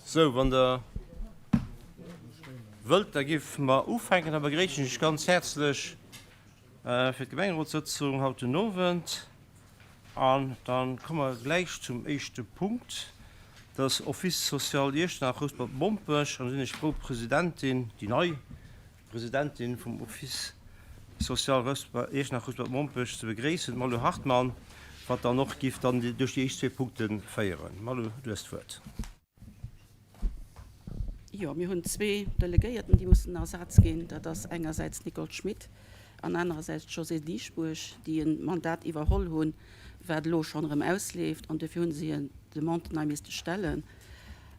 Sou, wann Der wëllt, da géife mer ufänken. Da begréissen ech Iech ganz häerzlech fir d'Gemengerotssëtzung haut den Owend. An da komme mer gläich zum éischte Punkt, dat ass Office social Iechternach, Rouspert-Mompech. An do sinn ech frou, d'Presidentin, déi nei Presidentin vum Office social Iechternach, Rouspert-Mompech ze begréissen, d'Malou Hartmann, wat dann och giff dann duerch déi éischt zwee Punkte féieren. Malou, du hues d'Wuert. Jo, mir hunn zwee Delegéierten, déi mussen ersat ginn. Dat ass engersäits d'Nicole Schmit an anerersäits d'Josée Dieschbourg, déi e Mandat iwwerholl hunn, wat elo schonn erëm ausleeft. An dofir hu si hir Demande nei misste stellen.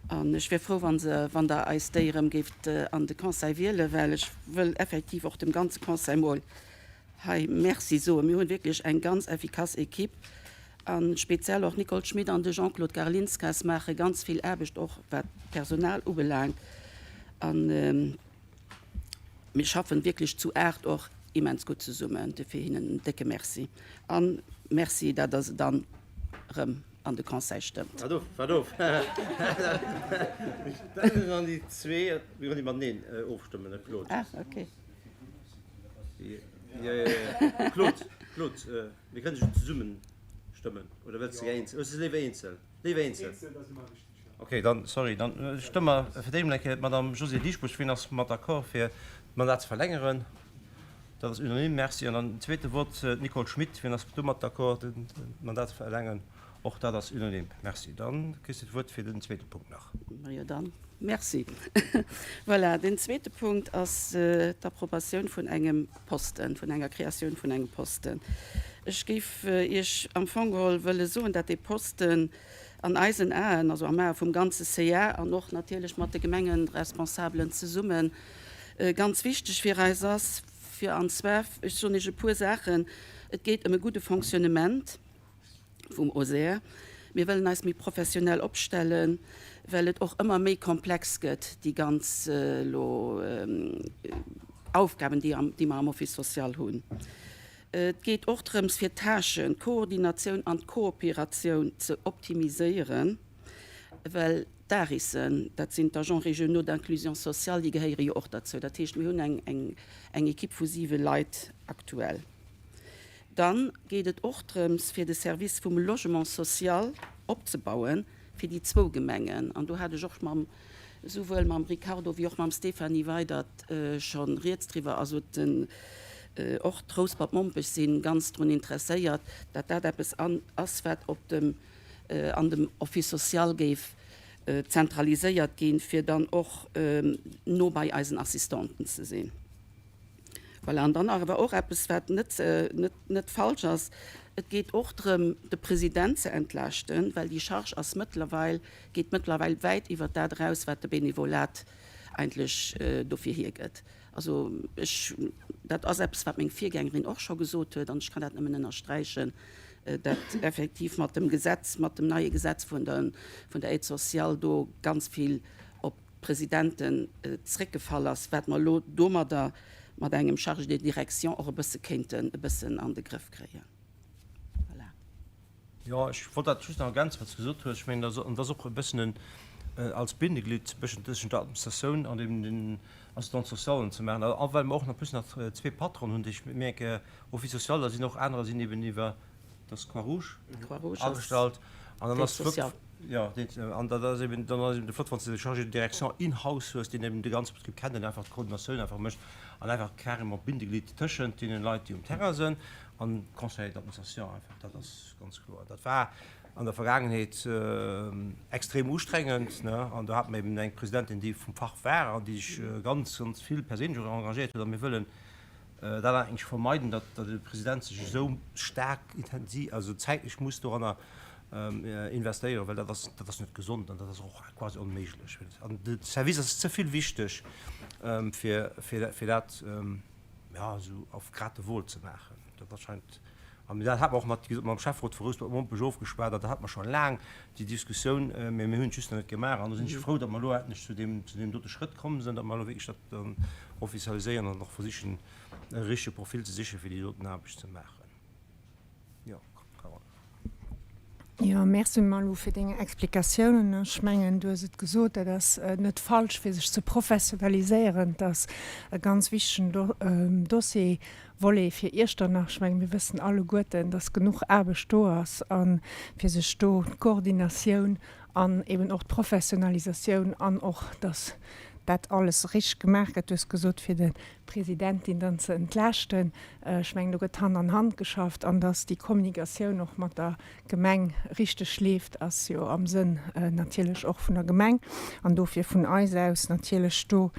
An ech wier frou, wa se, wann Der eis déi erëm géift an de Conseil wielen, well ech wëll effektiv och dem ganze Conseil mol hei Merci soen. Mir hunn wierklech eng ganz effikass Equipe a speziell och d'Nicole Schmit an de Jean-Claude Garlinskas maache ganz vill Aarbecht, och wat d'Personal ubelaangt. A mir schaffen wierklech zu 8 och immens gutt zesummen. Dofir hinnen en décke Merci a Merci, dat Der se dann erëm an de Conseil stëmmt. Waart of, waart of. Dann déi zwee, mir kënnen déi mateneen ofstëmmen, ne Claude? Ah, okay. Jo, jo, jo. Claude, Claude, mir kënnen se zesummen stëmmen, oder wëlls de eenzel? Hues de se léiwer eenzel? Léiwer eenzel. Eenzel ass ëmmer richteg, jo. Okay, dann, sorry, dann stëmme mer fir d'éischt emol eng Kéier d'Madame Josée Dieschbourg. Wien ass mat d'accord, fir d'Mandat ze verlängeren? Dat ass unanime, merci. An dann den zweete Vott, d'Nicole Schmit. Wien ass domat d'accord, d'Mandat ze verlängeren? Och dat ass unanime. Merci. Da kriss de d'Wuert fir den zweete Punkt nach. Majo dann, merci. Voilà, den zweete Punkt ass d'Approbatioun vun engem Posten, vun enger Kreatioun vun engem Posten. Ech géif Iech am Fong geholl wëlle soen, dat dee Posten an eisen Aen, also am Ae vum ganze CA an och natierlech mat de Gemengeresponsabelen zesummen, ganz wichteg fir eis ass, fir an zwar, ech soen Iech e puer Saachen, et geet ëm e gudde Fonctionnement vum OSER. Mir wëllen eis méi professionell opstellen, well et och ëmmer méi komplex gëtt, déi ganz elo Aufgaben, déi déi mer am Office social hunn. Et geet och drëms, fir d'Tâchen, d'Koordinatioun an d'Kooperatioun ze optimiséieren, well d'ARISen, dat sinn d'Agents régionaux d'inclusion sociale, déi gehéiere jo och derzou. Dat heescht, mir hunn eng, eng, eng Equipe vu siwe Leit aktuell. Dann geet et och drëms, fir de Service vum Logement social opzebauen fir déi zwou Gemengen. An do hat ech och mam, souwuel mam Ricardo wéi och mam Stéphanie Weydert scho rieds driwwer. Also den, och d'Rouspert-Mompech si ganz drun interesséiert, dat dat eppes ass, wat op dem, an dem Office social géif zentraliséiert ginn, fir dann och no bei eisen Assistenten ze sinn. Voilà, an dann awer och eppes, wat net, net, net falsch ass, Et geet och drëm, de President ze entlaaschten, well déi Charge ass mëttlerweil, geet mëttlerweil wäit iwwert dat eraus, wat de Benevolat eigentlech dofir hiergëtt. Also ech, dat ass eppes, wat meng Virgängerin och scho gesot huet, an ech kann dat nëmmen ënnersträichen, dat effektiv mat dem Gesetz, mat dem neie Gesetz vun der, vun der Aide sociale do ganz vill op Presidenten zréckgefall ass, wat mer elo domadder mat engem Chargé de direction och e bësse kéinten e bëssen an de Grëff kréien. Voilà. Jo, ech wollt dat just nach ergänzen, wat s de gesot hues. Ech mengen, dat ass och e bëssen en als Bindeglied bëschen tëschent der Administratioun an eben den Assistants socialen ze maachen. A well mer och nach plus nach zwee Patronen hunn, déi ech mierke, Office social, da sinn och anerer sinn eben iwwer Das Croix-Rouge agestallt an dann ass flott, jo, an dat ass eben, dann ass eben flott, wann s de de Chargé de direction in-house hues, deen eben de ganze Betrib kennt an einfach d'Koordinatioun einfach mécht an einfach carrément d'Bindeglied tëschent deene Leit, déi um Terrain sinn an Conseil d'administration einfach. Dat ass ganz kloer. Dat war an der Vergaangenheet extrem ustrengend, ne, an do hate mer eben eng Presidentin, déi vum Fach war an déi sech ganz, ganz vill perséinlech och engagéiert huet a mir wëllen, Dat eigentlech vermeiden, datt de President sech esou staark intensiv, also zäitlech muss doranner investéieren, well dat ass, dat ass net gesond an dat ass och quasi onméiglech. An de Service ass ze vill wichteg, fir, fir, fir dat, ja, esou auf Geratewohl ze maachen. Dat ass scheint, an dat hat mer och mat, wéi gesot, mam Schäfferot vu Rouspert-Mompech ofgeschwat an dat hate mer scho laang, déi Diskussioun, mä mir hunn et just nach net gemaach. An do sinn ech frou, datt mer elo endlech zu deem, zu deem dote Schrëtt komm sinn, datt mer elo wierklech dat, dann offizialiséieren an och versichen e richtege Profil ze sichen, fir déi doten Aarbecht ze maachen. Jo, Carole. Jo, Merci Malou fir deng Explikatiounen. Ech mengen, du hues et gesot, dat ass net falsch fir sech ze professionaliséieren. Et ass e ganz wichtegen Dossier, Volet fir Iechternach. Ech mengen, mir wëssen alleguerten, dass genuch Aarbecht do ass a fir sech do d'Koordinatioun an eben och d'Professionalisatioun an och, dass dat alles richteg gemaach gëtt, du hues gesot, fir de Presidentin dann ze entlaaschten. Ech mengen, do gëtt Hand an Hand geschafft an dass déi Kommunikatioun och mat der Gemeng richteg leeft, ass jo am Sënn natierlech och vun der Gemeng an dofir vun eis aus natierlech do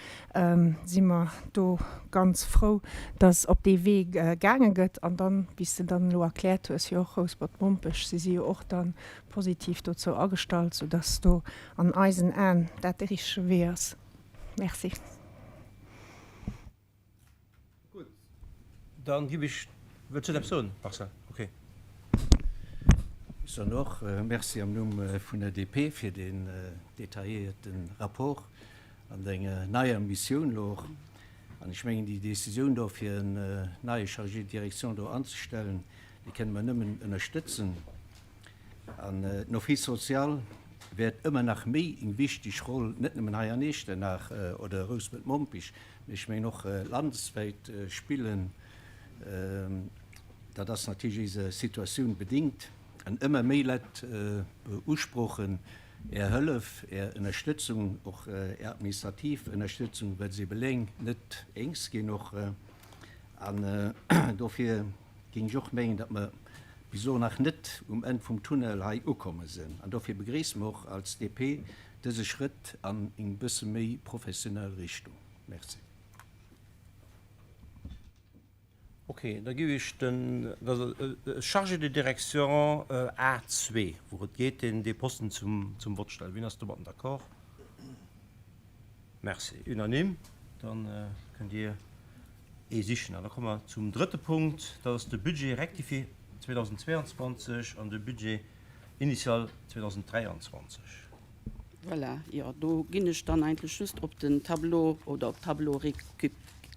si mer do ganz frou, dass op dee Wee gaange gëtt. An dann, wéi s de dann elo erkläert hues, jo och Rouspert-Mompech, si si jo och da positiv dozou agestallt, soudass do an eisen Aen dat de richtege Wee ass. Merci. Gutt, dann ginn ech, wëlls du eppes soen, Marcel? Okay. Ech soen och Merci am Numm vun der DP fir deen detailléierte Rapport an deng neier Missioun elo och. An ech mengen, déi Décisioun do, fir en neie Chargé de direction do anzestellen, déi kënne mer nëmmen ënnerstëtzen. An den Office social wäert ëmmer nach méi eng wichteg Roll, net nëmmen hei an Iechternach oder Rouspert-Mompech, mee ech mengen och landeswäit spillen. Dat ass natierlech eiser Situatioun bedéngt. An ëmmer méi Leit beusprochen Är Hëllef, Är Ënnerstëtzung, och Är administrativ Ënnerstëtzung, well se ebe léng net eens ginn och. An dofir géing ech och mengen, datt mer bis elo nach net um Enn vum Tunnel hei ukomme sinn. An dofir begréisse mer och als DP dëse Schrëtt an eng bësse méi professionell Richtung. Merci. Ok, da giff ech den Chargé de direction A2, wou et geet, deen dee Posten zum zum Vott stellen. Wien ass domatten d'accord? Merci. Unanime. Dann kënnt Dir ee sichen. An da komme mer zum drëtte Punkt, dat ass de Budget rectifié 2022 an de Budget initial 2023. Voilà, jo, do ginn ech dann eigentlech just op den Tableau oder op d'Tableaux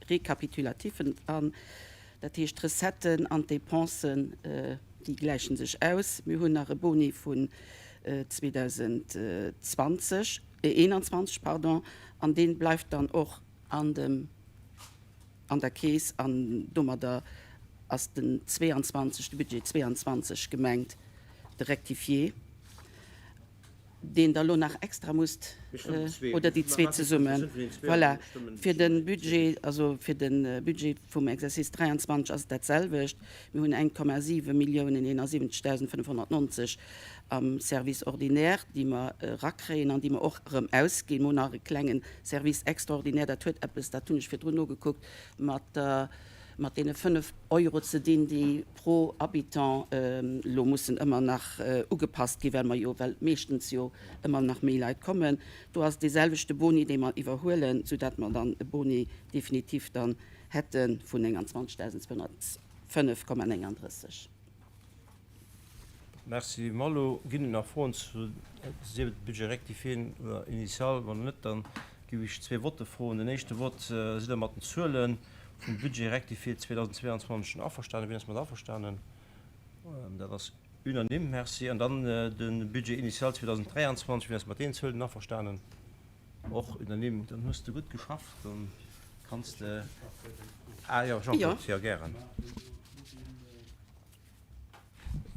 récapitulatifen an. Dat heescht, d'Recetten an d'Dépensen, déi gläiche sech aus. Mir hunn nach e Boni vun 2020, 21, pardon, an dee bleift dann och an dem, an der Keess an domadder ass den 22, de Budget 22 gemengt, de Rectifié. deen Der elo nach extra musst, oder déi zwee zesummen, voilà, fir de Budget, also fir de Budget vum Exercice 23 ass et dat selwecht. Mir hunn 1,7 Milliounen 71.590 am Service ordinaire, déi mer erakréien an déi mer och erëm ausginn. Mir hunn nach e klenge Service extraordinaire, dat huet eppes, dat hunn ech virdrun nogekuckt, mat der, mat deene 5 Euro ze dinn, déi pro Habitant elo mussen ëmmer nach ugepasst ginn, well mer jo, well meeschtens jo ëmmer nach méi Leit kommen. Do ass et dee selwechte Boni, dee mer iwwerhuelen, soudatt mer dann e Boni definitiv dann hätte vun 29.205,39. Merci Malou. Ginn et nach Froen zu, sief et Budget rectifié oder initial? Wann net, da géif ech zwee Votte froen. Den éischte Vott, Sidd Der mat den Zuele vum Budget rectifié 2022 averstanen? Wien ass mat averstanen? Dat ass unanime. Merci. An dann de Budget initial 2023. Wien ass mat deenen Zuelen averstanen? Och unanime. Dann hues de gutt geschafft. Dann kanns de. Ah jo, Jean-Claude, jo gären.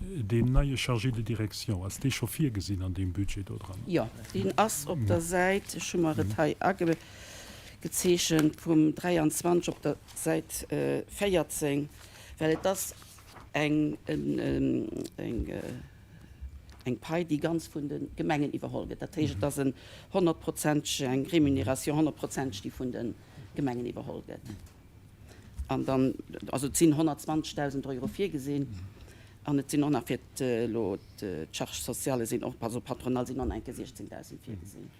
Deen neie Chargé de direction, ass dee scho virgesinn an deem Budget do dran? Jo, deen ass op der Säit, ech hu mer et hei agezeechent, vum 23 op der Säit 14, well et ass eng eng Pai, déi ganz vun de Gemengen iwwerholl gëtt. Dat heescht, et ass en honnertprozenteg, eng Rémunération honnertprozenteg, déi vun de Gemengen iwwerholl gëtt. An dann, also et sinn 120.000 Euro virgesinn an et sinn och nach fir elo d'Charges sociales sinn och, also patronal sinn och nach eng Kéier 16.000 virgesinn.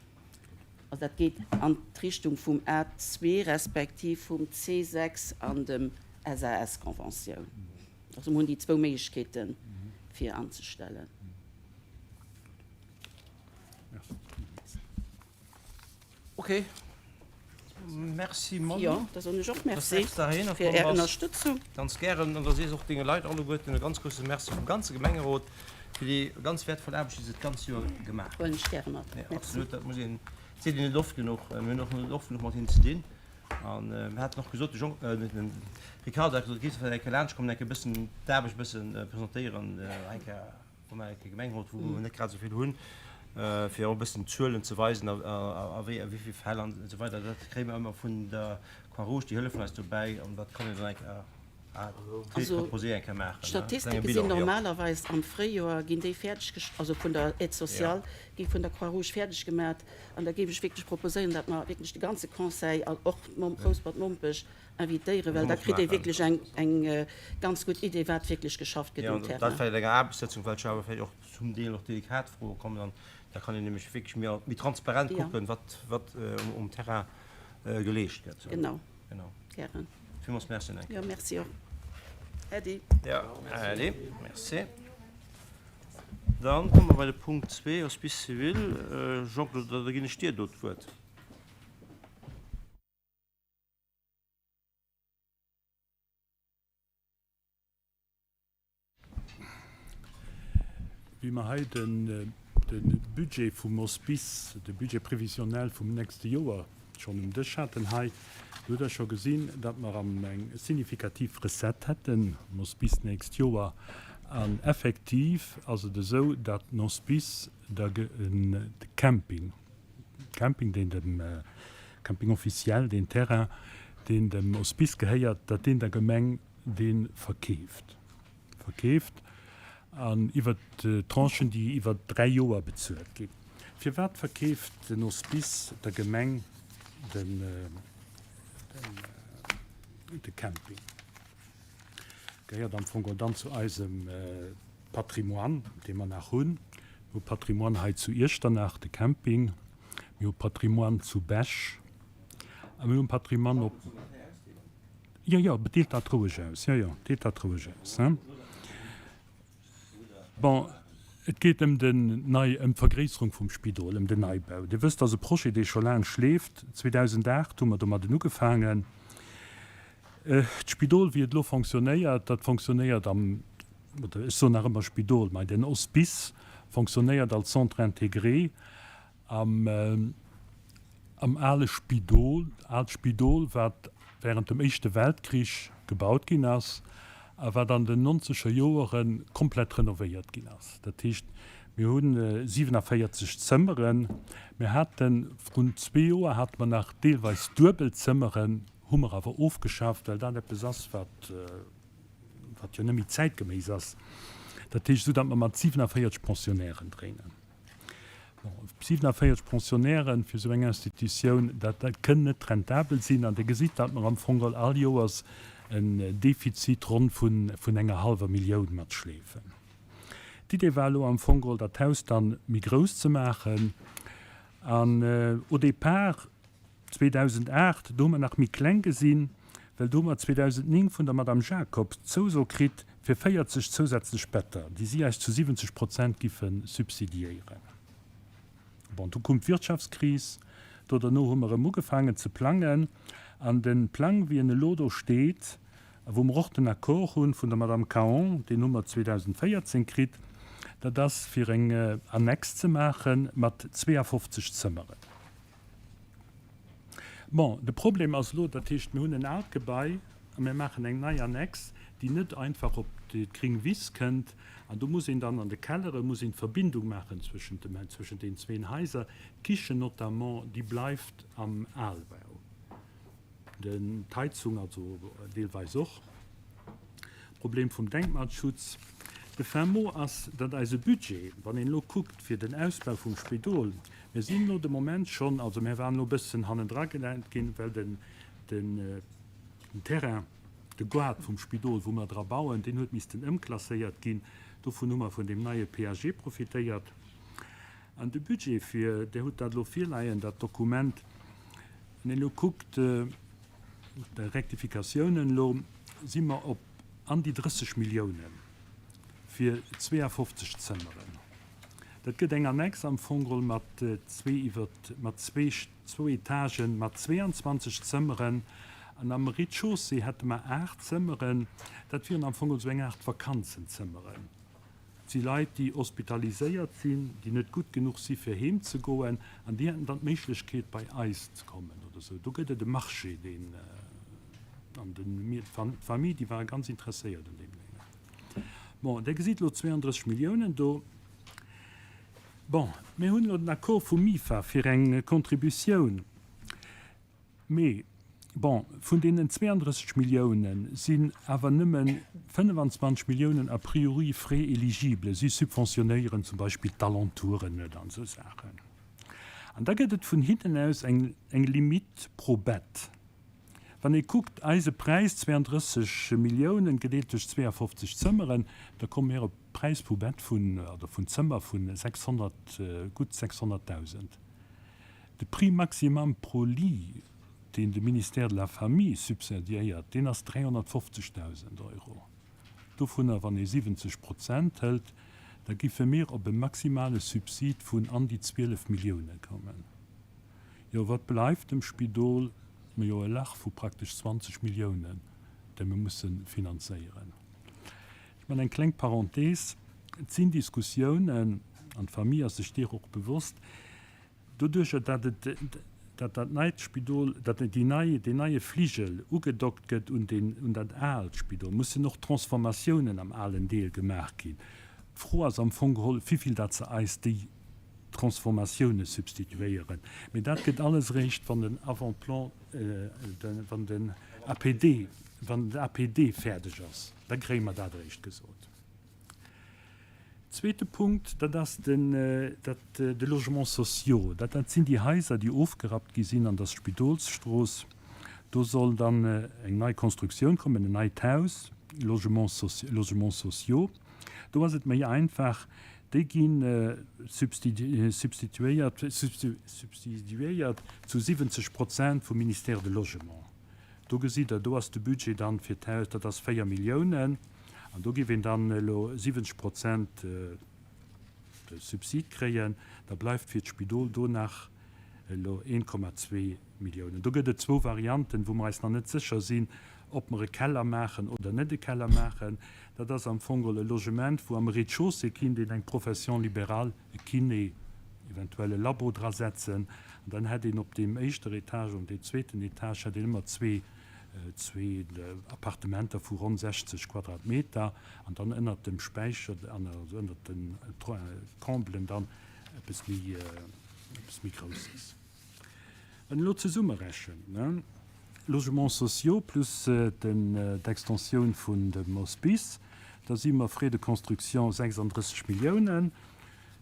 Also dat geet an d'Richtung vum A2 respektiv vum C6 an dem SAS-Conventioun. Also mir hunn déi zwou Méiglechkeete fir anzestellen. Ok, Merci Manu. Jo, da soen ech och Merci fir Är Ënnerstëtzung. Ganz gären. An da sees och denge Leit alleguerten e ganz grousse Merci vum ganze Gemengerot. Fir déi ganz wäertvoll Aarbecht, déi se d'ganz Joer gemaach hunn. Huelen ech gäre mat. Merci. Absolut, dat muss een, dat seet een net oft genuch. Mir hunn och net oft genuch mat hinnen ze dinn. An mir haten och gesot, de Jean, de Ricardo hat gesot, géif se vläicht eng Kéier laanschtkommen, eng Kéier e bëssen d'Aarbecht e bëssen presentéieren, eng Kéier, wa mer eng Kéier Gemengerot, wou mer net grad esou vill hunn, fir och e bëssen d'Zuelen ze weisen a a wéi a wéi vill Fäll an esou weider. Dat kréie mer ëmmer vun der Croix-Rouge, déi hëllefen eis dobäi an dat kann een dann eng Kéier Also d'Statistike sinn normalerweis am Fréijoer ginn déi fäerdeg, also vun der Aide sociale gi vun der Croix-Rouge fäerdeg gemat. An da géif ech wierklech proposéieren, datt mer wierklech de ganze Conseil an och Rouspert-Mompech invitéieren, well da kritt ee wierklech eng ganz gutt Idee, wat wierklech geschafft gëtt um Terrain. Dat vläicht enger Aarbechtssëtzung, well jo awer vläicht och zum Deel och delikat Froe kommen an da kann een nämlech wierklech méi transparent kucken, wat um Terrain geleescht gëtt. Genau. Gären. Villmools Merci nach eng Kéier. Jo, merci och. Äddi. Jo, äddi. Merci. Dann komme mer bei de Punkt 2, Hospice civil. Jean-Claude, da ginn ech dir do d'Wuert. Wéi mer hei de Budget vum Hospice, de Budget prévisionnel vum nächste Joer schonn um Dësch haten hei, do hutt Der scho gesinn, datt mer am eng signifikativ Recette hätten am Hospice d'nächst Joer. An effektiv ass et esou, datt den Hospice der de Camping, Camping, deen dem Camping officiel, deen Terrain, deen dem Hospice gehéiert, datt deen der Gemeng dee verkeeft, verkeeft an iwwer Tranchen, déi iwwer 3 Joer bezuelt ginn. Firwat verkeeft den Hospice der Gemeng den, de Camping? Gehéiert am Fong dann zu eisem Patrimoine, dee mer nach hunn. Mir hu Patrimoine hei zu Iechternach, de Camping, mir hu Patrimoine zu Bech a mir hu Patrimoine op. Jo, jo, deelt dat roueg aus. Jo, jo, deelt dat roueg aus. Bon, et geet ëm den Nei, ëm d'Vergréisserung vum Spidol, ëm den Neibau. Dir wësst, dat ass e Projet, dee scho laang schleeft. 2008 hu mer domadden ugefaangen. D'Spidol, wéi et elo fonctionnéiert, dat fonctionnéiert am, oder ech soen nach ëmmer Spidol, mä den Hospice fonctionnéiert als Centre intégré Am am ale Spidol, aalt Spidol, wat während dem Éischte Weltkrich gebaut ginn ass a wat an den nonzeger Joere komplett renovéiert ginn ass. Dat heescht, mir hu 47 Zëmmeren. Mir hate vrun zwee Joer hate mer nach deelweis duebel Zëmmeren, hu mer awer ofgeschaaft, well dat eppes ass, wat wat jo net méi zäitgeméiss ass. Dat heescht, esou datt mer mat 47 Pensionnairen dréinen. Bon, 47 Pensionnairen fir esou eng Institutioun, dat kënn net rentabel sinn. An Dir gesitt, datt mer am Fong geholl all Joers en Defizit ronn vun enger hallwer Millioun matschleefen. D'Idee war elo am Fong geholl, dat Haus dann méi grouss ze maachen. An au départ, 2008, do hu mer nach méi kleng gesinn, well do hu mer 2009 vun der Madame Jacobs d'Zouso kritt fir 40 zousätzlech Better, déi si eis zu 70 Prozent giffe subsidiéieren. Bon, du koum d'Wirtschaftskris, do derno hu mer erëm ugefaangen ze plangen an de Plang, wéi en elo do steet a wou mer och den Accord hu vun der Madame Cahen, deen hu mer 2014 kritt, dat ass fir eng Annex ze maache mat 52 Zëmmeren. Bon, de Problem ass elo, dat heescht, mir hunn en aalt Gebai a mir maachen eng nei Annex, déi net einfach op d'gring Wiss kënnt. An do muss een dann an de Kellere muss een d'Verbindung maachen zwëschent dem, zwëschent deenen zwéin Haiser. D'Kichen notamment, déi bleift am Albau. Den, d'Heizung also deelweis och. Problem vum Denkmalschutz. De fin mot ass, datt eise Budget, wann een elo kuckt fir den Ausbau vum Spidol, mir sinn elo de Moment schonn, also mir waren elo e bëssen hannendra gelenkt ginn, well den, den Terrain, de Goart vum Spidol, wou mer dra bauen, deen huet missten ëmklasséiert ginn. Dovun hu mer vun deem neie PAG profitéiert. An de Budget fir, Dir hutt dat elo virleien, dat Dokument, wann een elo kuckt, de Rektifikatiounen elo, si mer op an déi 30 Milliounen fir 52 Zëmmeren. Dat gëtt eng Annex am Fong geholl mat zwee iwwer, mat zwee, zwou Etagen mat 22 Zëmmeren. An am Rez-de-chaussée hätte mer 8 Zëmmeren. Dat wieren am Fong geholl esou eng Aart Vakanzenzëmmeren. Et si Leit, déi hospitaliséiert sinn, déi net gutt genuch si fir heem ze goen, an déi hätten dann d'Méiglechkeet bei eis ze kommen oder esou. Do gëtt et e Marché, deen, an de, d'Famille, déi ware ganz interesséiert un deem Déngen. Bon, Der gesitt elo 32 Milliounen do. Bon, mir hunn elo den Accord vum MIFA fir eng Contributioun. Mee bon, vun deenen 32 Milliounen sinn awer nëmme 25 Milliounen a priori frais éligibles. Si subventionéieren zum Beispill d'Alentouren net an esou Saachen. An da gëtt et vun hinnen aus eng Limite pro Bett. Wann ee kuckt, eise Präis, 32 Milliounen gedeelt duerch 52 Zëmmeren, da komme mir op e Präis pro Bett vun, oder vun Zëmmer vu 600, gutt 600.000. De Prix maximum pro lit, deen de Ministère de la Famille subsidiéiert, deen ass 350.000 Euro. Dovunner, wann ee 70 Prozent hëlt, da giffe mir op e maximale Subsid vun an déi 12 Millioune kommen. Jo, wat bleift dem Spidol? Majo, e Lach vu praktesch 20 Milliounen, déi mir musse finanzéieren. Ech man eng kleng Parenthese, Et sinn Diskussiounen, an d'Famille ass sech deer och bewosst, doduercher datt et, datt dat neit Spidol, datt déi nei, deen neie Fligel ugedockt gëtt un deen, un dat aalt Spidol, mussen och Transformatiounen am alen Deel gemaach ginn. D'Fro ass am Fong geholl, wivill datt se eis déi Transformatioune substituéieren. Mee dat gëtt alles eréischt, wann den Avant-plan, wann den APD, wann den APD fäerdeg ass, da kréie mer dat eréischt gesot. Zweete Punkt, dat ass den, dat, de Logement sociaux. Dat, dat sinn déi Haiser, déi ofgerappt gi sinn an der Spidolsstrooss. Do soll dann eng nei Constructioun kommen, en neit Haus, Logements Logements sociaux. Do ass et méi einfach, déi gi substituéiert, subsidiéiert zu 70 Prozent vum Ministère de Logement. Do gesitt Der, do ass de Budget dann fir d'Haus, dat ass 4 Milliounen, an do géif een dann elo 70 Prozent de Subsid kréien. Da bleift fir d'Spidol do nach elo 1,2 Milliounen. Do gëtt et zwou Varianten, wou mer eis nach net sécher sinn, ob mer e Keller maachen oder net e Keller maachen. Dat ass am Fong geholl e Logement, wou am Rez-de-chaussée kinnt een eng Profession libérale, e Kiné, eventuell e Labo drasetzen. An dann hätt een op deem éischter Etage an deem zweeten Etage hätt een ëmmer zwee, zwee Appartementer vu ronn 60 Quadratmeter an dann ënnert dem Späicher, also ënnert de Comblen dann eppes méi, eppes méi Grousses. Wann een elo zesummerechent, ne, Logements sociaux plus den, d'Extensioun vun dem Hospice, da si mer Frais de construction 36 Milliounen,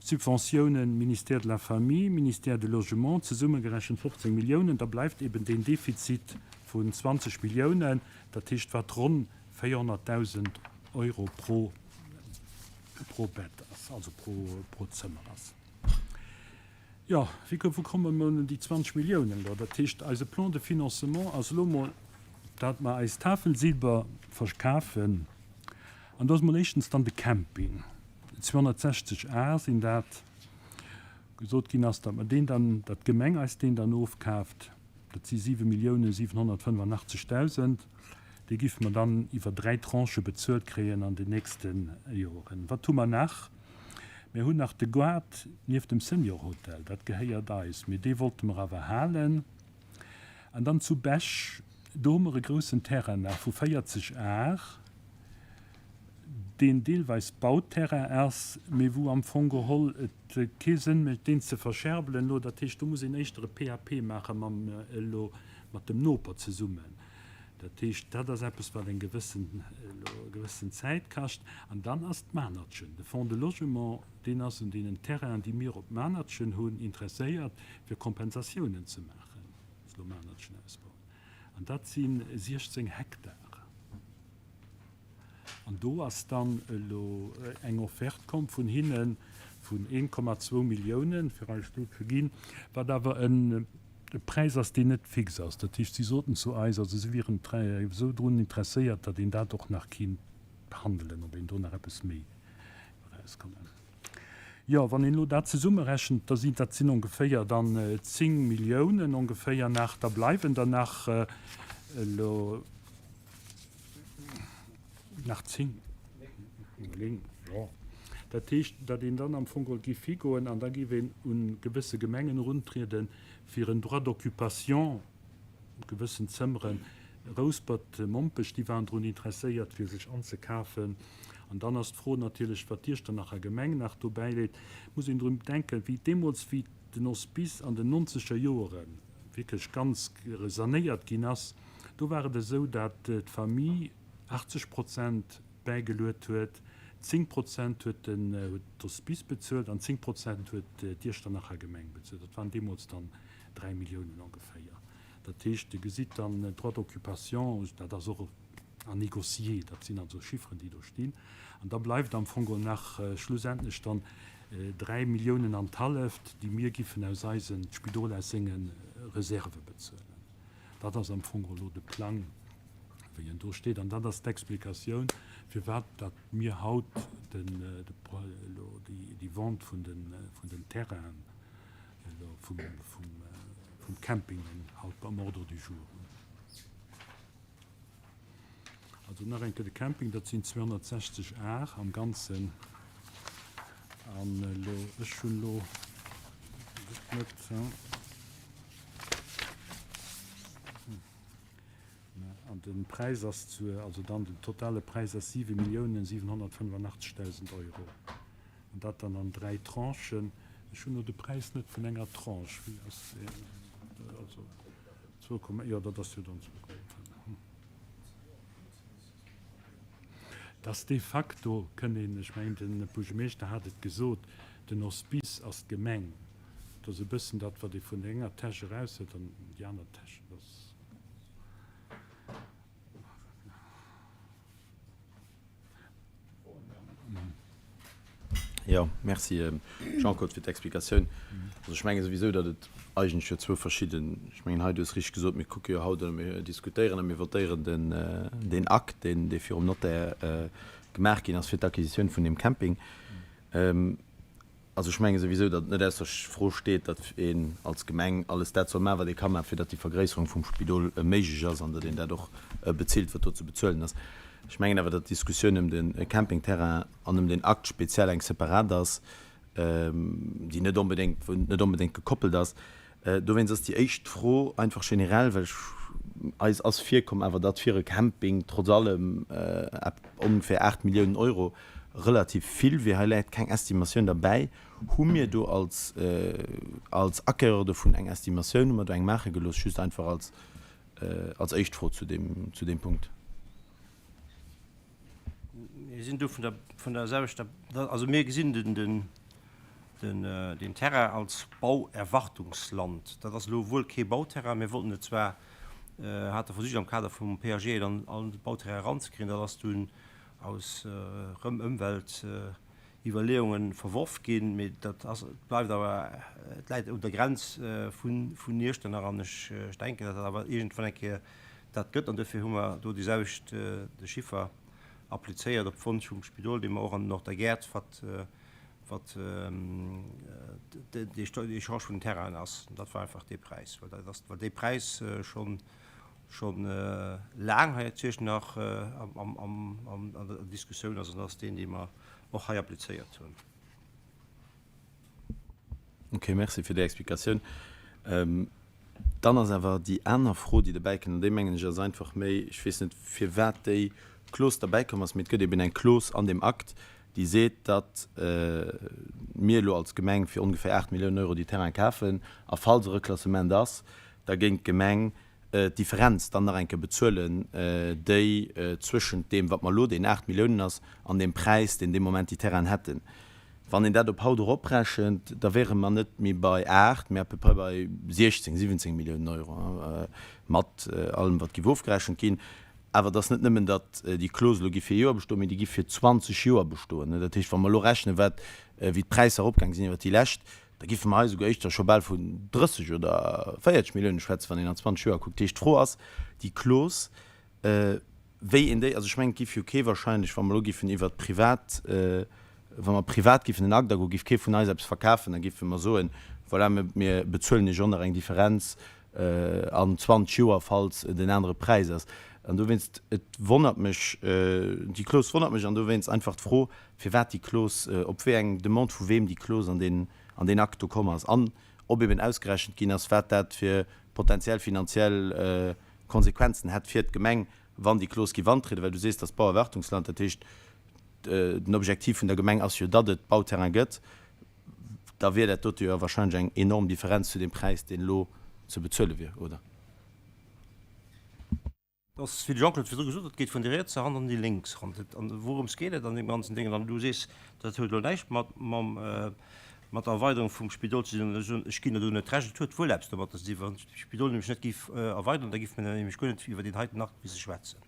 Subventiounen Ministère de la Famille, Ministère du Logement, zesummegerechent 15 Milliounen, da bleift eben deen Defizit vun 20 Milliounen, dat heescht wat ronn 400.000 Euro pro, pro Bett ass, also pro, pro Zëmmer ass. Jo, wéi wou komme mer un déi 20 Milliounen elo? Dat heescht, eise Plan de financement ass elo mol, dat mer eis Tafelsilber verkafen. An do ass mol éischtens dann de Camping, 260 Ar sinn dat. Gesot ginn ass, datt mer deen dann, datt d'Gemeng eis deen dann ofkaaft. Dat si 7 Milliounen 785.000. Déi géife mer dann iwwer dräi Tranchë bezuelt kréien an den nächste Joren. Wat hu mer nach? Mir hunn nach de Gaart nieft dem Seniorhotel, dat gehéiert eis, mee dee wollte mer awer halen. An dann zu Bech, do hu mer e groussen Terrain nach vu 40 Ar, deen deelweis Bauterrain ass, mee wou am Fong geholl et kee Sënn mécht, deen ze verscherbelen elo. Dat heescht, do muss een éischter e PAP maache mam elo mat dem Noper zesummen. Dat heescht, dat ass eppes, wat eng gewëssen, elo e gewëssen Zäit kascht. An dann ass d'Manertchen, de Fonds de Logement, deen ass un deenen Terrainen, déi mir op Manertchen hunn, interesséiert, fir Kompensatiounen ze maachen, ass elo Manertchen ausbauen. An dat si 16 Hektar. An do ass dann elo eng Offerte komm vun hinne vun 1,2 Milliounen, fir eis do ze ginn, wat awer e Präis ass, deen net fix ass. Dat heescht, si soten zu eis, also si wieren esou drun interesséiert, datt een dat och nach kinnt behandelen, ob een do nach eppes méi erauskommen. Jo, wann een elo dat zesummerechent, da sinn, dat sinn ongeféier dann 10 Milliounen ongeféier nach, da bleiwen der nach elo, Nach 10, jo. Dat heescht, datt een dann am Fong geholl géif higoen an da géif een u gewësse Gemengen eruntrieden, fir en Droit d'occupation op gewëssen Zëmmeren, Rouspert, Mompech, déi waren drun interesséiert, fir sech anzekafen. An dann ass d'Fro natierlech, wat d'Iechternacher Gemeng nach dobäi leet. Et muss een drun denken, wéi deemools, wéi den Hospice an den nonzeger Joere wierklech ganz sanéiert ginn ass, do war et esou, dat d'Famille 80 Prozent bäigeluet huet, 10 Prozent huet den huet d'Hospice bezuelt an 10 Prozent huet d'Iechternacher Gemeng bezuelt. Dat waren deemools dann 3 Milliounen ongeféier. Dat heescht, Dir gesitt dann, Droit d'occupation, dat ass och à négocier, dat sinn also Chifferen, déi do stinn. An da bleift am Fong geholl nach schlussendlech dann 3 Milliounen an d'Halleft, déi mir giffen aus eisen, d'Spidol aus senge Reserve bezuelen. Dat ass am Fong elo de Plang, wéi en do steet. An dat ass d'Explikatioun, firwat datt mir haut den, elo déi Vente vun den Terrainen elo vum, vum Camping haut am Ordre du jour hunn. Also nach eng Kéier de Camping, dat sinn 260 Ar am Ganzen. An elo, ech hunn elo net, an de Präis ass zu, also dann den totale Präis ass 7.785.000 Euro. An dat dann an dräi Tranchen. Ech hunn elo de Präis net vun enger Tranche. Wéi ass deen? Also zwou Komma, jo, dat ass jo dann 2,5. Dass de facto kënn een, ech mengen, de Buergermeeschter hat et gesot, den Hospice ass d'Gemeng. Dat ass e bëssen dat, wat ee vun der enger Täsch eraushëlt an déi aner Täsch. Dat ass. Jo, merci Jean-Claude fir d'Explikatioun. Also ech menge souwisou, datt et eigentlech jo zwou verschidden, ech mengen hei, du hues richteg gesot, mir kucke jo haut oder mir diskutéieren a mir votéieren den deen Akt, deen dee virum Notaire gemaach ginn ass fir d'Acquisitioun vun deem Camping. Also ech menge souwisou, datt et net ausser Fro steet, datt een als Gemeng alles dat soll maachen, wat ee ka maachen, fir datt déi Vergréisserung vum Spidol méiglech ass an datt een dat och bezilt, wat do ze bezuelen ass. Ech mengen awer, datt d'Diskussioun ëm de Campingterrain an ëm den Akt speziell eng separat ass, déi net onbedéngt, wou net onbedéngt gekoppelt ass. Dowéinst ass déi éischt Fro einfach generell, well ech, eis ass virkomm awer, datt fir e Camping trotz allem ongeféier 8 Milliounen Euro relativ vill wier. Hei läit keng Estimatioun derbäi. Hu mir do als, als Acquéreur dovun eng Estimatioun? Hu mer do eng maache gelooss? Just einfach als, als éischt Fro zu deem, zu deem Punkt. Mir sinn do vun der, vun der selwechter, also mir gesinn den, den, den, deen Terrain als Bauerwartungsland. Dat ass elo wuel kee Bauterrain. Mir wollten et zwar, hate versicht am Kader vum PAG et an an de Bauterrain eranzekriegen. Dat ass dunn aus rëm Ëmweltiwwerleeungen verworf ginn, mee dat ass, et bleift awer, et läit un der Grenz vun vun Iechternach an ech denken, datt dat awer iergendwann eng Kéier dat gëtt an duerfir hu mer do déi selwecht de Chiffer applizéiert op Wonsch vum Spidol, dee mer och an den Nord der Gäert, wat wat d'Echange vun den Terrainen ass. Dat war einfach dee Präis, well dat ass, well dee Präis schonn schonn laang hei zu Iechternach an der Diskussioun ass an dat ass deen, dee mer och hei applizéiert hunn. Ok, merci fir déi Explikatioun. Dann ass awer déi aner Fro, déi derbäi kënnt, an déi mengen ech ass einfach méi, ech weess net firwat déi Clause derbäi komm ass, mee et gëtt eben eng Clause an deem Akt, déi seet, datt mir elo als Gemeng fir ongeféier 8 Milliounen Euro déi Terraine kafen a falls e Reklassement ass, da géing d'Gemeng d'Differenz dann nach eng Kéier bezuelen, déi zwëschent deem, wat mer elo, deen 8 Milliounen ass, an deem Präis, deen dee Moment déi Terrainen hätten. Wann een dat op haut eroprechent, da wäre mer net méi bei 8, mä à peu près bei 16, 17 Milliounen Euro, mat allem, wat géif ofgerechent ginn. Awer et ass net nëmmen, datt déi Clause elo géif fir ee Joer bestoen, mä déi géif fir 20 Joer bestoen. Dat heescht, wa mer elo rechnen, wat, wéi d'Präisser eropgaang sinn iwwert déi lescht, Da géife mer hei esouguer éischter scho bal vun 30 oder 40 Milliounen schwätzen, wann een an 20 Joer kuckt. Dat heescht, d'Fro ass, déi Clause, wéi een déi, also ech mengen, et géif jo kee wahrscheinlech, wa mer elo géifen iwwert privat, wa mer privat géifen en Akt agoen, géif kee vun eis eppes verkafen, da géife mer soen, voilà, mir bezuelen Iech och nach eng Differenz an 20 Joer, falls et en anere Präis ass. An dowéinst, et wonnert mech, déi Clause wonnert mech an dowéinst einfach d'Fro, firwat déi Clause, op wéi eng Demande vu weem déi Clause an deen, an deen Akt do komm ass an ob eben ausgerechent ginn ass, wat dat fir potenziell finanziell Konsequenzen hätt fir d'Gemeng, wann déi Clause géif antrieden. Well du sees, dass Bauerwartungsland, dat heescht, den Objektiv vun der Gemeng ass jo, datt et Bauterrain gëtt, da wier dat dote jo wahrscheinlech eng enorm Differenz zu deem Präis, deen elo ze bezuele wier, oder? Et ass, wéi de Jean-Claude virdru gesot huet, et geet vun der rietser Hand an déi lénks Hand. An wourëms geet et an deem ganzen Déngen? An du sees, dat huet elo näischt mat, mam, mat der Erweiderung vum Spidol ze dinn. An ech soen, ech ginn der do net Recht, et huet wuel eppes domatter ze dinn. Wann d'Spidol nämlech net géif erweideren, da géife mir nämlech guer net iwwer deen heiten Akt misse schwätzen.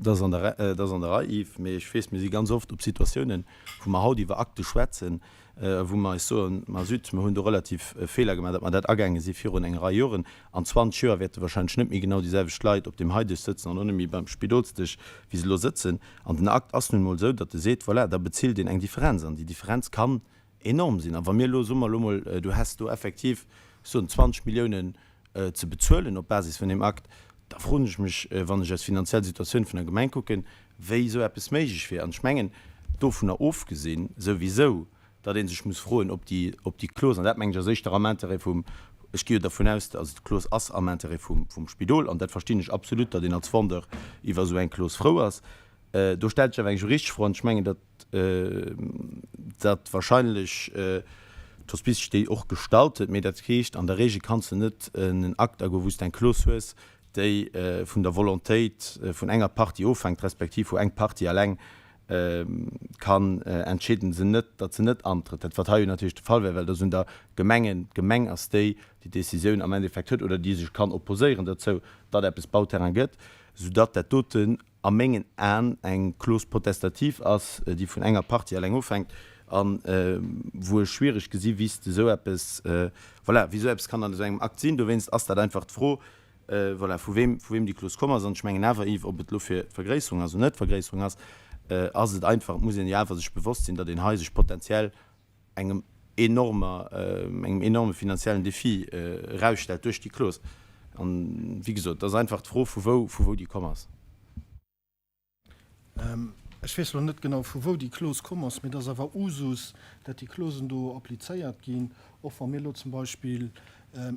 Dat ass an der, dat ass an der Rei, Yves, mee ech weess, mir si ganz oft op Situatiounen, wou mer haut iwwer Akte schwätzen, wou mer eis soen, ma zut, mer hunn do relativ Feeler gemaach, datt mer dat agaange si virun enger Rei Joren. An 20 Joer wäerte wahrscheinlech net méi genau déi selwecht Leit op deem hei Dësch sëtzen an och net méi beim Spidolsdësch, wéi se elo sëtzen. An den Akt ass nun emol esou, datt e seet, voilà, da bezilt een eng Differenz an déi Differenz kann enorm sinn. A wa mir elo, soe mer elo emol, du häss do effektiv, ech soen, 20 Milliounen ze bezuelen op Basis vun deem Akt, da froen ech mech, wann ech eis finanziell Situatioun vun der Gemeng kucken, wéi esou eppes méiglech wier. An ech mengen, dovunner ofgesinn souwisou, datt ee sech muss froen, ob déi, ob déi Clause, an dat mengen ech ass éischter am Intérêt vum, ech gi jo dervun aus, also d'Clause ass am Intérêt vum, vum Spidol, an dat verstinn ech absolut, datt een als Vendeur iwwer esou eng Clause frou ass. Do stellt sech awer eng juristesch Fro, an ech mengen, datt, datt wahrscheinlech d'Hospice sech déi och gestallt huet, mee dat heescht, an der Regel kanns de net en Akt agoen, wou s de eng Clause hues, déi vun der Volontéit vun enger Partie ofhänkt, respektiv wou eng Partie alleng kann entscheeden, se net, datt se net antrëtt. Dat wat hei jo natierlech de Fall wär, well et ass un der Gemengen, d'Gemeng ass déi, déi d'Décisioun am Endeffekt huet oder déi sech kann opposéieren dozou, datt eppes Bauterrain gëtt, soudatt dat doten a mengen Aen eng Clause potestative ass, déi vun enger Partie alleng ofhänkt a wou ech schwierig gesi wéi s de esou eppes, voilà, wéi esou eppes kann an esou engem Akt sinn. Dowéinst ass dat einfach d'Fro, voilà, vu weem, vu weem déi Clause komm ass. An ech mengen awer, Yves, ob et elo fir d'Vergréisserung ass oder net d'Vergréisserung ass, ass et einfach, et muss een jo awer sech bewosst sinn, datt een hei sech potenziell engem enormer, engem enorme finanziellen Defi erausstellt duerch déi Clause. An, wéi gesot, et ass einfach d'Fro, vu wou, vu wou déi komm ass. Ech weess elo net genau, vu wou déi Clause komm ass, mee et ass awer Usus, dat déi Clausen do applizéiert ginn, och wa mir elo zum Beispill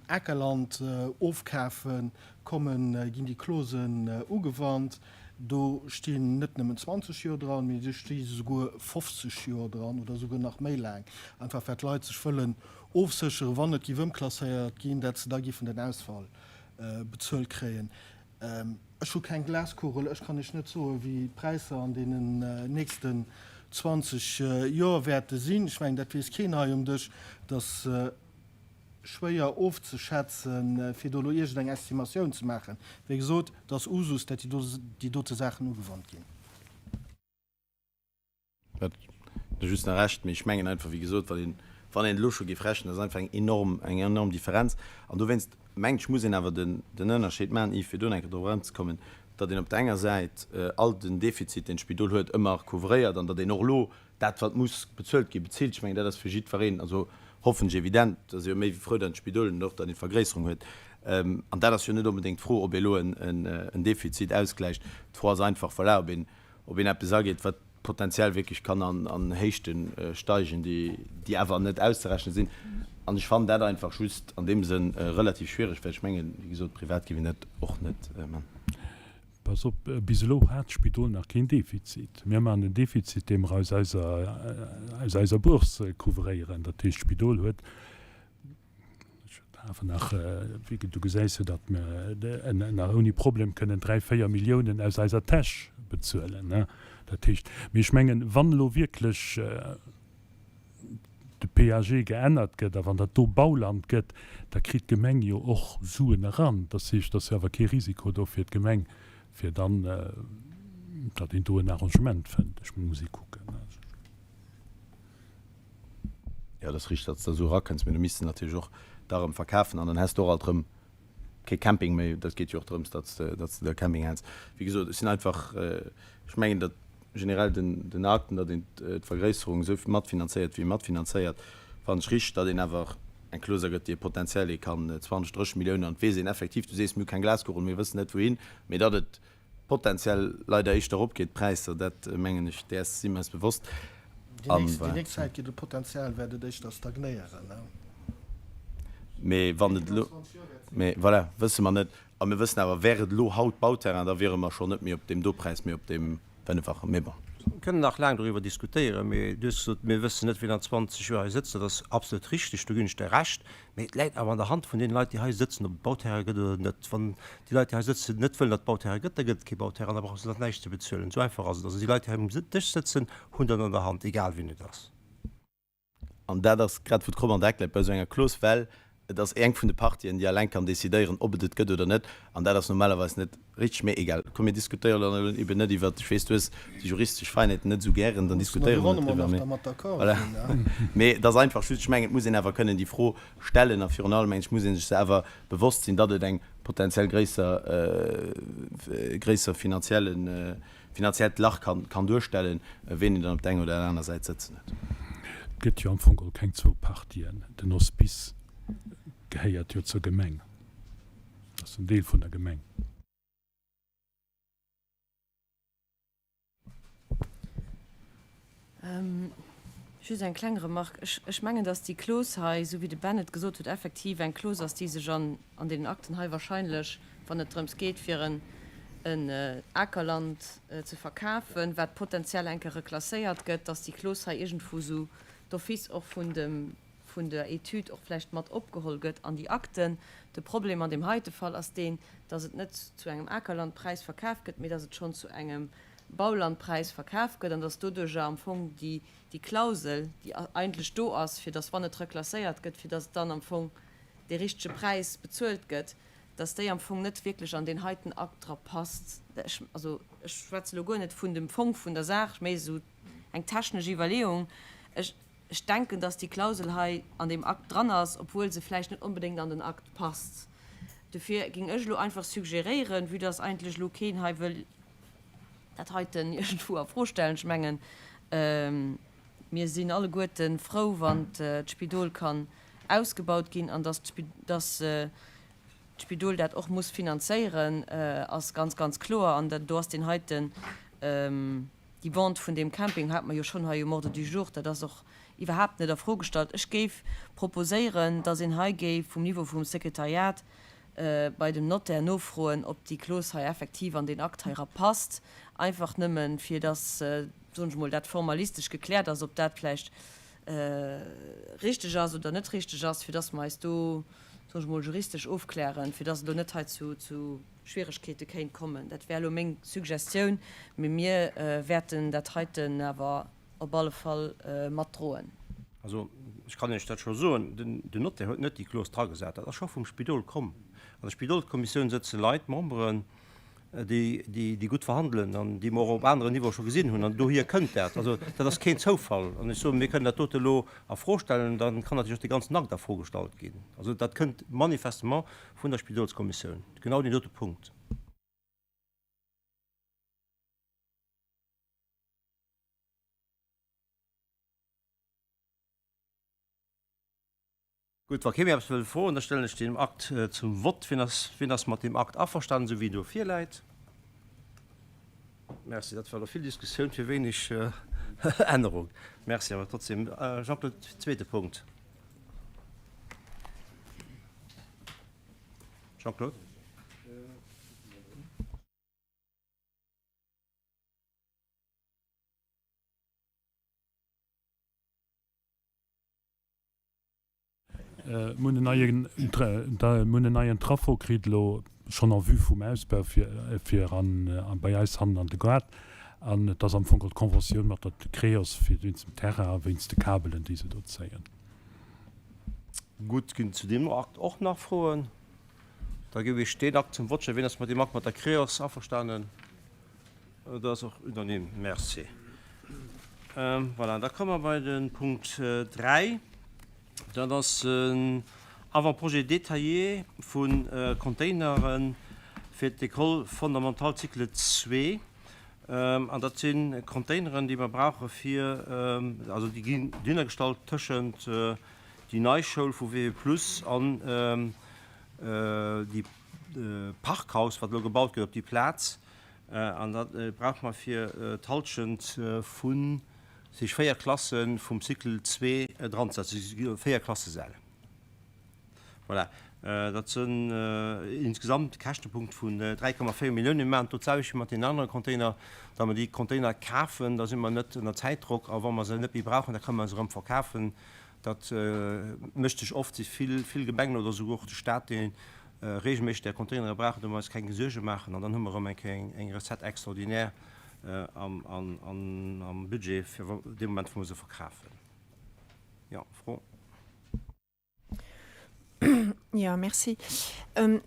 Akerland ofkafen kommen, ginn déi Clausen ugewannt. Do stinn net nëmmen 20 Joer dran, mee do sti souguer 50 Joer dran oder souguer nach méi laang, einfach well d'Leit sech wëllen ofsécheren, wann et géif ëmklasséiert ginn, dat se da géifen den Ausfall bezuelt kréien. Ech hu keng Glaskugel, ech kann Iech net soen, wéi d'Präisser an deenen nächsten 20 Joer wäerte sinn. Ech mengen, dat weess keen hei um Dësch, dass. Schwéier ofzeschätzen, fir do elo iergendeng Estimatioun ze maachen. Wéi gesot, et ass Usus, dat déi dote Saachen ugewannt ginn. Dat ass just nach Recht, mee ech mengen einfach, wéi gesot, wann een, wann een elo scho géif rechnen, dat ass einfach eng enorm, eng enorm Differenz. An dowéinst mengen ech, muss een awer den, den Ënnerscheed maachen, Yves, fir do nach eng Kéier drop erëmzekommen, datt een op der enger Säit all den Defizit, deen d'Spidol huet, ëmmer couvréiert an datt een och elo Dat, wat muss bezuelt ginn, bezilt. Ech mengen, dat ass fir jiddwereen, also hoffen ech, evident. Et ass jo méi wéi frou, datt d'Spidol dann och dann eng Vergréisserung huet. An dat ass jo net onbedéngt d'Fro, ob ee elo en Defizit ausgläicht. D'Fro ass einfach, voilà, ob een, ob een eppes ageet, wat potenziell wierklech kann an Héichte steigen, déi, déi awer net auszerechnen sinn. An ech fannen dat einfach just an deem Sënn relativ schwierig, well ech mengen, wéi gesot, privat géif een dat och net man. Pass op, bis elo hat d'Spidol nach keen Defizit. Mir maachen den Defizit, dee mer aus eiser, aus eiser Bourse couvréieren. Dat heescht, d'Spidol huet, ech awer nach, wéi du gesäis jo, datt mer nach ouni Problem kënnen 3, 4 Milliounen aus eiser Täsch bezuelen. Dat heescht, mee ech mengen, wann elo wierklech, de PAG geännert gëtt a wann dat do Bauland gëtt, da kritt d'Gemeng jo och Suen eran. Dat heescht, et ass jo awer kee Risiko do fir d'Gemeng, fir dann, datt een do en Arrangement fënnt. Ech muss ee kucken. Jo, dat ass richteg, datt s de da Sue erakënns, mee du misst se natierlech och da erëm verkafen an dann häss de och alt erëm kee Camping méi. Dat geet jo och drëms, datt s de, datt s de da Camping häls. Wéi gesot, ech sinn einfach, ech mengen, datt generell den, den Akten, datt een d'Vergréisserung esou matfinanzéiert, wéi e matfinanzéiert, fannen ech richteg, datt een awer. eng Clause ergëtt, déi e potenziell ee kann 20, 30 Milliounen, an et weess een effektiv, du sees, mir hu keng Glaskugel, mir wëssen net wouhin, mee datt et potenziell leider éischter eropgeet, d'Präisser, dat mengen ech, däers si mer eis bewosst. Déi nächst Zäit geet et potenziell, wäert et éischter stagnéieren. Mee wann et elo, mee voilà, wësse mer net. A mir wëssen awer, wär et elo haut Bauterrain, da wiere mer schonn net méi op deem do Präis, mee op deem fënneffachen. Mee bon. Mir kënnen nach laang doriwwer diskutéieren, mee du hues gesot, mir wëssen net, wien an 20 Joer hei sëtzt. Dat ass absolut richtig, do ginn ech der Recht. Mee et läit awer an der Hand vun deene Leit, déi hei sëtzen, ob et Bauterrain gëtt oder net. Wann déi Leit, déi hei sëtzen, net wëllen, datt et Bauterrain gëtt, da gëtt et kee Bauterrain an da brauche se nach näischt ze bezuelen. Esou einfach ass et. Also déi Leit, déi hei um Dësch sëtzen, hunn dat an der Hand, egal wien et ass. An dat ass grad, wou d'Kromm an der Eck läit bei esou enger Clause, well et ass eng vun de Partien, déi alleng kann decidéieren, ob et et gëtt oder net. An dat ass normalerweis net richteg. Mee egal, komm mir diskutéieren dann elo eben net iwwert, ech weess, du hues déi juristesch Feinheeten net esou gären, dann diskutéiere mer net driwwer. Mee voilà, mee et ass einfach just, ech mengen, et muss een awer kënnen déi Fro stellen a virun allem, mengen ech, muss ee sech se awer bewosst sinn, datt et eng potenziell gréisser, gréisser finanziellen, finanziellt Lach kann, kann duerstellen, ween een dann op der enger oder der aner Säit sëtzen huet. Et gëtt jo am Fong geholl keng zwou Partien. Den Hospice gehéiert jo zur Gemeng, ass en Deel vun der Gemeng. Just eng kleng Remarque. Ech mengen, datt déi Clause hei, esou wéi de Ben et gesot huet, effektiv eng Clause ass, déi sech an deenen Akten hei wahrscheinlech, wann et drëms geet, fir en Akerland ze verkafen, wat potenziell eng Kéier reklasséiert gëtt, datt déi Clause hei iergendwou esou d'office och vun dem, vun der Etüd och vläicht mat opgeholl gëtt an déi Akten. De Problem an deem heite Fall ass deen, datt et net zu engem Akerlandpräis verkaf gëtt, mee datt et schonn zu engem Baulandpräis verkaf gëtt an dass doduerjer am Fong déi, déi Klausel, déi eigentlech do ass, fir dass, wann et reklasséiert gëtt, fir dass dann am Fong dee richtege Präis bezuelt gëtt, dass déi am Fong net wierklech an deen heiten Akt dra passt. Ech, also ech schwätze elo guer net vun dem Fong vun der Saach, méi esou eng technesch Iwwerleeung. Ech, ech denken, dass déi Klausel hei an deem Akt dran ass, obwuel se vläicht net onbedéngt an den Akt passt. Dofir géing ech elo einfach suggéréieren, vue dass eigentlech elo keen hei wëll dat heiten iergendwou a Fro stellen. Ech mengen, mir sinn alleguerte frou, wann d'Spidol kann ausgebaut ginn an dass d'Spidol dat och muss finanzéieren, ass ganz, ganz kloer. An do ass deen heiten, déi Vente vun deem Camping hate mer jo schonn hei um Ordre du jour, dat ass och iwwerhaapt net a Fro gestallt. Ech géif proposéieren, dass een hei géif vum Niveau vum Sekretariat bei dem Notaire nofroen, ob déi Clause hei effektiv an deen Akt hei era passt, einfach nëmmen, fir dass, soen ech emol, dat formalistesch gekläert ass, ob dat vläicht richteg ass oder net richteg ass, fir dass mer eis do, soen ech emol, juristesch ofklären, fir dass et elo net hei zu Schwieregkeete kéint kommen. Dat wär elo meng Suggestioun, mee mir wäerten dat heiten awer op alle Fall mat droen. Also, ech kann Iech dat scho soen, den Notaire huet net déi Clause dragesat, dat ass scho vum Spidol komm. An der Spidolskommissioun sëtze Leit, Memberen, déi gutt verhandelen an déi mer och op aneren Niveaue scho gesinn hunn. An dohier kënnt dat. Also, dat ass keen Zoufall. An ech soen, mir kënnen dat dote elo a Fro stellen, da kann natierlech och dee ganzen Akt a Fro gestallt ginn. Also, dat kënnt manifestement vun der Spidolskommissioun, genau deen dote Punkt. Gutt, wa kee méi eppes wëll froen, da stellen ech deen Akt zum Vott. Wien ass, wien ass mat deem Akt averstanen, esou wéi en do virläit? Merci. Dat war elo vill Diskussioun fir wéineg Ännerung. Merci awer trotzdem. Jean-Claude, zweete Punkt. Jean-Claude? Mir hunn en neien, mir hunn en neien Traffo kritt elo schonn en vue vum Ausbau fir, fir an, bei eis hannen an de Gaart. An et ass am Fong geholl d'Conventioun mat der Creos fir wéinst dem Terrain a wéinst de Kabelen, déi se do zéien. Gutt, ginn zu deem Akt och nach Froen? Da géif ech deen Akt zum Vott stellen. Wien ass mat deem Akt mat der Creos averstanen? Dat ass och unanime. Merci. Voilà, da komme mer bei de Punkt 3. Dat ass en Avant-projet détaillé vu Containere fir d'École fondamentale cycle 2. An dat si Containeren, déi mer brauche fir, also déi ginn dohinnergestallt tëschent. déi nei Schoul vu WW Plus an déi Parkhaus, wat elo gebaut gëtt op déi Plaz. An da brauche mer fir d'Halschent vun sech 4 Klasse vum Cycle 2 dranzesetzen, 4 Klassesäll. Voilà, dat sënn insgesamt e Käschtepunkt vun 3,4 Milliounen. Mir maachen do d'selwecht wéi mat deenen anere Container, datt mer déi Container kafen, da si mer net ënner Zäitdrock a wa mer se net méi brauchen, da kënne mer se erëm verkafen. Dat mécht sech oft, si vill, vill Gemengen oder esouguer och de Stat, dee regelméisseg där Containere brauchen, do mer eis keng Suerge maachen an dann hu mer erëm eng Kéier eng Recette extraordinaire am Budget fir dee Moment, wou mer se verkafen. Jo, Fro? Jo, merci.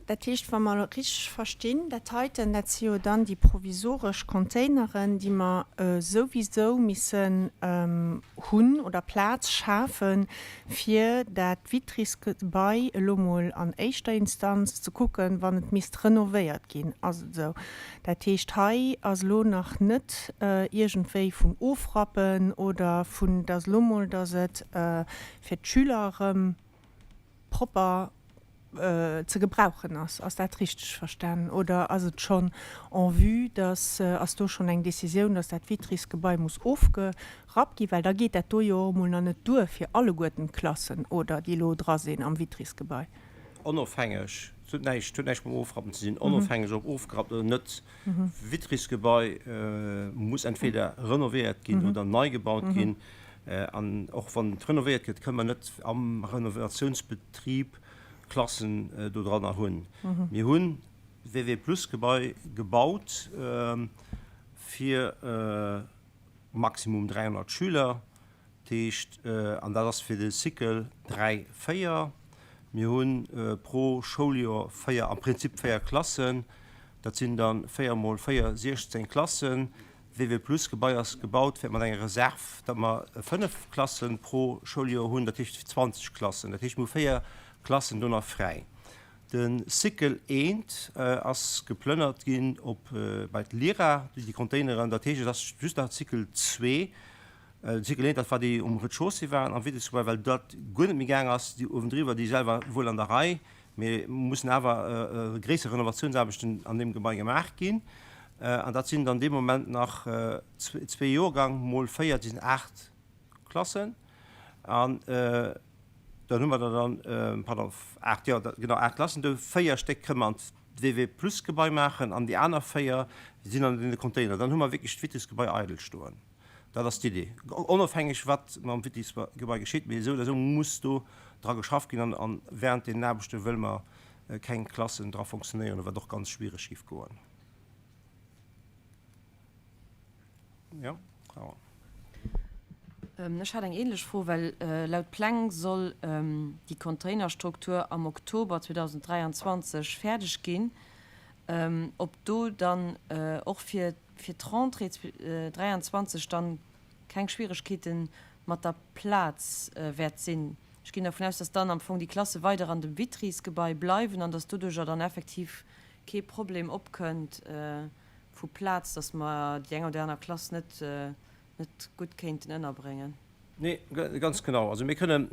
Dat heescht, wa mer richteg verstinn, dat heiten, dat si jo dann déi provisoresch Containeren, déi mer souwisou missen hunn oder Plaz schafen, fir dat Vitrysgebai elo mol an éischter Instanz ze kucken, wann et misst renovéiert ginn. Ass et esou? Dat heescht, hei ass elo nach net iergendwéi vun Ofrappen oder vun, dass elo mol, dass et fir d'Schüler erëm propper ze gebrauchen ass. Ass dat richteg verstanen oder ass et schonn en vue, dass, ass do schonn eng Décisioun, dass dat Vitrysgebai muss ofgerappt ginn? Well da geet dat do jo och emol nach net duer fir alleguerten d'Klassen, oder, déi elo dra sinn am Vitrysgebai. Onofhängeg, et huet näischt, huet näischt mam Ofrappen ze dinn, onofhängeg ob ofgerappt oder net, Vitrysgebai muss entweder renovéiert ginn oder nei gebaut ginn. An och wann et renovéiert gëtt, kënne mer net am Renovatiounsbetrib Klassen dodranner hunn. Mir hunn d'WW-Plus-Gebai gebaut fir maximum 300 Schüler. Dat heescht, an dat ass fir de Cycle 3, 4. Mir hu pro Schouljoer 4, am Prinzip 4 Klassen. Dat sinn da 4 mol 4, 16 Klassen. WW-Plus-Gebai ass gebaut fir mat enger Reserv, datt mer 5 Klasse pro Schouljoer hunn, dat heescht 20 Klassen. Dat heescht, mir hu 4 Klassen do nach fräi. De Cycle I ass geplënnert ginn op bei d'Lyra, déi Containeren. Dat heescht, et ass just nach Cycle II. De Cycle I, dat war déi um Rez-de-chaussée waren am Wittersgebai, well dat guer net méi gaang ass. Déi uewendriwwer, déi selwer wuel an der Rei, Mee mussen awer gréisser Renovatiounsaarbechten an deem Gebai gemaach ginn. An dat sinn dann dee Moment nach zwee Joergang mol 4, dat sinn 8 Klassen. An dann hu mer der dann, pardon, 8, jo, genau 8 Klassen. Do 4 Stéck kënne mer an d'WW-Plus-Gebai maachen an déi aner 4 sinn an deene Container. Dann hu mer wierklech d'Wittis-Gebai eidel stoen. Dat ass d'Idee, onofhängeg wat mam Vittis-Gebai geschitt. Mee esou oder esou muss do dra geschafft ginn an während deenen Aarbechte wëlle mer keng Klassen dra fonctionnéieren, wat och ganz schwiereg géif goen. Jo, Carole. Ech hat eng ähnlech Fro, well laut Pläng soll déi Containerstruktur am Oktober 2023 fäerdeg ginn. Ob do dann och fir fir d'Rentrée 23 dann keng Schwieregkeete mat der Plaz wäert sinn. Ech ginn dervun aus, dass dann am Fong déi Klasse weider an dem Vitrysgebai bleiwen an dass doduerjer dann effektiv kee Problem opkënnt vu Plaz, dass mer déi eng oder aner Klass net net gutt kéinten ënnerbréngen. Nee, ganz genau. Also mir kënnen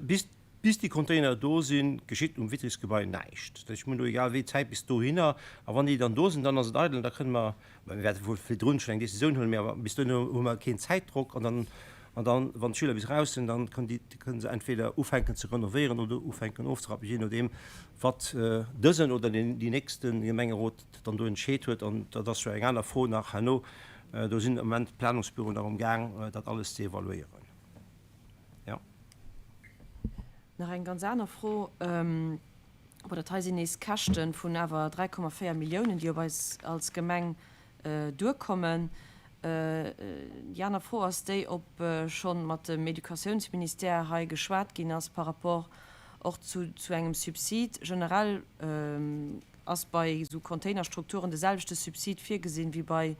bis Bis déi Container do sinn, geschitt um Vitrysgebai näischt. Dat heescht, mir hunn do egal wéi Zäit bis dohinner. A wann déi dann do sinn, dann ass et eidel an da kënne mer, mä mir wäerte wuel virdrun schonn eng Decisioun huelen, mä awer bis dohinner hu mer keen Zäitdrock. An dann, an dann, wann d'Schüler bis raus sinn, dann kënnen déi, kënnen se entweder ufänken ze renovéieren oder ufänken ofzerappen, jee nodeem wat dësen oder deen, déi nächste Gemengerot dann do entscheet huet. An dat ass jo eng aner Fro nach herno. Do sinn am Moment d'Planungsbüroen nach amgaang, dat alles ze evaluéieren. Jo. Nach eng ganz aner Fro. Bon, dat hei sinn nees Käschte vun awer 3,4 Milliounen, déi op eis als Gemeng duerkommen. Déi aner Fro ass déi, ob scho mat dem Educatiounsministère hei geschwat ginn ass par rapport och zu zu engem Subsid. Generell ass bei esou Containerstrukturen de selwechte Subsid virgesinn wéi bei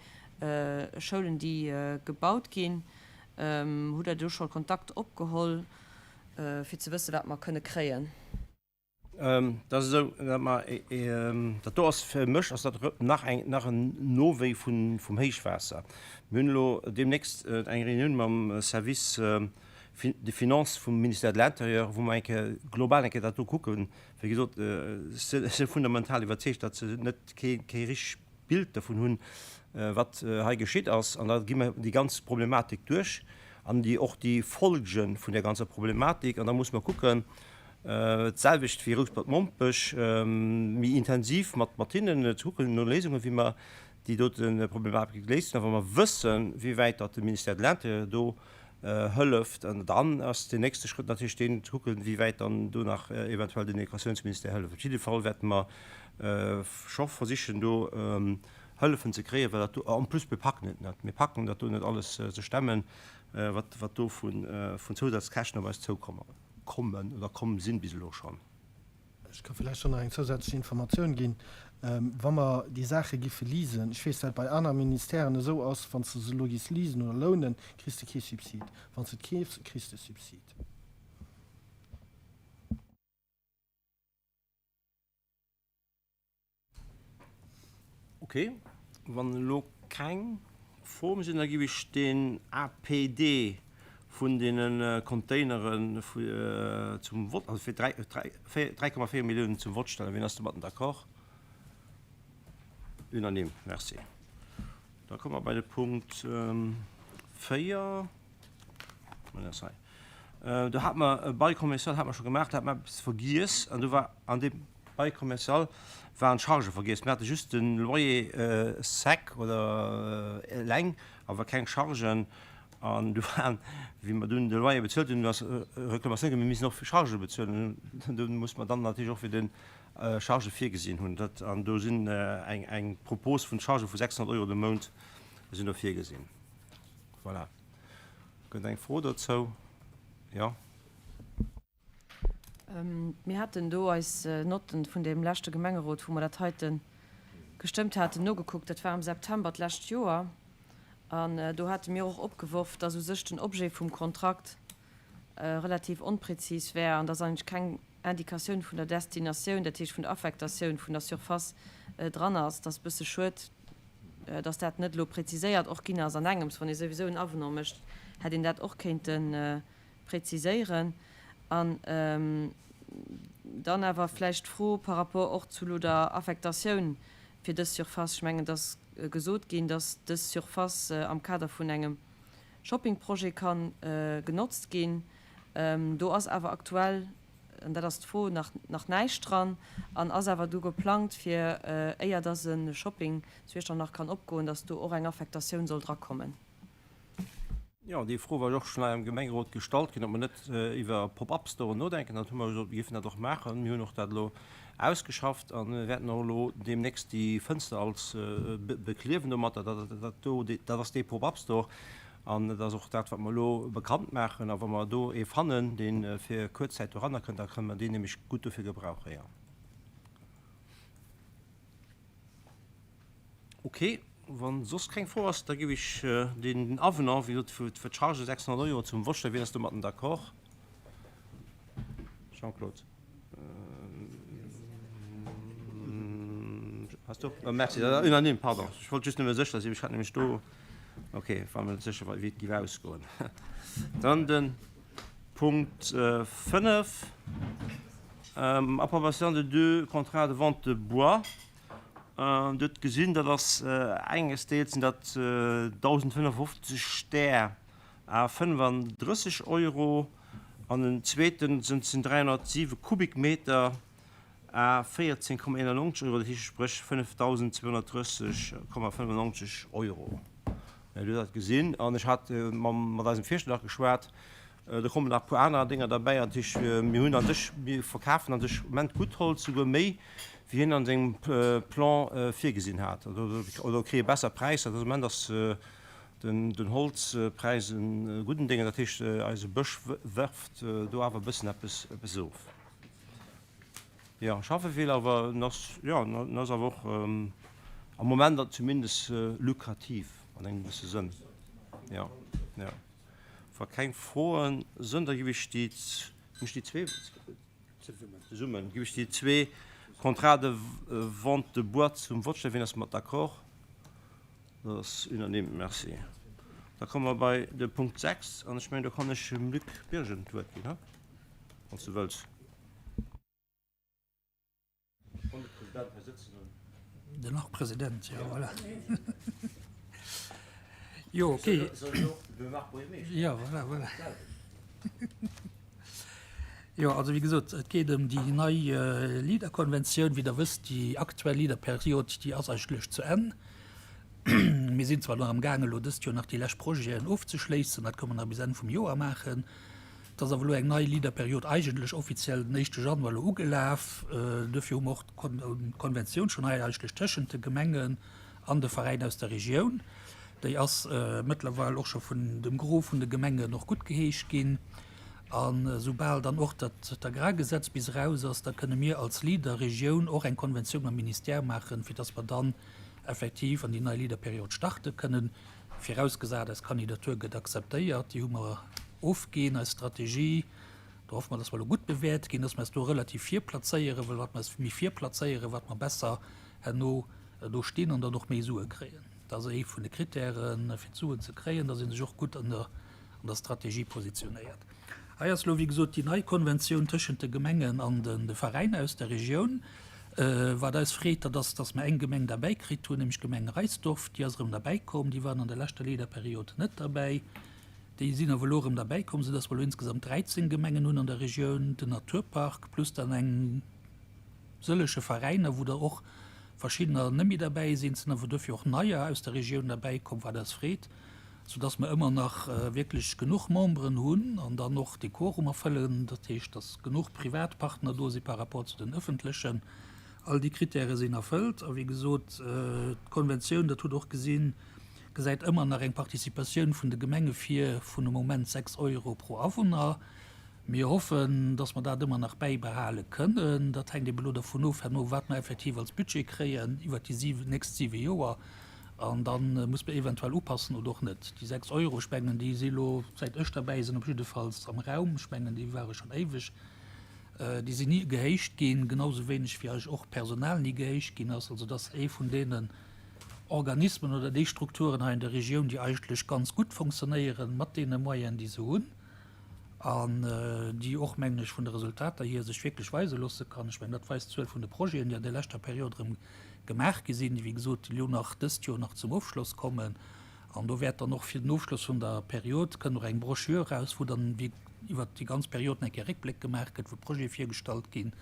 Schoulen, déi gebaut ginn. Hutt Der do scho Kontakt opgeholl, fir ze wëssen, wat mer kënne kréien? Dat ass esou, datt mer, dat do ass fir mech ass dat nach eng, nach en Nowéi vun, vum Héichwaasser. Mir hunn elo deemnächst eng Reunioun mam Service. des Finances vum Ministère de l'Intérieur, wou mer eng Kéier global eng Kéier dat do kucken. Wéi gesot, ech si fundamental iwwerzeegt, datt se net kee richtegt Bild dovun hunn, wat hei geschitt ass. An da gi mer déi ganz Problematik duerch an déi och déi Folge vun där ganzer Problematik. An da muss mer kucken, d'selwecht wéi Rouspert-Mompech, méi intensiv mat mat hinnen ze kucken no Léisungen, wéi mer déi dote Problematik léisen. A wa mer wëssen, wéi wäit datt de Ministère de l'Intérieur do hëlleft, an dann ass deen nächste Schrëtt natierlech deen, ze kucken, wéi wäit dann do nach eventuell den Educatiounsministère hëlleft. Op jidde Fall wäerte mer scho versichen, do Hëllefen ze kréien, well dat do, en plus mir packen et net, mir packen dat do net alles ze stemmen, wat, wat do vun Zousazkäschten op eis zoukommen kommen oder komm sinn bis elo schonn. Ech ka vläicht och nach eng zousätzlech Informatioun ginn. Wa mer déi Saache giffe leasen, ech weess, dat et bei aner Ministèren esou ass, wann s de se elo giss leasen oder lounen, kriss de kee Subsid. Wann s de et keefs, kriss de Subsid. Ok, wann elo keng Froe méi sinn, da géif ech deen APD vun deene Containere zum Vott, also fir 3,4 Milliounen zum Vott stellen. Wien ass domatten d'accord? Unanime. Merci. Da komme mer bei de Punkt 4. Do hate mer e Bail commercial hate mer scho gemaach, do hate mer eppes vergiess an do war an deem Bail commercial waren d'Chargë vergiess. Mir hate just de Loyer sec oder eleng, awer keng Chargen. An du waren, wéi mer dunn de Loyer bezuelt hunn, du ass Reklamatioun komm, mir missten och Chargë bezuelen. Do muss mer dann natierlech och fir de Chargë virgesinn hunn. Dat, an do sinn eng, eng Propos vun Chargë vu 600 Euro de Mount sinn do virgesinn. Voilà. Gëtt eng Fro dozou? Jo. Mir haten do eis Notten vun deem leschte Gemengerot, wou mer dat heite gestëmmt haten, nogekuckt. Dat war am September d'lescht Joer. An do hate mir och opgeworf, dass u sech den Objet vum Kontrakt relativ onprezis wär an dass eigentlech keng Indikatioun vun der Destinatioun, dat heescht vun der Affektatioun vun der Surface dran ass. Dat ass e bësse schued, dass dat net elo präziséiert och ginn ass. An engems, wann ee souwisou en Avenant mécht, hätt een dat och kéinte präziséieren. An dann awer vläicht d'Fro par rapport och zu elo der Affektatioun fir dës Surface. Ech mengen, et ass gesot ginn, dass dës Surface am Kader vun engem Shoppingprojet ka genotzt ginn. Do ass awer aktuell, an dat ass d'Fro, nach nach näischt dran an ass awer do geplangt, fir, éier dass e Shopping zu Iechternach kann opgoen, dass do och eng Affektatioun soll drakommen. Jo, déi Fro war jo och schonn hei am Gemengerot gestallt ginn, ob mer net iwwer Pop-up-Storen nodenken. Dat hu mer gesot, mir géifen dat och maachen. Mir hunn och dat elo ausgeschafft a mir wäerten och elo deemnächst déi Fënster als bekliewen domatter. Dat do, dat ass dee Pop-up-Store an dat ass och dat, wat mer elo bekannt maachen. A wa mer do ee fannen, dee fir kuerz Zäit doranner kënnt, da kënne mer deen nämlech gutt dofir gebrauchen, jo. Ok, wann soss keng Fro ass, da géif ech den Avenant, wéi gesot, fir d'Charge 600 Euro zum Vott stellen. Wien ass domatten d'accord? Jean-Claude? Has du? Oh, merci, dat ass unanime, pardon. Ech wollt just nëmme sécher sinn, ech hat nämlech do, ok, war mer net sécher, wéi et géif ausgoen. Dann de Punkt 5, Approbation de deux contrats de vente de bois. Dir hutt gesinn, dat ass enges Deels sinn dat 1.055 Stär à 35 Euro an den zweeten sinn 307 Kubikmeter à 14,91 Euro, dat heescht spréch 5.230,95 Euro. Dir hutt dat gesinn an ech hat mat eisem Fierschter nach geschwat, Do kommen nach e puer aner Dénger derbäi. An dat heescht, mir hunn a sech, mir verkafen a sech am Moment gutt Holz, souguer méi, wéi hien an sengem Plan virgesinn hat, oder kréie besser Präisser. Dat ass am Moment ass den Holzpräis e gudden Dénger. Dat heescht, eise Bësch werft do awer e bëssen eppes of. Jo, schaffe vill, awer en ass, jo, en ass awer och am Moment zumindest lukrativ an engem gewësse Sënn. Jo, jo. Wa keng Froen sënn, da giff ech déi, hunn ech déi zwee zesummen, giff ech déi zwee Contrats de vente de bois zum Vott stellen. Wien ass mat d'accord? Dat ass unanime. Merci. Da komme mer bei de Punkt 6 an ech mengen, do kann ech dem Luc Birgen d'Wuert ginn, ha? Wann s du wëlls. Wann de President hei sëtzen hunn. Den nach President, jo, voilà. Jo, okay. Soll ech och de Marc Buergermeeschter? Jo, voilà, voilà. Jo, also wéi gesot, et geet ëm déi nei Leader-Konventioun. Wéi Der wësst, déi aktuell Leader-Period, déi ass eigentlech zu Enn. Mir sinn zwar nach amgaangen, elo dëst Joer nach déi lescht Projeten ofzeschléissen, dat kënne mer nach bis Enn vum Joer maachen. Et ass awer elo eng nei Leader-Period eigentlech offiziell den éischte Januar elo ugelaf. Duerfir hu mer och d'Konventioun schonn hei eigentlech tëschent de Gemengen an de Veräin aus der Regioun. Déi ass mëttlerweil och scho vun dem Gros vun de Gemengen och guttgeheescht ginn. A soubal dann och dat d'Agrargesetz bis eraus ass, da kënne mir als Leader-Regioun och eng Konventioun mam Ministère maachen, fir dass mer dann effektiv an déi nei Leader-Period starte kënnen, virausgesat eis Kandidatur gëtt akzeptéiert. Déi hu mer ofginn, eis Strategie. Do hoffe mer, dass mer elo gutt bewäert ginn, dass mer eis do relativ vir plazéieren, well wat mer eis méi vir plazéieren, wat mer besser herno do stinn an dann och méi Sue kréien. Dat ass ee vun de Krittären, fir d'Suen ze kréien, dass ee sech och gutt an der an der Strategie positionéiert. Hei ass elo, wéi gesot, déi nei Konventioun tëschent de Gemengen an de Veräiner aus der Regioun. Wat eis freet, dat ass, dass mer eng Gemeng derbäi kritt hunn, nämlech d'Gemeng Reisdorf. Déi ass erëm derbäi komm. Déi waren an der leschter Leader-Period net derbäi. Déi sinn awer elo erëm derbäi komm, soudass mer elo insgesamt 13 Gemengen hunn an der Regioun, den Naturpark plus dann eng sëllege Veräiner, wou der och verschiddener net méi derbäi sinn. Et sinn awer duerfir och neier aus der Regioun derbäi komm, wat eis freet. Soudass mer ëmmer nach wierklech genuch Memberen hunn an dann och de Quorum erfëllen, dat heescht, dass genuch privat Partner do si par rapport zu den öffentlechen. All déi Kritäre sinn erfëllt. A wéi gesot, d'Konventioun, dat hutt Der och gesinn, gesäit ëmmer nach eng Participatioun vun de Gemenge vir vun am Moment 6 Euro pro Awunner. Mir hoffen, dass mer dat ëmmer nach bäibehale kënnen. Dat hänkt ebe lo dervun of herno, wat mer effektiv als Budget kréien iwwert déi nächst siwe Joer. An da muss mer eventuell upassen oder och net. Déi 6 Euro, ech mengen, déi si elo, säit ech derbäi sinn, op jiddefalls am Raum. Ech mengen, déi ware schonn éiweg. Déi sinn ni gehéicht ginn, genau sou wéineg wéi eigentlech och d'Personal ni gehéicht ginn ass. Also dat ass ee vun deenen Organismen oder déi Strukturen hei an der Regioun, déi eigentlech ganz gutt fonctionnéieren mat deene Moyenen, déi se hunn an déi och, mengen ech, vun de Resultater hier sech wierklech weise loosse kann. Ech mengen, dat weist d'Zuel vun de Projeten, déi an der leschter Period erëm gemaach gi sinn, déi wéi gesot elo nach dëst Joer nach zum Ofschloss kommen. An do wäert dann och fir den Ofschloss vun der Period kënnt och eng Broschür eraus, wou dann wéi iwwert déi ganz Period eng Kéier Réckbléck gemaach gëtt, wou d'Projete virgestallt ginn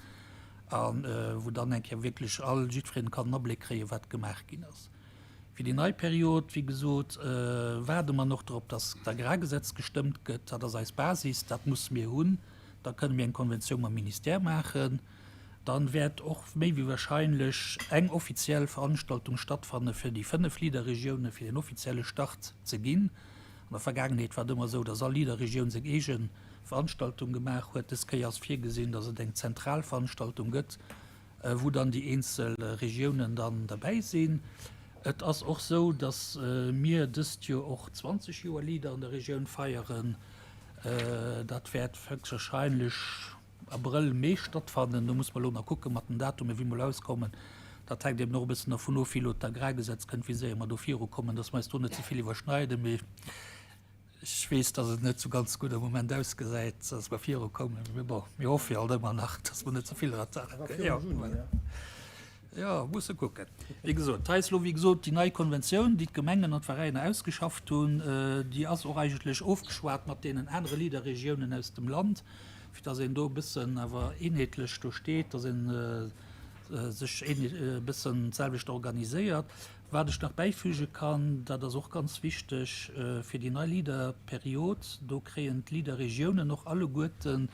a wou dann eng Kéier wierklech all, jiddwereen kann en Abléck kréien, wat gemaach ginn ass. Fir déi nei Period, wéi gesot, waarde mer nach drop, dass d'Agrargesetz gestëmmt gëtt. Dat ass eis Basis, dat musse mir hunn. Da kënne mir eng Konventioun mam Ministère maachen. Dann wäert och méi wéi wahrscheinlech eng offiziell Veranstaltung stattfanne fir déi 5 Leader-Regiounen, fir den offizielle Start ze ginn. An der Vergaangenheet war et ëmmer esou, dass all Leader-Regioun seng eege Veranstaltung gemaach huet. Dës Kéier ass virgesinn, dass et eng zentral Veranstaltung gëtt, wou dann déi eenzel Regiounen dann derbäi sinn. Et ass och esou, dass mir dëst Joer och 20 Joer Leader an der Regioun feieren. Dat wäert höchstwahrscheinlech Abrëll, Mee stattfannen. Do muss mer elo nach kucke mat den Datumen, wéi mer elo auskommen. Dat hänkt eben och e bëssen dervun of, wéi elo d'Agrargesetz kënnt, wéi séier mer do virukommen, dass mer eis do net ze vill iwwerschneiden. Mee ech weess, dass et net esou ganz gutt am Moment ausgesäit, dass mer virukommen. Mee bon, mir hoffe jo alt ëmmer nach, dass mer net ze vill Retard kréien. Jo, musse kucken. Wéi gesot, hei ass elo wéi gesot déi nei Konventioun, déi d'Gemengen an d'Veräiner ausgeschafft hunn. Déi ass och eigentlech ofgeschwat mat deenen anere Leader-Regiounen aus dem Land, fir dass een do e bëssen awer eenheetlech do steet, dass ee sech e bëssen d'selwecht organiséiert. Wat ech nach bäifüge kann, dat ass och ganz wichteg fir déi nei Leader-Period, do kréien d'Leader-Regiounen och alleguerten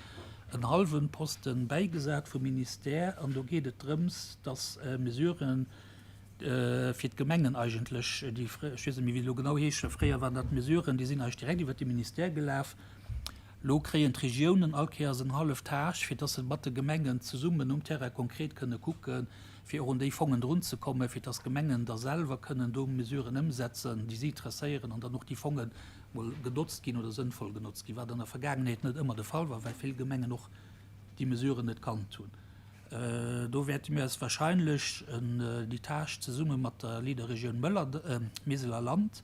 en hallwe Posten bäigesat vum Ministère an do geet et drëms, dass Mesuren fir d'Gemengen eigentlech, déi, ech weess net méi wéi se elo genau heeschen, fréier waren dat Mesuren, déi sinn eigentlech direkt iwwert de Ministère gelaf, elo kréien d'Regiounen all Kéiers en hallef Tâche, fir dass se mat de Gemengen zesummen um Terrain konkret kënne kucken, fir och un déi Fongen drunzekommen, fir dass d'Gemengen da selwer kënnen do Mesuren ëmsetzen, déi si interesséieren, an dann och déi Fonge mol genotzt ginn oder sënnvoll genotzt ginn, wat an der Vergaangenheet net ëmmer de Fall war, well vill Gemengen och déi Mesuren net kannt hunn. Do wäerte mir eis wahrscheinlech déi Tâche zesumme mat der Leader-Regioun Miseler Land.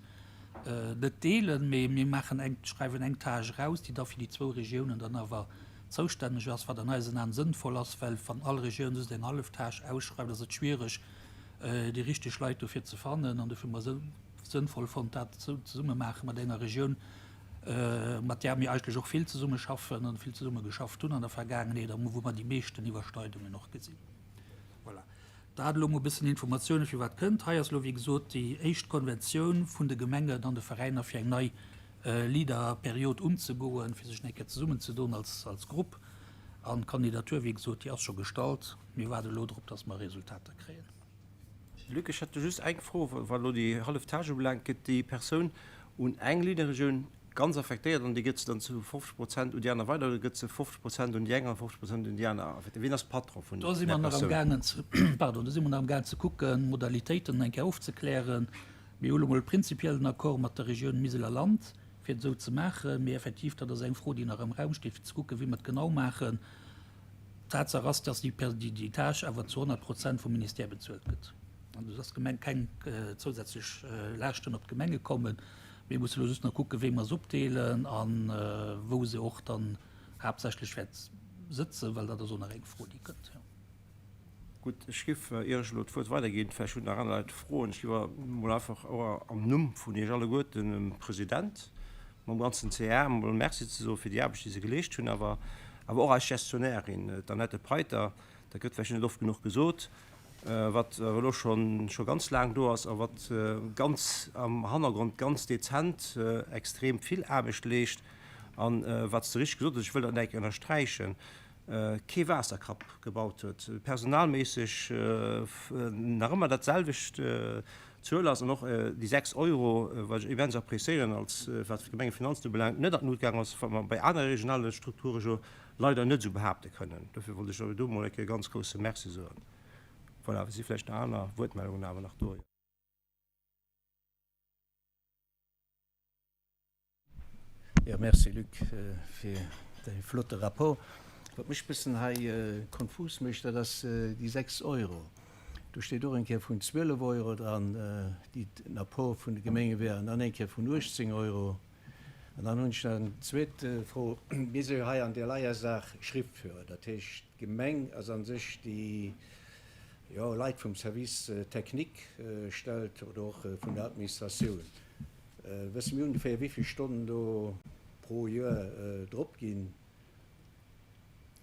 Net deelen, mee mir maachen eng, schreiwen eng Tâche eraus, déi da fir déi zwou Regiounen dann awer zoustänneg ass, wat an eisen Aen sënnvoll ass, well wann all Regioun just eng hallef Tâche ausschreift, ass et schwiereg, déi richteg Leit dofir ze fannen. An dofir hu mer sënnvoll fonnt, dat esou zesumme maache mat enger Regioun, mat där mir eigentlech och vill zesummeschaffen an vill zesummegeschafft hunn an der Vergaangenheet a wou mer déi meeschten Iwwerschneidungen och gesinn. Voilà. Dat elo mol e bëssen Informatiounen, fir wat kënnt. Hei ass elo, wéi gesot, déi éischt Konventioun vun de Gemengen an de Veräiner, fir eng nei Leader-Period unzegoen, fir sech eng Kéier zesummenzedoen als, als Grupp. An d'Kandidatur, wéi gesot, déi ass scho gestallt. Mir waarde elo drop, dass mer Resultater kréien. Luc, ech hätt do just eng Fro, wat elo déi hallef Tâche ubelaangt. Gëtt déi Persoun un eng Leader-Regioun ganz affektéiert an déi gëtt se dann zu 50 Prozent un déi aner weider oder gëtt se 50 Prozent un déi eng an 50 Prozent un déi aner affektéiert? Wien ass Patron vun Do si där mer nach am Persoun? gaangen ze, pardon, do si mer nach am gaangen ze kucken, d'Modalitéiten eng Kéier ofzeklären. Mir hu lo mol prinzipiell den Accord mat der Regioun Miseler Land, fir et esou ze maachen. Mee effektiv, dat ass eng Fro, déi nach am Raum steet, fir ze kucken, wéi mer et genau maachen. Tatsaach ass, dass déi déi Tâche awer zu 100 Prozent vum Ministère bezuelt gëtt an dass d'Gemeng keng zousätzlech Laaschten op d'Gemenge kommen. Mir musse elo just nach kucken, wéi mer se opdeelen a wou se och dann haaptsächlech wäert sëtzen, well dat ass och nach eng Fro, déi kënnt. Gutt, ech géif Iech elo d'Wuert weiderginn. Vläicht hunn nach aner Leit Froen. Ech géif awer emol einfach och am Numm vun Iech alleguerten dem President mam ganzen CA emol Merci ze soe fir déi Aarbecht, déi se geleescht hunn, awer awer och eis Gestionnairin, d'Annette Peiter, dat gëtt vläicht net oft genuch gesot, wat awer elo schonn scho ganz laang do ass a wat ganz am Hannergrond ganz dezent extrem vill Aarbecht leescht. An wat s de richteg gesot hues, ech wëll dat nach eng Kéier ënnersträichen, kee Waasserkapp gebaut huet, personalméisseg nach ëmmer dat selwecht Zuel ass an och déi 6 Euro, wat ech immens appréciéieren als wat d'Gemengefinanzen ubelaangt, net an d'Lut gaang ass, wat mer bei anere regionale Strukture jo leider net esou behaapte kënnen. Dofir wollt ech do emol eng Kéier e ganz grousse Merci soen. Voilà, et si vläicht nach aner Wuertmeldungen awer nach do. Jo, merci Luc fir däi flotte Rapport. Wat mech bëssen hei konfus mécht, dat ass déi 6 Euro. Do steet och eng Kéier vun 12 Euro dran, déi den Apport vun de Gemenge wär, an dann eng Kéier vun 18 Euro. An dann hunn ech nach eng zweet Fro. Mir si jo hei an där leier Saach Schriftführer. Dat heescht, d'Gemeng ass a sech déi, jo, Leit vum Service technique stellt oder och vun der Administratioun. Wësse mir ongeféier wéivill Stonnen do pro Joer drop ginn?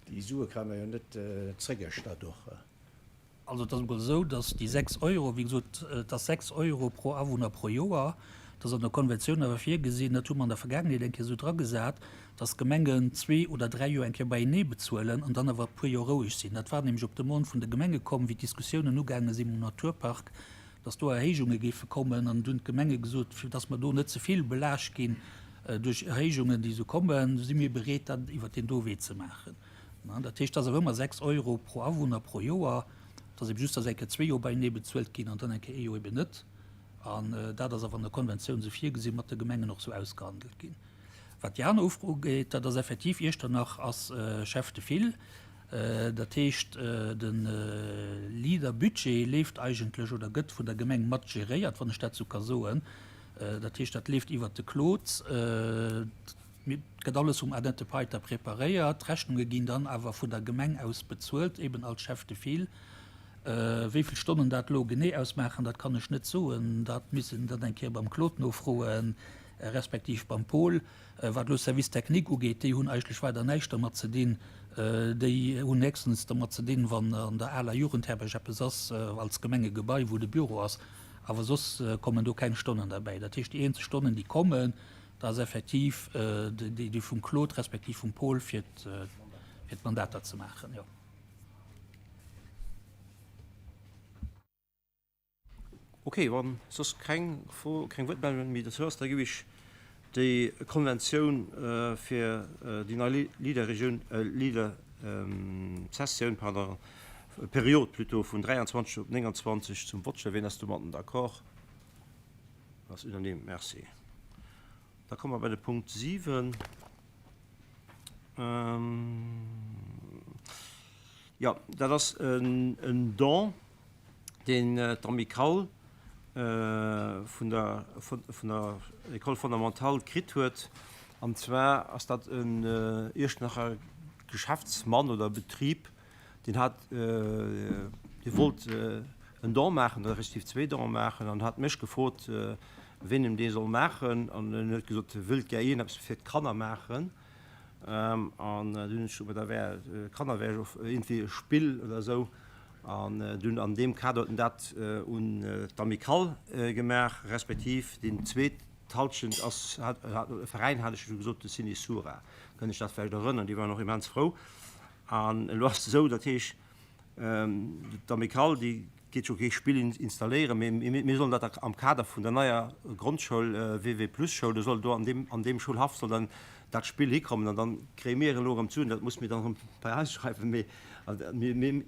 Déi Sue kréie mer jo net zréckerstatt och. Also et ass emol esou, datt déi 6 Euro, wéi gesot, et ass 6 Euro pro Awunner pro Joer, dat ass an der Konventioun awer virgesinn, dat hu mer an der Vergaangenheet eng Kéier esou dragesat, datt d'Gemengen zwee oder dräi Joer eng Kéier beienee bezuelen an dann awer e puer Joer roueg sinn. Dat war nämlech op Demande vun de Gemenge komm, wéi d'Diskussiounen ugaange si mam Naturpark, dass do Erhéijunge géife kommen, an dunn d'Gemenge gesot, fir dass mer do net ze vill belaascht ginn duerch Erhéijungen, déi esou kommen, si mir bereet, dat iwwert deen do Wee ze maachen. Dat heescht, et ass awer ëmmer 6 Euro pro Awunner pro Joer. Et ass ebe just, dass eng Kéier zwee Joer beienee bezuelt ginn an dann eng Kéier ee Joer eben net. An dat ass awer an der Konventioun esou virgesinn, mat de Gemengen och esou ausgehandelt ginn. Wat déi aner Ufro ugeet, dat ass effektiv, Iechternach ass Chef de file. Dat heescht, de Leader-Budget leeft eigentlech oder gëtt vun der Gemeng mat geréiert, wann ech dat esou ka soen. Dat heescht, dat leeft iwwert de Claude. Et gëtt alles vum Annette Peiter preparéiert. D'Rechnunge ginn dann awer vun der Gemeng aus bezuelt, eben als Chef de file. Wéi vill Stonnen dat elo genee ausmaachen, dat kann ech net soen. Dat misst een dann eng Kéier beim Claude nofroen, respektiv beim Paul. Wat elo Service technique ugeet, déi hunn eigentlech weider näischt dermat ze dinn. Déi hunn héchstens dermat ze dinn, wann an der aler Jugendherberg eppes ass, als Gemengegebai, wou de Büro ass. Awer soss kommen do keng Stonnen derbäi. Dat heescht, déi eenzeg Stonnen, déi kommen, dat ass effektiv déi vum Claude respektiv vum Paul, fir d'Mandater ze maachen, jo. Ok, wa soss keng Fro, keng Wuertmeldungen méi dozou ass, da géif ech déi Konventioun fir déi nei Leader-Regioun, Leader-Sessioun, pardon, Period plutôt, vun 23 op 29 zum Vott stellen. Wien ass domatten d'accord? Dat ass unanime. Merci. Da komme mer bei de Punkt 7. Jo, dat ass en Don, deen d'Amicale. Vun der vun der École fondamentale kritt huet. An zwar ass dat en Iechternacher Geschäftsmann oder Betrib, deen hat, dee wollt en Don maachen oder respektiv zwee Donen maachen an hat mech gefrot, ween em dee soll maachen. An en huet gesot, e wëllt gär iergendeppes fir d'Kanner maachen. An dunn hunn ech gesot, ma da wär Kanner wär jo iergendwéi e Spill oder esou. An dunn an deem Kader huet en dat un d'Amicale gemaach, respektiv deen zweet d'Halschent ass, hat e Veräin, hat ech jo gesot, de Cine Sura, kënnt Iech dat vläicht erënneren, déi waren och immens frou. An elo ass et esou, dat heesch, d'Amicale, déi geet jo kee Spill installéieren, mee mir sollen dat am Kader vun der neier Grondschoul, WW-Plus-Schoul, do soll do an deem, an deem Schoulhaff soll dann dat Spill hikommen an dann kréie mir elo erëm d'Suen, dat muss mir dann erëm bei eis schreiwen, mee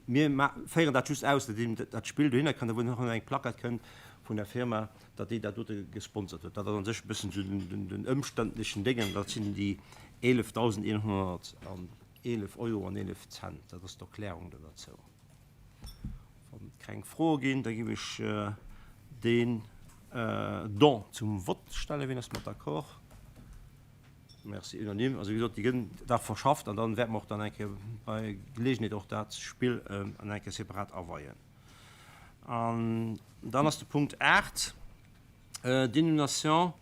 mir féieren dat just aus, datt een dat Spill dohinner kënnt a wou dann och eng Plackett kënnt vun der Firma, datt déi dat dote gesponsert huet. Dat ass an sech e bëssen esou den ëmständlechen Déngen, dat sinn déi 11.111 Euro an 11 Cent. Dat ass d'Erklärung do derzou. Wann et keng Froe ginn, da géif ech deen Don zum Vott stellen. Wien ass mat d'accord? Merci, unanime. Also wéi gesot, déi gëtt da verschafft an dann wäerte mer och dann eng Kéier bei Geleegenheet och dat Spill an eng Kéier separat aweien. An dann ass de Punkt 8, Dénomination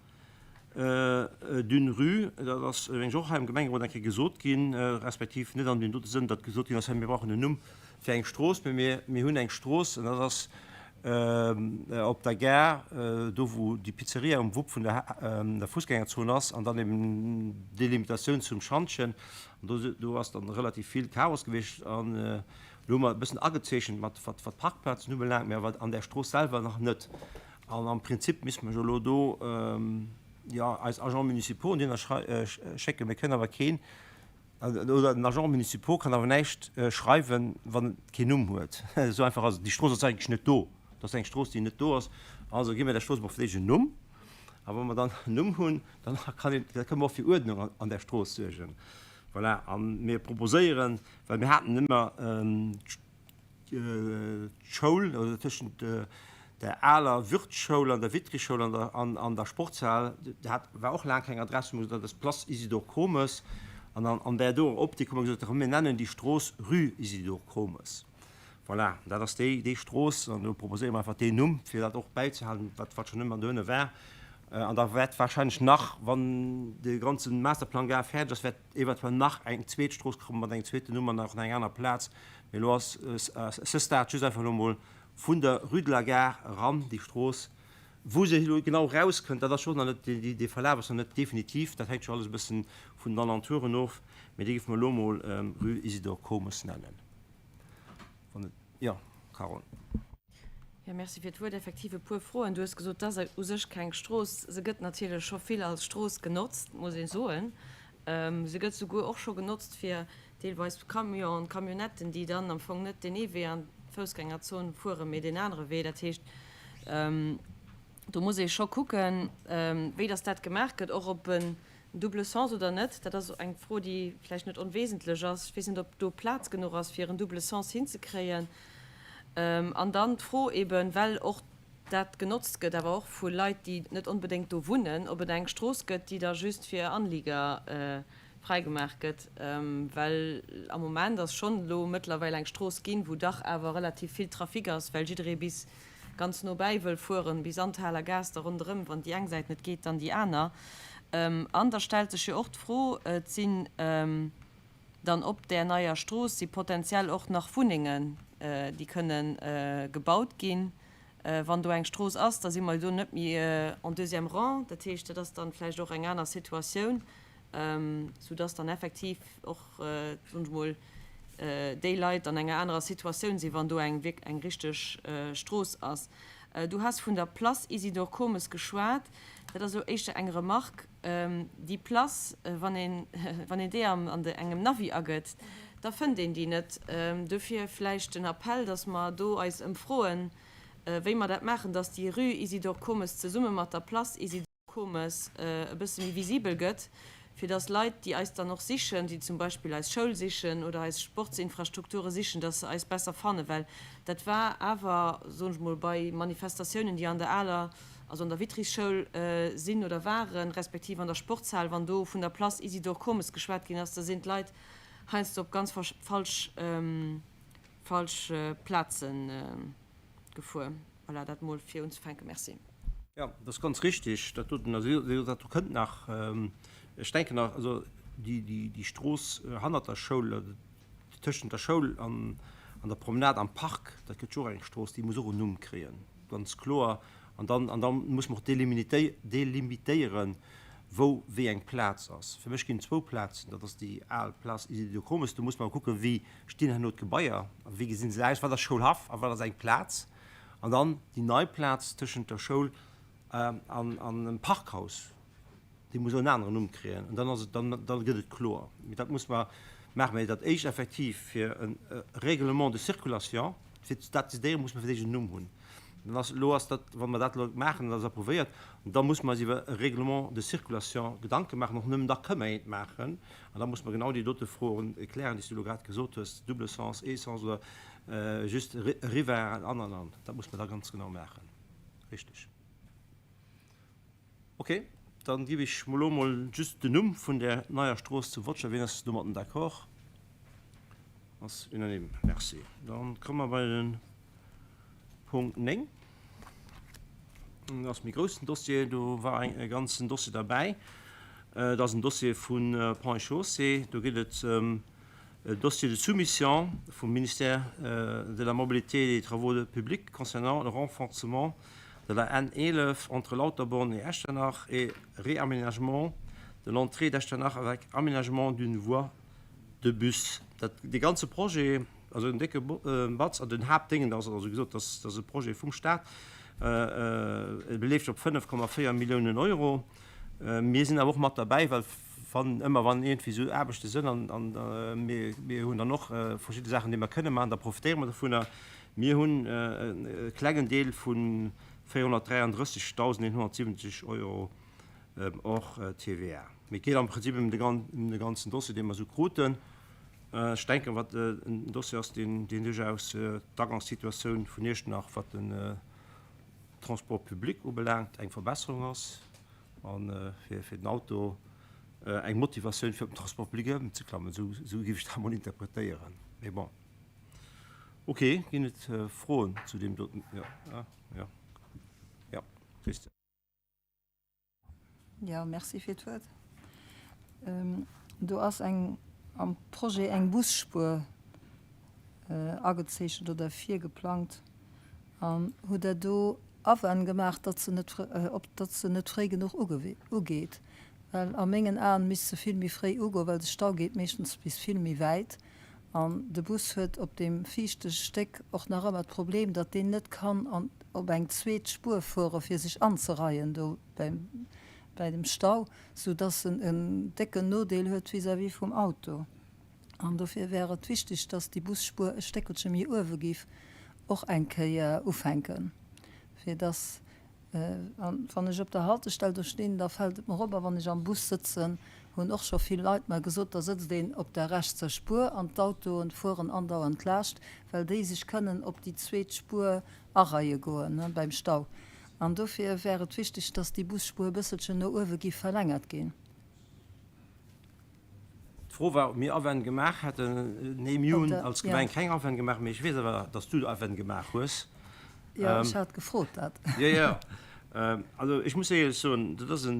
d'une rue. Dat ass mengen ech och hei am Gemengerot eng Kéier gesot ginn, respektiv net an deem dote Sënn, datt gesot ginn ass, hei mir brauchen en Numm fir eng Strooss, mee mir, mir hunn eng Strooss an dat ass op der Gare, do wou déi Pizzeria um Wupp vun der, der Fussgängerzon ass an dann eben d'Delimitatioun zum Schantjen. An do, do ass dann relativ vill Chaos gewiescht an elo hu mer e bëssen agezeechent mat wat, wat d'Parkplazen ubelaangt, mee awer an där Strooss selwer nach net. An am Prinzip misste mer jo elo do, jo, eis Agents municipaux dohinner schécken. Mir kënnen awer keen, Oder den Agent municipaux kann awer näischt schreiwen, wann et keen Numm huet. Esou einfach ass et. Déi Strooss ass eigentlech net do. Dat ass eng Strooss, déi net do ass. Also gi mir där Strooss emol fir d'éischt en Numm. A wa mer dann en Numm hunn, dann kann een, da kënne mer och fir Uerdnung an där Strooss suergen. Voilà. A mir proposéieren, well mir haten ëmmer d'Schoul, also tëschent der aler Würth-Schoul an der Vitry-Schoul an der, an, an der Sportshal, dat war och laang keng Adress, hu mer gesot, dat ass d'Place Isidore Comes. An an, an där doer Optik hu mer gesot, komm mir nennen déi Strooss Rue Isidore Comes. Voilà, dat ass déi, déi Strooss. An do proposéiere mer einfach deen Numm, fir dat och bäizehalen, wat, wat schonn ëmmer dohinne war. An da wäert wahrscheinlech nach, wann de ganze Masterplan gar fäerdeg ass, wäert eventuell nach eng zweet Strooss komme mat engem zweeten Numm an och an enger aner Plaz. Mee elo ass à ce stade just einfach elo emol vun der Rue de la Gare eran déi Strooss. Wou se elo genau erauskënnt, dat ass scho nach net, dee Verlaf ass nach net definitiv, dat hänkt scho alles e bëssen vun den Alentouren of, mee déi géife mer elo emol Rue Isidore Comes nennen. Wann et, jo, Carole. Jo, merci fir d'Wuert. Effektiv e puer Froen. Du hues gesot, et ass u sech keng Strooss. Se gëtt natierlech scho vill als Strooss genotzt, muss ee soen. Se gëtt souguer och scho genotzt fir deelweis Camionen, Camionnetten, déi dann am Fong net deen ee Wee an d'Foussgängerzon fueren, mee deen anere Wee. Dat heescht, do muss ee scho kucken, wéi dass dat gemaach gëtt, och ob en double Sens oder net. Dat ass eng Fro, déi vläicht net onwesentlech ass. Ech weess net, ob do Plaz genuch ass, fir en double Sens hinzekréien. An dann d'Fro eben, well och dat genotzt gëtt, awer och vu Leit, déi net onbedéngt do wunnen, ob et eng Strooss gëtt, déi da just fir Anlieger fräigemaach gëtt. Well am Moment ass schonn elo mëttlerweil eng Strooss ginn, wou dach awer relativ vill Trafic ass, well jidderee bis ganz no bäi wëll fueren, bis an d'Haler Gaass, da ronderëm, wann déi eng Säit net geet, dann déi aner. An da stellt sech jo och d'Fro, et sinn dann op där neier Strooss si potenziell och nach Wunnengen, déi kënne gebaut ginn. Wann do eng Strooss ass, da si mer jo do net méi en deuxième rang. Dat heescht, dat ass dann vläicht och eng aner Situatioun, soudass dann effektiv och, soen ech mol, déi Leit an enger anerer Situatioun sinn, wann do eng eng richteg Strooss ass. Du has vun der Place Isidore Comes geschwat. Dat ass elo éischter eng Remarque. Déi Place, wann een, wann een déi am, an engem Navi agëtt, da fënnt een déi net. Dofir vläicht den Appell, dass mer do eis ëmfroen, wéi mer dat maachen, dass déi Rue Isidore Comes zesumme mat der Place Isidore Comes e bësse méi visibel gëtt. fir dass Leit, déi eis dann och sichen, déi zum Beispill eis Schoul sichen oder eis Sportsinfrastrukture sichen, dass se eis besser fannen. Well dat war awer, soen ech mol, bei Manifestatiounen, déi an der aler, also an der Vitrisschoul sinn oder waren, respektiv an der Sportshal, wann do vun der Place Isidore Comes geschwat ginn ass, da sinn d'Leit heiansdo op ganz falsch, falsch Plaze gefuer. Voilà, dat mol fir unzefänken. Merci. Jo, dat ass ganz richtig, dat doten. Also dat do kënnt nach, ech denken nach, also déi Strooss hannert der Schoul, tëschent der Schoul an der Promenade am Park, dat gëtt jo och eng Strooss, déi muss och en Numm kréien, ganz kloer. An dann, an da muss mer och delimitéieren, wou wéi eng Plaz ass. Fir mech ginn et zwou Plazen, dat ass déi al Place Isidore Comes, do muss mer kucken, wéi stinn herno d'Gebaier, wéi gesinn se aus, wat ass Schoulhaff a wat ass eng Plaz. An dann déi nei Plaz tëschent der Schoul an dem Parkhaus, déi muss och en aneren Numm kréien. An dann ass et, dann, da gëtt et kloer. Mee dat muss mer maachen. Mee dat éischt effektiv fir e Règlement de circulation, fir dat ze decidéieren, muss mer fir d'éischt en Numm hunn. Dann ass, elo ass dat, wa mer dat elo maachen, dat ass approuvéiert, da muss mer eis iwwer e Règlement de circulation Gedanke maachen. Och nëmmen da kënne mer eent maachen. An da muss mer genau déi dote Froen klären, déi s du elo grad gesot hues, double sens, ee Sens oder just eriwwer an an an. Dat muss mer da ganz genau maachen. Richtig. Ok, dann giff ech elo mol just den Numm vun där neier Strooss zu Wotschen. Wien ass domatten d'accord? Ass unanime. Merci. Dann komme mer bei den Punkt 9. Dat ass méi groussen Dossier. Do war e ganzen Dossier derbäi. Dat ass en Dossier vu Ponts et Chaussées. Do geet et ëm e Dossier de soumission vum Ministère de la Mobilité et des Travaux publics concernant le renforcement de la N11 entre Lauterborn et Echternach et réaménagement de l'entrée d'Echternach avec aménagement d'une voie de bus. Dat, dee ganze Projet, also en décke Batz, an den Haaptdéngen ass also gesot, dass dass e Projet vum Stat, e beleeft op 5,4 Milliounen Euro. Mir sinn awer och mat derbäi, well wann, ëmmer wann iergendwéi esou Aarbechte sënn an an mir mir hunn dann och verschidde Saachen, déi mer kënne maachen, da profitéiere mer dovunner. Mir hunn e klengen Deel vu 433.170 Euro hors TVA. Mee et geet am Prinzip ëm de ganzen Dossier, dee mer esou kruten. Ech denken, wat en Dossier ass, deen duerchaus d'Agangssituatioun vun Iechternach, wat den Transport public ubelaangt, eng Verbesserung ass a fir den Auto eng Motivatioun, fir op den Transport public ëmzeklammen. Esou géif ech dat emol interpretéieren. Mee bon. Ok, ginn et Froen zu deem doten? Jo, jo, jo, Christian. Jo, merci fir d'Wuert. Do ass eng am Projet eng Busspuer agezeechent oder virgeplangt. An hutt Der do Awänn gemaach, datt se net, op datt se net fréi genuch ugeet? Well a mengen Aen misst se vill méi fréi ugoen, well de Stau geet meeschtens bis vill méi wäit. An de Bus huet op deem viischte Stéck och nach ëmmer d'Problem, datt deen net kann an op eng zweet Spuer fuere fir sech anzereien do bäi dem Stau, sou datt en en décken Nodeel huet vis-à-vis vum Auto. An dofir wär et wichteg, datt déi Busspuer e Stéckelche méi uewe giff och eng Kéier ufänken, fir datt An wann ech op der Haltestell do stinn, da fält et mer op. A wann ech am Bus sëtzen, hunn och scho vill Leit mer gesot, da sëtzt een op der rechtser Spuer an d'Autoen fueren andauernd laascht, well déi sech kënnen op déi zweet Spuer areie goen beim Stau. An dofir wär et wichteg, dass déi Busspuer e bësselchen no uewe giff verlängert ginn. D'Fro war, ob mir Awänn gemaach hätten. Nee, mir hunn als Gemeng keng Awänn gemaach, mee ech weess awer, datt s du Awänn gemaach hues. Jo, ech hat gefrot dat. Jo, jo. Also ech muss éierlech soen, dat ass e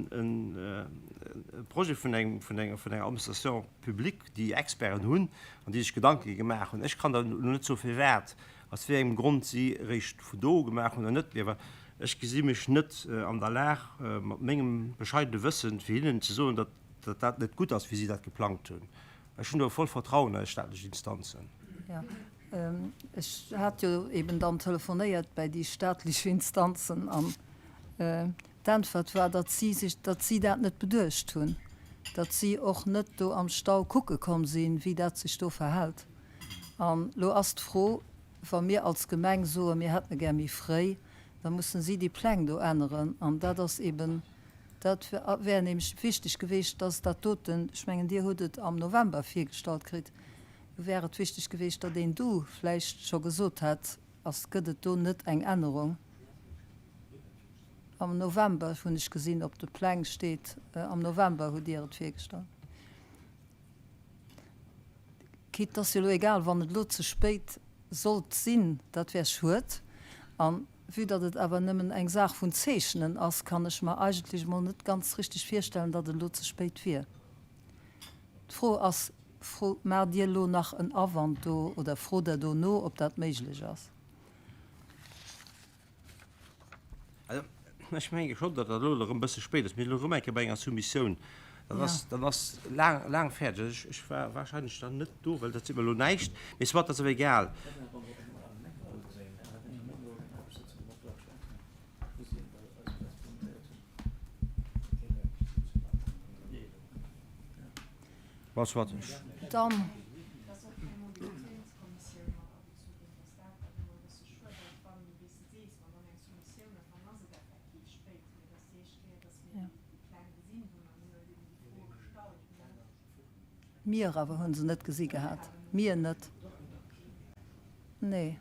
Projet vun engem, vun enger, vun enger Administration publique, déi Experten hunn an déi sech Gedanke gemaach hunn. Ech kann der elo net soen, firwat, aus wéi engem Grond si eréischt vun do u gemaach hunn oder net. Mee awer ech gesi mech net an der Lag, mat mengem bescheidene Wëssen, fir hinnen ze soen, datt, datt dat net gutt ass, wéi si dat geplangt hunn. Ech hunn do voll Vertrauen an eis staatlech Instanzen. Jo, ech hat jo eben dann telefonéiert bäi déi staatlech Instanzen an d'Äntwert war, datt si sech, datt si dat net beduecht hunn, datt si och net do am Stau kucke komm sinn, wéi dat sech do verhält. An elo ass d'Fro, wa mir als Gemeng soen, mir hätten e gär méi fréi, da mussen si déi Pläng do änneren an dat ass eben. Dat wär nämlech wichteg geweecht, dass dat doten, ech mengen, Dir hutt et am November virgestallt kritt, do wär et wichteg geweecht, datt een du vläicht scho gesot hätt, ass, gëtt et do net eng Ännerung? Am November hunn ech gesinn, op de Pläng steet, am November hutt Dir et virgestallt. Quitte, et ass jo elo egal, wann et elo ze spéit sollt sinn, dat wär schued. A vue datt et awer nëmmen eng Saach vun Zeechnen ass, kann ech mer eigentlech emol net ganz richteg virstellen, datt et elo ze spéit wier. D'Fro ass, fro, maacht Dir elo nach en Awand do oder frot Der do no, ob dat méiglech ass? Also, ech menge schonn, datt dat elo erëm e bësse spéit ass. Mir sinn elo erëm eng Kéier bei enger Soumissioun. Dat ass, dat ass laang, laang fäerdeg. Ech, ech war wahrscheinlech dann net do, well dat seet mer elo näischt. Mee soit, dat ass awer egal. Bon, soit, ech. Dann. Mir awer hunn se net gesi gehat. Mir net. Nee.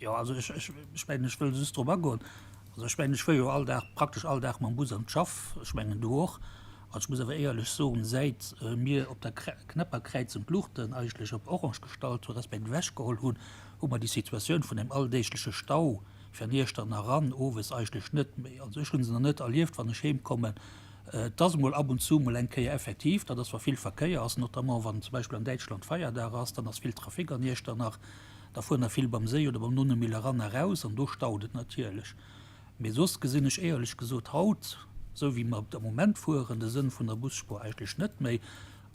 Jo, also ech, ech, ech mengen, ech wëll just drop agoen. Also ech mengen, ech fuer jo all Dag, praktesch all Dag mam Bus an d'Schaff. Ech mengen, du och. An ech muss awer éierlech soen, säit mir op der Knepperkräizung d'Luuchten eigentlech op orange gestallt hu resp. Ewechgeholl hunn, hu mer déi Situatioun vun deem alldeegleche Stau fir an Iechternach eran owes eigentlech net méi. Also ech hu se nach net erlieft, wann ech heemkommen. Et ass emol ab und zu emol eng Kéier effektiv, dat ass wa vill Verkéier ass, notamment wann zum Beispill an Däitschland Feierdag ass, dann ass vill Trafic an Iechternach, da fueren der vill beim Séi oder beim Nonnemill eran a raus an do staut et natierlech. Mee soss gesinn ech éierlech gesot haut, esou wéi mer am Moment fueren, de Sënn vun der Busspuer eigentlech net méi.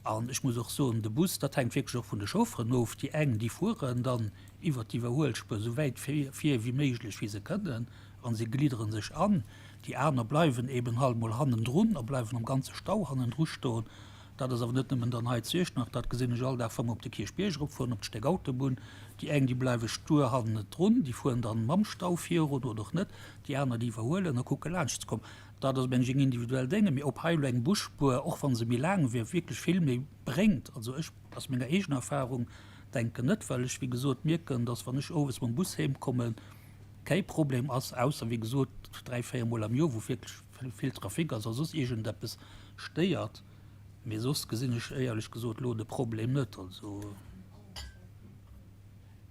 An ech muss och soen, de Bus, dat hänkt wierklech och vun de Chaufferen of. Déi eng, déi fueren dann iwwert d'Iwwerhuelspuer esou wäit vir wéi méiglech wéi se kënnen a se gliddere sech an. Déi aner bleiwen eben halt mol hannendrun a bleiwen am ganze Stau hannendru stoen. Dat ass awer net nëmmen dann hei zu Iechternach, dat gesinn ech all Dag, wa mer op de Kierchbierg eropfueren, op d'Stéck Autobunn. Déi eng, déi bleiwe stur hannendrun, déi fueren dann mam Stau virun oder och net. Déi aner, déi iwwerhuelen a kucke laanscht ze kommen. Dat ass, mengen ech, eng individuell Dénge. Mee ob hei elo eng Busspuer, och wa se méi laang wier, wierklech vill méi bréngt, also ech aus menger eegener Erfahrung denken net, well ech, wéi gesot, mierken, dass wann ech owes mam Bus heemkommen, Kei Problem ass, ausser wéi gesot 3, 4 mol am Joer wou wierklech vill Trafic ass a soss iergendeppes stéiert, mee soss gesinn ech éierlech gesot elo de Problem net, also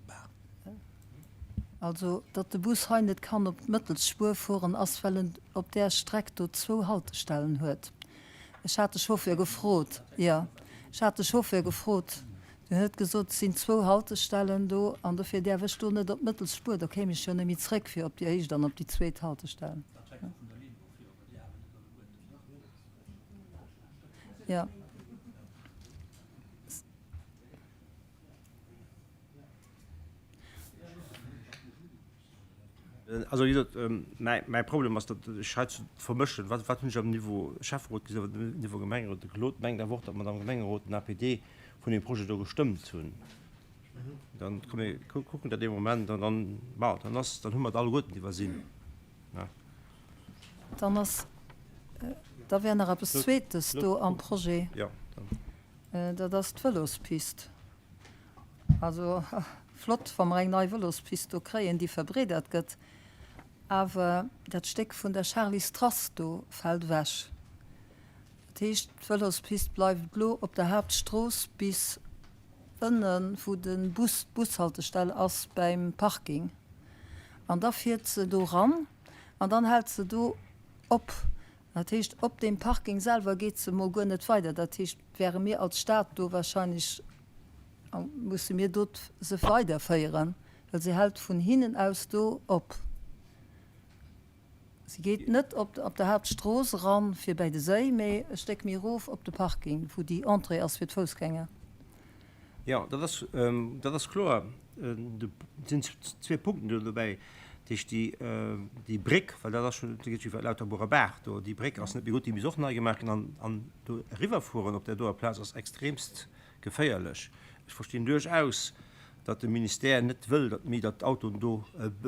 bah. Also datt de Bus hei net kann op d'Mëttelsspuer fueren ass well en op där Streck do zwou Haltestellen huet. Ech hat de Chauffeur gefrot, jo ech hat de Chauffeur gefrot, Deen huet gesot, et sinn zwou Haltestellen do an dofir däerf ech do net op d'Mëttelspuer, da kéim ech jo net méi zréck fir op déi éischt an op déi zweet Haltestell. Jo. Also wéi gesot, mäi Problem ass, datt ech hei ze vermëschen, wat wat hunn ech am Niveau Schäfferot gesinn a wat um Niveau Gemengerot. De Claude mengt awer och, datt mer am Gemengerot den APD vun deem Projet do gestëmmt hunn. Dann komm mir kucken dat ee Moment an dann, bon, dann ass, dann hu mer et alleguerten iwwersinn. Dann ass, da wär nach eppes Zweetes do am Projet. Jo. Dat ass d'Vëlospist. Also flott, wa mer eng nei Vëlospist do kréien, déi verbreedert gëtt, awer dat Stéck vun der Charlystrass do fält ewech. Dat heescht, d'Vëlospist bleift elo op der Haaptstrooss bis ënne wou de Bus, d'Bushaltestell ass bäim Parking an da fiert se do ran an dann hält se do op. Dat heescht, op deem Parking selwer geet se emol guer net weider. Dat heescht, wäre mir als Stad do wahrscheinlech, musse mir do se weiderféieren, well se hält vun hinnen aus do op. Se geet net op op der Haaptstrooss eran fir bäi de Séi, mee e Stéck méi erof op de Parking, wou déi Entrée ass fir d'Foussgänger. Jo, dat ass, dat ass kloer. Do sinn zwee Punkten do dobäi. Dat heescht, déi, déi Bréck, well dat ass schon, do geet jo iwwer d'Lauterburer Baach do, déi Bréck ass net méi gutt, déi muss och nei gemaach ginn. An, an do eriwwerfueren op där doer Plaz ass extremst. Geféierlech. Ech verstinn duerchaus, datt de Ministère net wëll, datt mir, datt d'Autoen do,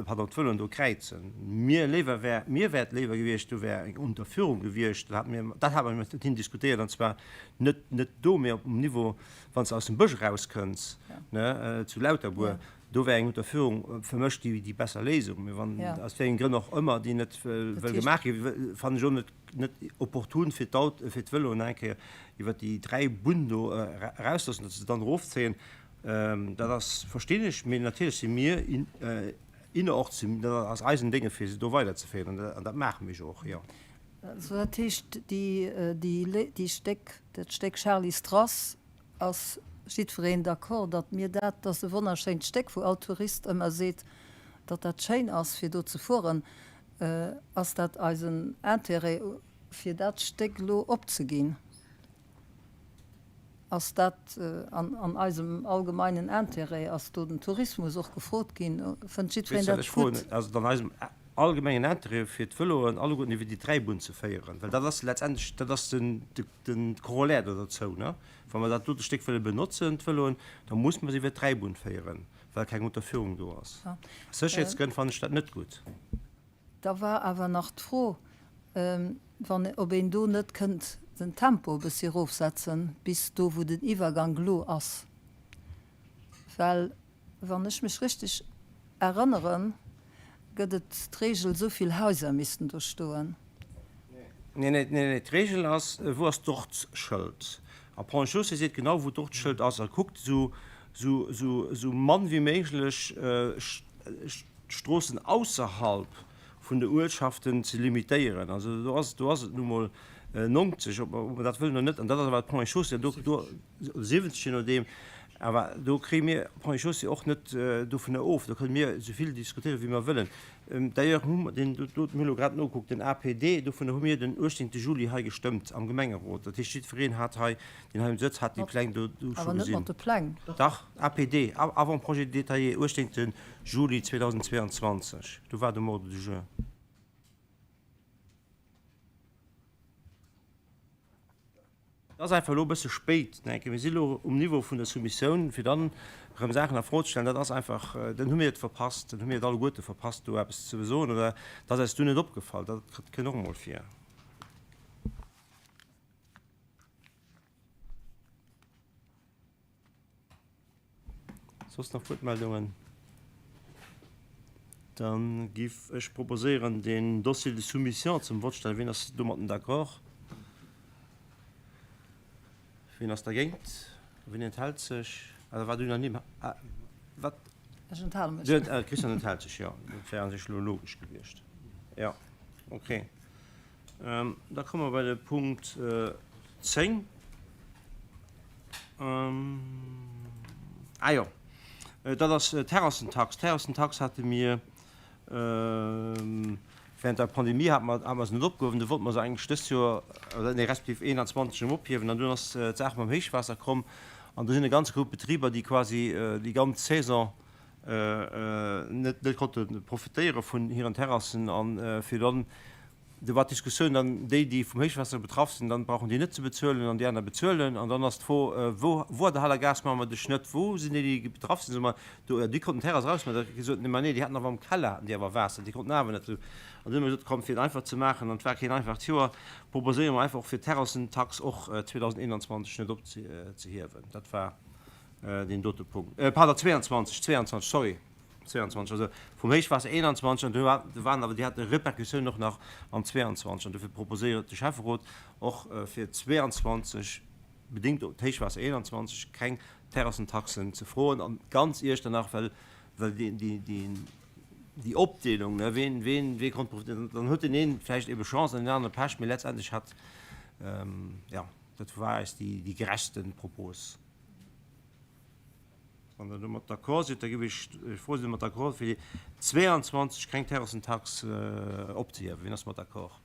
pardon, d'Vëloen do kräizen. Mir léiwer wär, mir wär et léiwer gewiescht, do wär eng Unterführung gewiescht. Dat hate mir, dat hate mer mat hinnen diskutéiert, an zwar net, net do, mee op um Niveau, wann s de aus dem Bësch erauskënns, ne, zu Lauterbuer. Do wär eng Unterführung fir mech déi, déi besser Léisung. Mee wann, aus wéi engen Grënn och ëmmer, déi net wëll gemaach ginn, fannen ech och net, net opportun fir d'Aut, fir d'Vëloen eng Kéier iwwer déi 3 Bunn do erauszeloossen, datt se dann erofzéien. Dat ass, verstinn ech, mee natierlech si mir innerorts, dat ass eisen Dénge fir se do weiderzeféieren an dat maache mir jo och, jo. Also dat heescht, déi, déi, déi Stéck, dat Stéck Charly Strass ass jiddwereen d'accord, datt mir dat, dat ass e wonnerschéint Stéck, wou all Tourist ëmmer seet, datt dat schéin ass fir do ze fueren, Ass dat eisen Intérêt, fir dat Stéck elo opzeginn? Ass dat an eisem allgemeinen Intérêt? Ass do den Tourismus och gefrot ginn? Fënnt jiddwereen dat Ech froen, gutt? Ass et an eisem allgemengen Intérêt, fir d'Vëloen alleguerten iwwer déi Dräibunn ze féieren? Well dat ass letztendlech, dat ass den Corollaire do dozou, ne? Wa mer dat dote Stéck wëlle benotzen, d'Vëloen, da muss mer se iwwer d'Dräibunn féieren. Well keng Unterführung do ass. Aus Sécherheetsgrënn fannen ech dat net gutt. Da war awer nach d'Fro, wann, ob een do net kënnt den Tempo e bëssi erofsetzen, bis do wou den Iwwergank elo ass. Well wann ech mech richteg erënneren, gëtt et d'Regel, esou vill Haiser missten do stoen. Nee, nee, nee, nee, d'Regel ass, wou ass d'Ortsschëld? A Pont et Chaussée seet genau, wou d'Ortsschëld ass a kuckt esou, esou, esou, esou mann wéi méiglech d'Stroossen ausserhalb vun de Uertschaften ze limitéieren. Also do ass, do ass et nu mol 90, ob mer dat wëllen oder net. An dat ass awer d'Ponts et Chaussées, an do, do, oder 70, je nodeem. Awer do kréie mir Ponts et Chaussées och net dovunner of. Do kënne mir esou vill diskutéieren, wéi mer wëllen. D'ailleurs hu mer deen, do hu mir elo grad nogekuckt, den APD, dovunner hu mir den 18. Juli hei gestëmmt am Gemengerot. Dat heescht, jiddwereen hat hei, deen hei um Sëtz hat, déi Pläng do scho Awer net gesinn. mat de Pläng. Dach, APD, Avant-projet détaillé, 18. Juli 2022, do war et um Ordre du jour. Et ass einfach elo e bësse spéit, denke mir. Mir si elo um Niveau vun der Soumissioun, fir dann erëm Saachen a Fro ze stellen. Dat ass einfach, dann hu mir et verpasst, dann hu mir et alleguerte verpasst, do eppes ze soen, oder et ass eis dunn net opgefall. Dat kënnt och emol vir. Soss nach Wuertmeldungen? Dann giff ech proposéieren, den Dossier de soumission zum Vott stellen. Wien ass domatten d'accord? Wien ass dergéint? Wien enthält sech? Ah, dat war unanime. Ah, wat? Ech enthale mech. Du, äh, d'Christiane enthält sech, jo. Dat wär a sech elo logesch gewiescht. Jo, okay. Da komme mer bei de Punkt 10. Ah jo, dat ass d'Terrassentax. D'Terrassentax hate mir während der Pandemie hate mer, hate mer se net opgehuewen. Du wollte mer se eigentlech dëst Joer, oder nee, respektiv 21 erëm ophiewen. An dunn ass d'Saach mam Héichwaasser komm an do sinn e ganze Koup Betriber, déi quasi déi ganz Saison net net konnte profitéiere vun hiren Terrassen an fir dann, do war d'Diskussioun dann, déi déi vum Héichwaasser betraff sinn, dann brauchen déi net ze bezuelen an déi aner bezuelen an dann ass d'Fro, wou wou an der Haler Gaass maache mer de Schnëtt, wou sinn déi déi betraff sinn, soe mer do, déi konnten d'Terrass erausmaachen, da gesot, ma nee, déi haten awer am Keller haten déi awer Waasser, déi konnten awer net esou. An dunn hu mer gesot, komm fir et einfach ze maachen, an et war keen einfacht Joer, proposéiere mer einfach och fir d'Terrassentax och 2021 net opzehiewen. Dat war deen dote Punkt, pardon, 22, 22, sorry, 22, also vum Héichwaasser 21, an do waren awer, déi hate Repercussiounen och nach an 22, an dofir proposéiert de Schäfferot och fir 22, bedéngt op d'Héichwaasser 21, keng Terrassentaxen ze froen an ganz Iechternach, well, well déi, déi, déi, déi Opdeelung, ne, ween, ween, wee konnt profitéieren, dann huet deen een vläicht ebe Chance an deen anere Pech, mee letztendlech hat, jo, dat war eis déi, déi gerechtsten Propos. Wann Der domat d'accord sidd, da géif ech Iech froen, Sidd Der mat d'accord, fir déi 22 keng Terrassentax opzehiewen? Wien ass mat d'accord?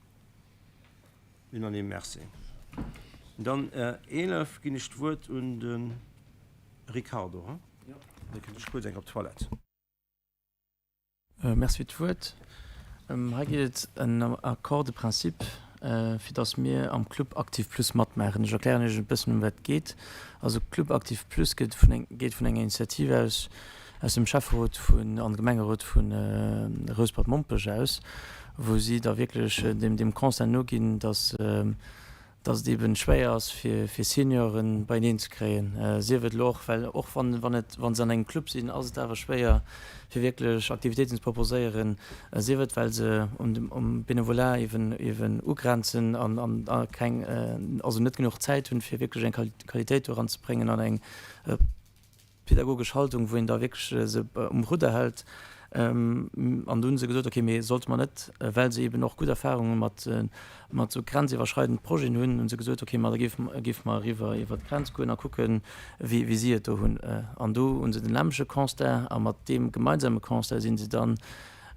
Unanime. Merci. Dann 11 ginn ech d'Wuert un de Ricardo. Da kënnt ech kuerz eng op d'Toilette. Merci fir d'Wuert. Hei geet et en Accord de principe. fir dass mir am Club Aktiv Plus matmaachen. Ech erklären Iech e bëssen, ëm wat et geet. Also Club Aktiv Plus geet vun eng, geet vun enger Initiativ aus, aus dem Schäfferot vun an Gemengerot vu Rouspert-Mompech aus, wou si da wierklech deem, deem Constat noginn, dass, dass et eben schwéier ass fir fir Senioren beieneen ze kréien, sief et elo och well och wann wann et wann se an engem Club sinn, ass et awer schwéier fir wierklech Aktivitéiten ze proposéieren, sief et well se un dem um Benevolat eben eben ugrenzen an an a keng also net genuch Zäit hunn fir wierklech eng Qualitéit do eranzebréngen an eng Pädagogesch Haltung, wou een da wierklech se um Rudder hält. An do hu se gesot, okay, mee sollte mer net, well se eeben och gutt Erfahrunge mat mat esou grenziwwerschreidend Projeten hunn, hu se gesot, okay, ma da géife géife mer eriwwer iwwer d'Grenz goen a kucken, wéi wéi si et do hunn. An do hu se den nämmleche Constat a mat deem gemeinsame Constat si se dann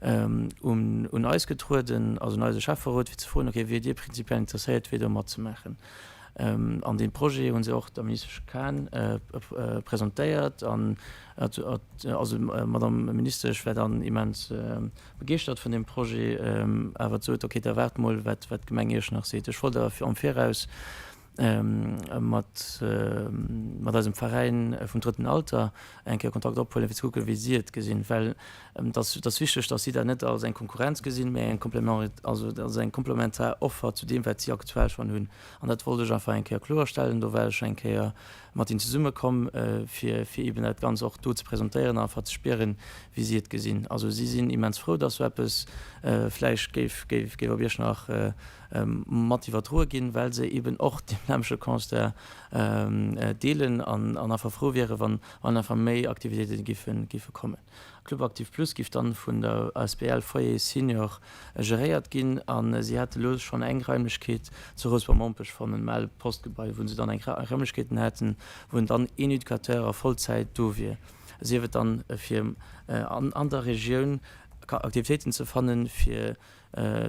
un un eis getrueden, also un eise Schäfferot, fir ze froen, okay, wiert Dir prinzipiell interesséiert, fir do matzemaachen? An dee Projet hu se och der Ministesch Cahen presentéiert. An also d'Madame Ministesch war dann immens begeeschtert vun deem Projet, awer sot, okay, da waart mol, wat d'Gemeng Iechternach seet. Ech wollt awer am Viraus mat eisem Veräin vum Drëtten Alter eng Kéier Kontakt ophuelen, fir ze kucken, wéi si et gesinn. Well et ass wichteg, datt si dat net als eng Konkurrenz gesinn, mä eng also als eng komplementar Offer zu deem, wat si aktuell schonn hunn. An dat wollt ech einfach eng Kéier kloerstellen. Do war ech eng Kéier mat hinnen zesummekomm, fir, fir eeben dat Ganz och do ze presentéieren an einfach ze spieren, wéi si et gesinn. Also si sinn immens frou, datt esou eppes vläicht géif, géif, géif op Iechternach mat iwwerdroe ginn, well se eeben och dee nämmleche Constat deelen an einfach frou wieren, wann, wann einfach méi Aktivitéite géife, géife kommen. Club Aktiv Plus giff dann vun der asbl Foyer Senior geréiert ginn an si hätte lo schonn eng Raimlechkeet zu Rouspert-Mompech fonnt, am ale Postgebai, wou se dann eng Raimlechkeeten hätten, wou dann een Educateur a Vollzäit do wier, sief et dann fir an der Regioun Aktivitéiten ze fannen, fir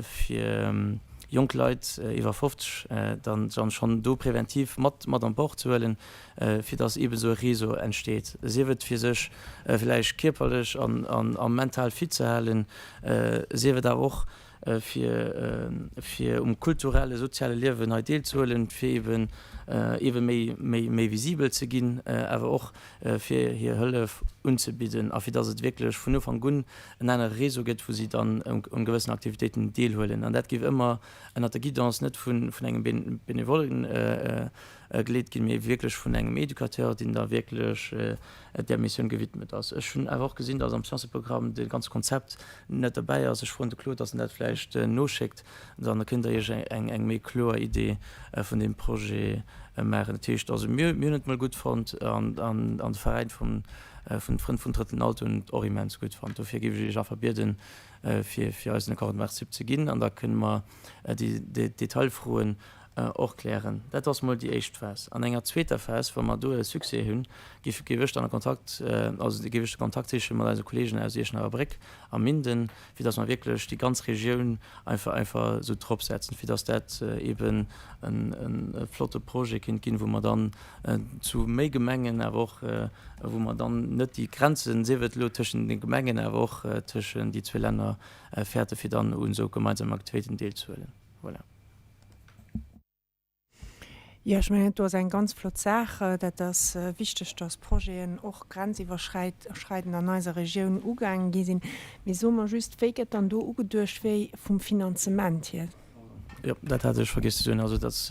fir jonk Leit iwwer 50 dann schonn do präventiv mat mat an Bord ze huelen, fir dass eeben esou e Réseau entsteet, sief et fir sech vläicht kierperlech an a mental fit ze halen, sief et awer och fir fir um kulturelle, soziale Liewen hei deelzehuelen, fir eeben eebe méi méi méi visibel ze ginn, awer och fir hir Hëllef unzebidden a fir dass et wierklech vun Ufank un en anere Réseau gëtt, wou si dann un gewëssen Aktivitéiten deelhuelen. An dat géif ëmmer ënnert der Guidance net vun engem Benevollen geleet ginn, mee wierklech vun engem Educateur, deen da wierklech där Missioun gewidmet ass. Ech hunn awer och gesinn, dass am Scienceprogramm de ganze Konzept net derbäi ass. Ech froen de Claude, dass en dat vläicht noschéckt, dann kënnt Der Iech eng méi kloer Idee vun deem Projet maachen. Dat heescht also, mir hunn et mol gutt fonnt an de Veräin vum vun Frënn vum Drëtten Alter hunn et och immens gutt fonnt. Dofir géif ech Iech einfach bieden, fir fir eis den Accord de principe ze ginn an da kënne mer déi Detailfroen och klären. Dat ass mol déi éischt Phas. An enger zweeter Phas, wa mer do e Succès hunn, géif géif ech dann a Kontakt, also géif ech de Kontakt siche mat eise Kolleegen aus Iechternach a Bréck a Minden, fir dass mer wierklech déi ganz Regioun einfach einfach esou drop setzen, fir dass dat eeben e flotte Projet kéint ginn, wou mer dann zu méi Gemengen, awer och wou mer dann net déi Grenzen, sief et elo tëschent de Gemengen, awer och tëschent déi zwee Länner fäerten, fir dann un esou gemeinsamen Aktivitéiten deelzehuelen. Voilà. Jo, ech mengen, dat do ass eng ganz flott Saach. Dat ass wichteg, dass Projeten och grenziwwerschreidend an eiser Regioun ugaange gi sinn. Mee so mer just, wéi gëtt dann do ugeduecht, wéi vum Finanzement hier? Jo, dat hat ech vergiess ze soen. Also, dass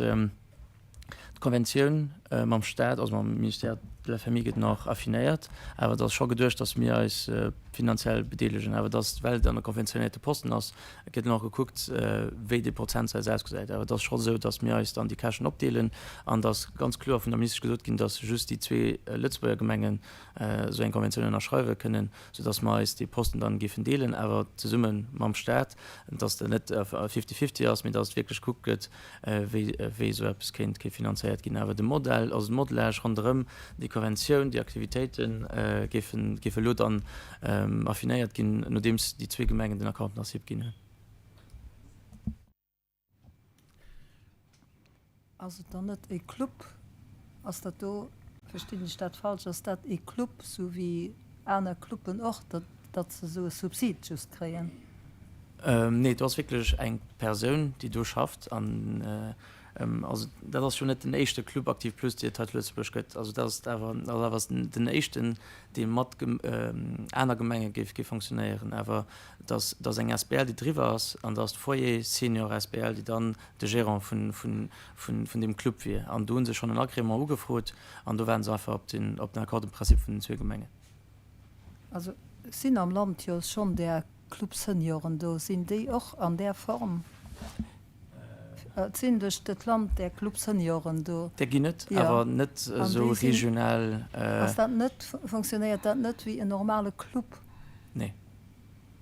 d'Konventioun mam Stat, also mam Ministère de la Famille gëtt nach affinéiert, awer et ass scho geduecht, dass mir eis finanziell bedeelegen. Awer dass, well et an e konventionéierte Posten ass, gëtt nach gekuckt, wéi dee Prozentsaz ausgesäit. Awer et ass scho esou, dass mir eis dann déi Käschten opdeelen an dass ganz kloer vun der Ministesch gesot ginn, dass just déi zwee Lëtzebuerger Gemengen esou eng Konventioun ënnerschreiwe kënnen, soudass mer eis dee Posten dann géifen deelen, awer zesumme mam Stat, dass dat net fifty-fifty ass, mee dass et wierklech gekuckt gëtt, wéi wéi esou eppes kéint kéint finanzéiert ginn. Awer de Modell, also de Modelage ronderëm déi Konventioun, déi Aktivitéite géifen géife elo dann affinéiert ginn, nodeems déi zwee Gemengen den Accord de principe ginn hunn. Ass et dann net e Club? Ass dat do, verstinn ech dat falsch, ass dat e Club sou wéi aner Cluben och, datt se esou e Subsid just kréien? Nee, do ass wierklech eng Persoun, déi do schafft. An also dat ass jo net den éischte Club Aktiv Plus, dee et hei zu Lëtzebuerg gëtt. Also dat ass awer awer den éischten, dee mat aner Gemenge géif géif fonctionnéieren. Awer et ass, et ass eng asbl, déi driwwer ass, an dat ass d'Foyer Senior asbl, déi dann de Gérant vun, vun, vun, vun deem Club wier. An do hu se schonn en Agrément ugefrot an do waarde se einfach op den, op den Accord de principe vun den zwee Gemengen. Also sinn am Land jo schonn där Club Senioren do. Sinn déi och an där Form? Et sinn duerch dat Land där Club Senioren do. Där ginn et, awer net esou regional. Ass dat net, fonctionnéiert dat net wéi en normale Club? Nee.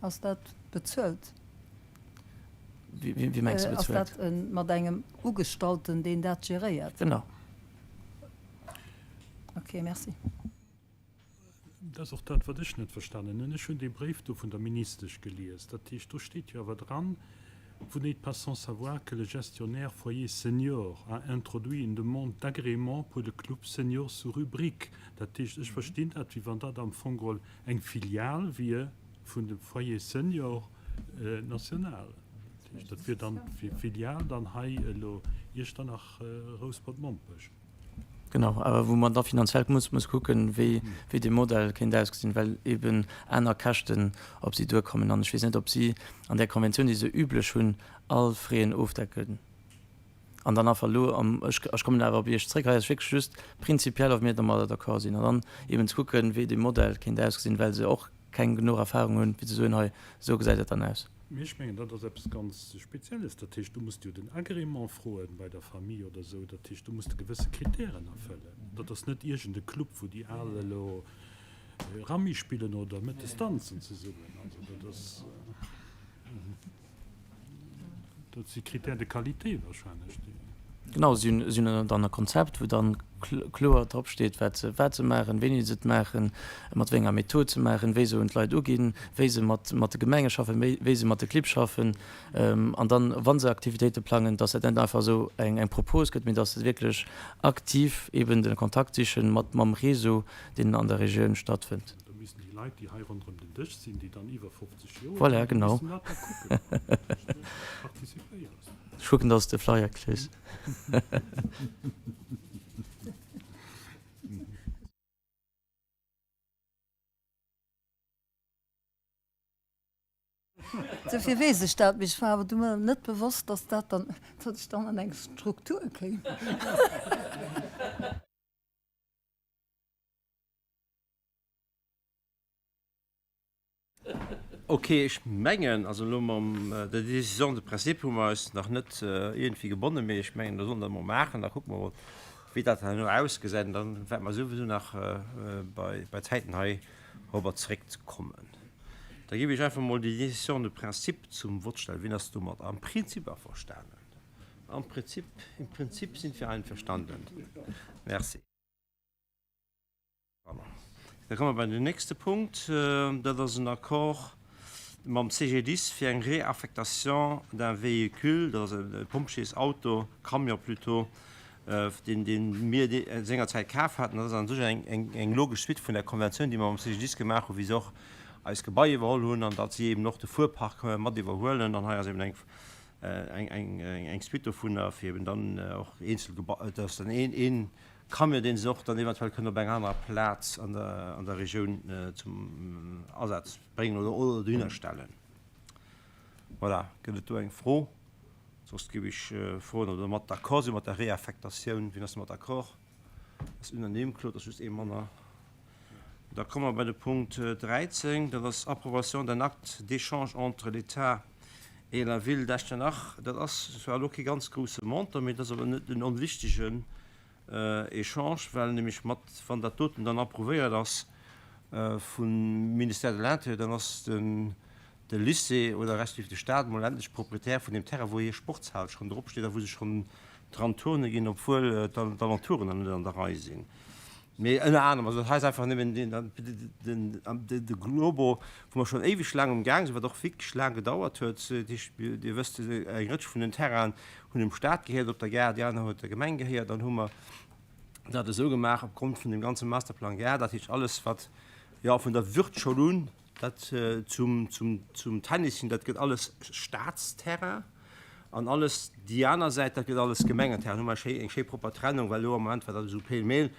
Ass dat bezuelt? Wéi mengs de bezuelt? Ass dat mat engem Ugestallten, deen dat geréiert? Genau. Ok, merci. Dat ass och dat, wat ech net verstanen hunn. Ech hunn dee Bréif do vun der Ministesch gelies. Dat heescht, do steet jo awer dran, Vous n'êtes pas sans savoir que le gestionnaire Foyer Senior a introduit une demande d'agrément pour le Club Senior sous rubrique. Dat heescht, ech verstinn dat, wéi wann dat am Fong geholl eng Filial wier vun dem Foyer Senior national. Dat heescht, dat wier dann d'Filial dann hei elo Iechternach, Rouspert-Mompech. Genau, awer wou mer da finanziell muss muss kucken, wéi wéi dee Modell kéint ausgesinn, well eeben aner Käschten op si duerkommen. An ech weess net, ob si an där Konventioun, déi se üblech hunn, all Fräen ofdecken. An dann einfach elo am, ech ech kommen awer op Iech zréck, hei ass wierklech just prinzipiell, ob mir domadder d'accord sinn. An dann eeben ze kucken, wéi dee Modell kéint ausgesinn, well se och keng genuch Erfahrung hunn, fir ze soen, hei, esou gesäit dat dann aus. Mee ech mengen, dat ass eppes ganz Spezielles. Dat heescht, do muss de jo den Agrément froen bei der Famille oder esou. Dat heescht, do muss de gewësse Kritären erfëllen. Dat ass net iergend e Club, wou déi Al elo Rammi spillen oder mëttes danzen zesummen. Also dat ass, dat si Critères de qualité wahrscheinlech, déi. Genau, si hunn, si hunn dann e Konzept, wou dann kloer drop steet, wat se, wat se maachen, wéini se et maachen, mat wéi enger Method se maachen, wéi se un d'Leit uginn, wéi se mat, mat de Gemenge schaffen, wéi, wéi se mat de Clibb schaffen. An dann, wa se Aktivitéite plangen, dass dat net einfach esou eng, eng Propos gëtt, mee dass se wierklech aktiv eeben de Kontakt sichen mat, mam Réseau, deen an der Regioun stattfënnt. Da missten déi Leit, déi hei ronderëm den Dësch sinn, déi dann iwwer 50 Joer Voilà, hunn, déi genau. missten dat da kucken, participéieren. Ech kucken dass de Flyer kriss. Dofir weess ech dat, mee ech war awer du mer net bewosst, dass dat dann, dass ech dann an eng Struktur kéim. Ok, ech mengen, also elo mam der Décision de principe hu mer eis nach net iergendwéi gebonnen, mee ech mengen, dat solle mer emol maachen, da kucke mer emol, wéi dat herno ausgesäit an da wäerte mer souwisou nach bei bei Zäiten hei dorobber zeréckkommen. Da géif ech einfach emol déi Décision de principe zum Vott stellen. Wien ass domat am Prinzip averstanen? Am Prinzip, im Prinzip sind wir einverstanden. Merci. Da komme mer bei den nächste Punkt. Dat ass en Accord mam CGDIS fir eng Réaffectation d'un véhicule, dat ass e Pompjeesauto, Camion plutôt, deen dee mir sengerzäit kaf haten. Dat ass an sech eng logesch Suite vun der Konventioun, déi mer mam CGDIS gemaach hunn, wéi se och eis Gebai iwwerholl hunn an datt si eben och de Fuerpark mat iwwerhuelen. An hei ass eben eng Suite dovunner, fir eben dann och eenzel Gebai, dat ass dann een Camion, deen se och dann eventuell kënnen op enger anerer Plaz an der, an der Regioun zum Asaz bréngen oder, oder dohinner stellen. Voilà, gëtt et do eng Fro? Soss géif ech froen, ob Der mat d'accord sidd mat der Réaffectatioun. Wien ass domat d'accord? Ass unanime, Claude, ass just ee manner. Da komme mer bei de Punkt 13, dat ass Approbation d'un acte d'échange entre l'État et la Ville d'Echternach. Dat ass zwar elo kee ganz grouse Montant, mee dat ass awer net en onwichtigen Échange, well nämlech mat, wann dat doten dann approuvéiert ass vum Ministère de l'Intérieur, dann ass den de Lycée oder respektiv de Staat mol endlech Proprietär vun deem Terrain, wou hir Sportshal schonn drop steet a wou se schonn dran turne ginn, obwuel d'Alentouren nach net an der Rei sinn. Mee ënner anerem, also dat hei ass einfach nëmmen de Globo, wou mer schonn éiweg laang um Gaang sinn, wat och wierklech laang gedauert huet. Dat heescht, Dir wësst, eng Rëtsch vun den Terrainen hunn dem Staat gehéiert op der Gare, déi aner huet der Gemeng gehéiert. Dann hu mer dat esou gemaach opgrond vun dem ganze Masterplan Gare, dat heescht alles wat, jo, vun der Würth-Schoul un. Dat zum, zum, zum Tennis hin, dat gëtt alles Staatsterrain an alles déi aner Säit, dat gëtt alles Gemengenterrain. Hu mer schéi, eng schéi propper Trennung, well elo am Moment war dat esou pêle-mêle.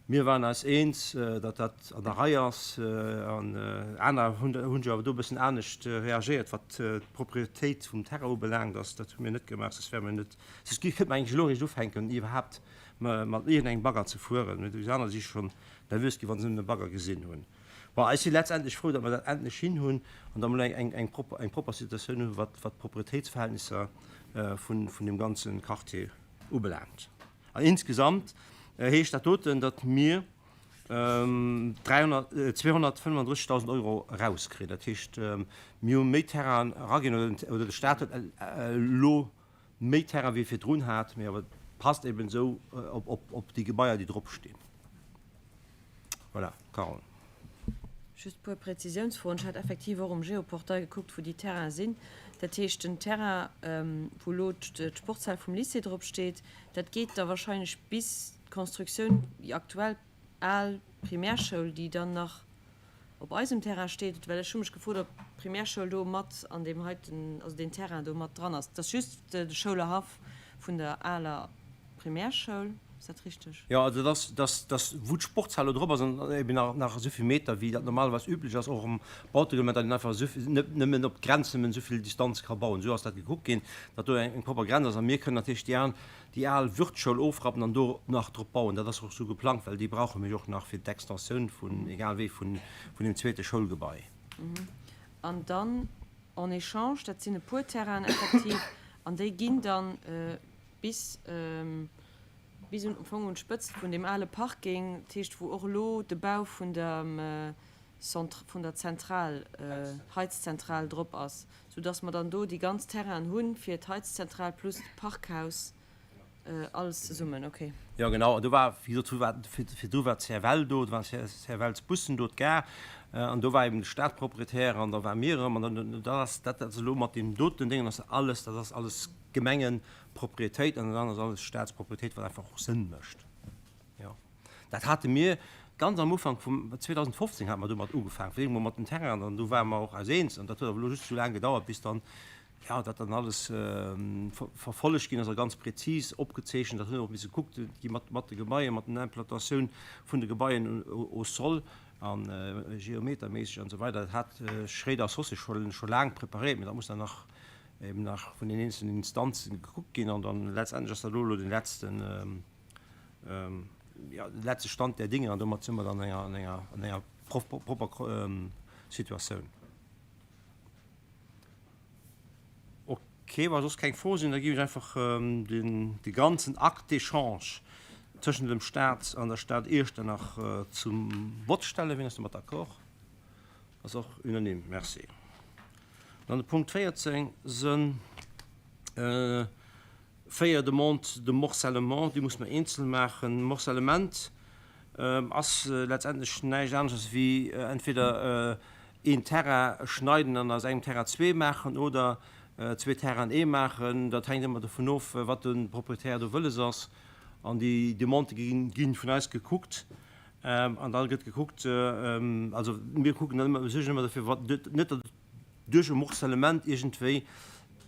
Mir waren eis eens, datt dat an der Rei ass an aner hunn, hunn jo awer do e bëssen anescht reagéiert, wat d'Proprietéit vum Terrain ubelaangt ass. Dat hu mir net gemaach, soss wäre mir net, soss kënnte mer eigentlech elo eréischt ufänken iwwerhaapt mat iergendengem Bagger ze fueren. Mee déi aner si schonn nervös ginn, wa se nëmmen e Bagger gesinn hunn. Bon, ech si letztendlech frou, datt mer dat endlech hin hunn an datt mer elo eng, eng propper, eng propper Situatioun hunn, wat, wat d'Proprietéitsverhältnisser vun, vun deem ganze Quartier ubelaangt. An insgesamt heescht dat doten, datt mir 235.000 Euro erauskritt. Dat heescht, mir hu méi Terrainen eraginn, oder de Staat huet elo méi Terrain wéi e virdrun hat, mee awer et passt eben esou op déi Gebaier, déi drop stinn. Voilà, Carole. Just e puer Präzisiounsfroen. Ech hat effektiv och um Geoportail gekuckt, wou déi Terrainen sinn. Dat heescht, den Terrain, wou elo d'Sportshal vum Lycée drop steet, dat geet da wahrscheinlech bis d'Constructioun, déi aktuell al Primärschoul, déi dann nach op eisem Terrain steet. Well ech hu mech gefrot, ob d'Primärschoul do mat an deem heiten, also deen Terrain do mat dran ass. Et ass just de Schoulerhaff vun der aler Primärschoul, ass dat richteg? Jo, also dat ass, dass, dass wou d'Sportshal elo drop ass an eben nach, nach esou vill Meter wéi dat normalerweis üblech ass, och am Bautereglement, datt een einfach esou vill, net nëmmen op d'Grenz nëmmen esou vill Distanz ka bauen. Esou ass dat gekuckt ginn, datt do eng, eng propper Grenz ass a mir kënnen natierlech déi al, déi al Würth-Schoul ofrappen an do nach drop bauen. Dat ass och esou geplangt, well déi brauche mir jo och nach fir d'Extensioun vun, egal wéi, vun, vun deem zweete Schoulgebai. An dann en échange, dat sinn e puer Terrainen effektiv, an déi ginn dann bis bis un, am Fong un d'Spëtzt vun deem ale Parking, dat heescht wou och elo de Bau vun der Centr-, vun der Zentral, Heizzentral drop ass, soudass mer dann do déi ganz Terrainen hu fir d'Heizzentral plus d'Parkhaus, alles zesummen. Okay. Jo genau, an do war, wéi gesot, war, virdru war d'CFL do, do waren d'CFLs-Bussen do, d'Gare, an do war eben de Staat Proprietär an da ware mir erëm, an dann, dat ass, dat ass elo mat deem doten Déngen ass alles, dat ass alles Gemengeproprietéit an dat anert ass alles Staatsproprietéit, wat einfach och Sënn mécht. Jo, dat hate mir ganz am Ufank vum 2015 hate mer domat ugefaangen, fir eemol mat den Terrainen an do ware mer och eis eens an dat huet awer elo just esou laang gedauert, bis dann, jo, dat dann alles verfollegt ginn ass a ganz prezis opgezeechent. Dat huet och misse gekuckt gi mat mat de Gebaien, mat den Implantatioun vun de Gebaien au sol a geometerméisseg an esou weider. Dat hat Schréider Associés scho laang preparéiert, mä dat muss dann nach eben nach vun den eenzelnen Instanzen gekuckt ginn an dann letztendlech ass dat elo elo den letzten, jo, den letzte Stand der Dinge an domat si mer dann an enger, an enger, an enger propper Situatioun. Okay, wa soss keng Froe sinn, da géif ech einfach den, de ganzen Acte d'échange tëschent dem Stat an der Stad Iechternach zum Vott stellen. Wien ass domat d'accord? Ass och unanime. Merci. Dann de Punkt 14, sënn 4 Demandes de morcellement, déi muss mer eenzel maachen. Morcellement ass letztendlech näischt aneschters wéi entweder een Terrain schneiden an aus engem Terrain zwee maachen oder zwee Terrainen ee maachen. Dat hänkt ëmmer dovun of, wat de Proprietär do wëlles ass. An déi Demandë gi vun eis gekuckt. An da gëtt gekuckt, also mir kucken dann ëmmer, mir suergen ëmmer dofir, wat, net datt duerch e Morcellement iergendwéi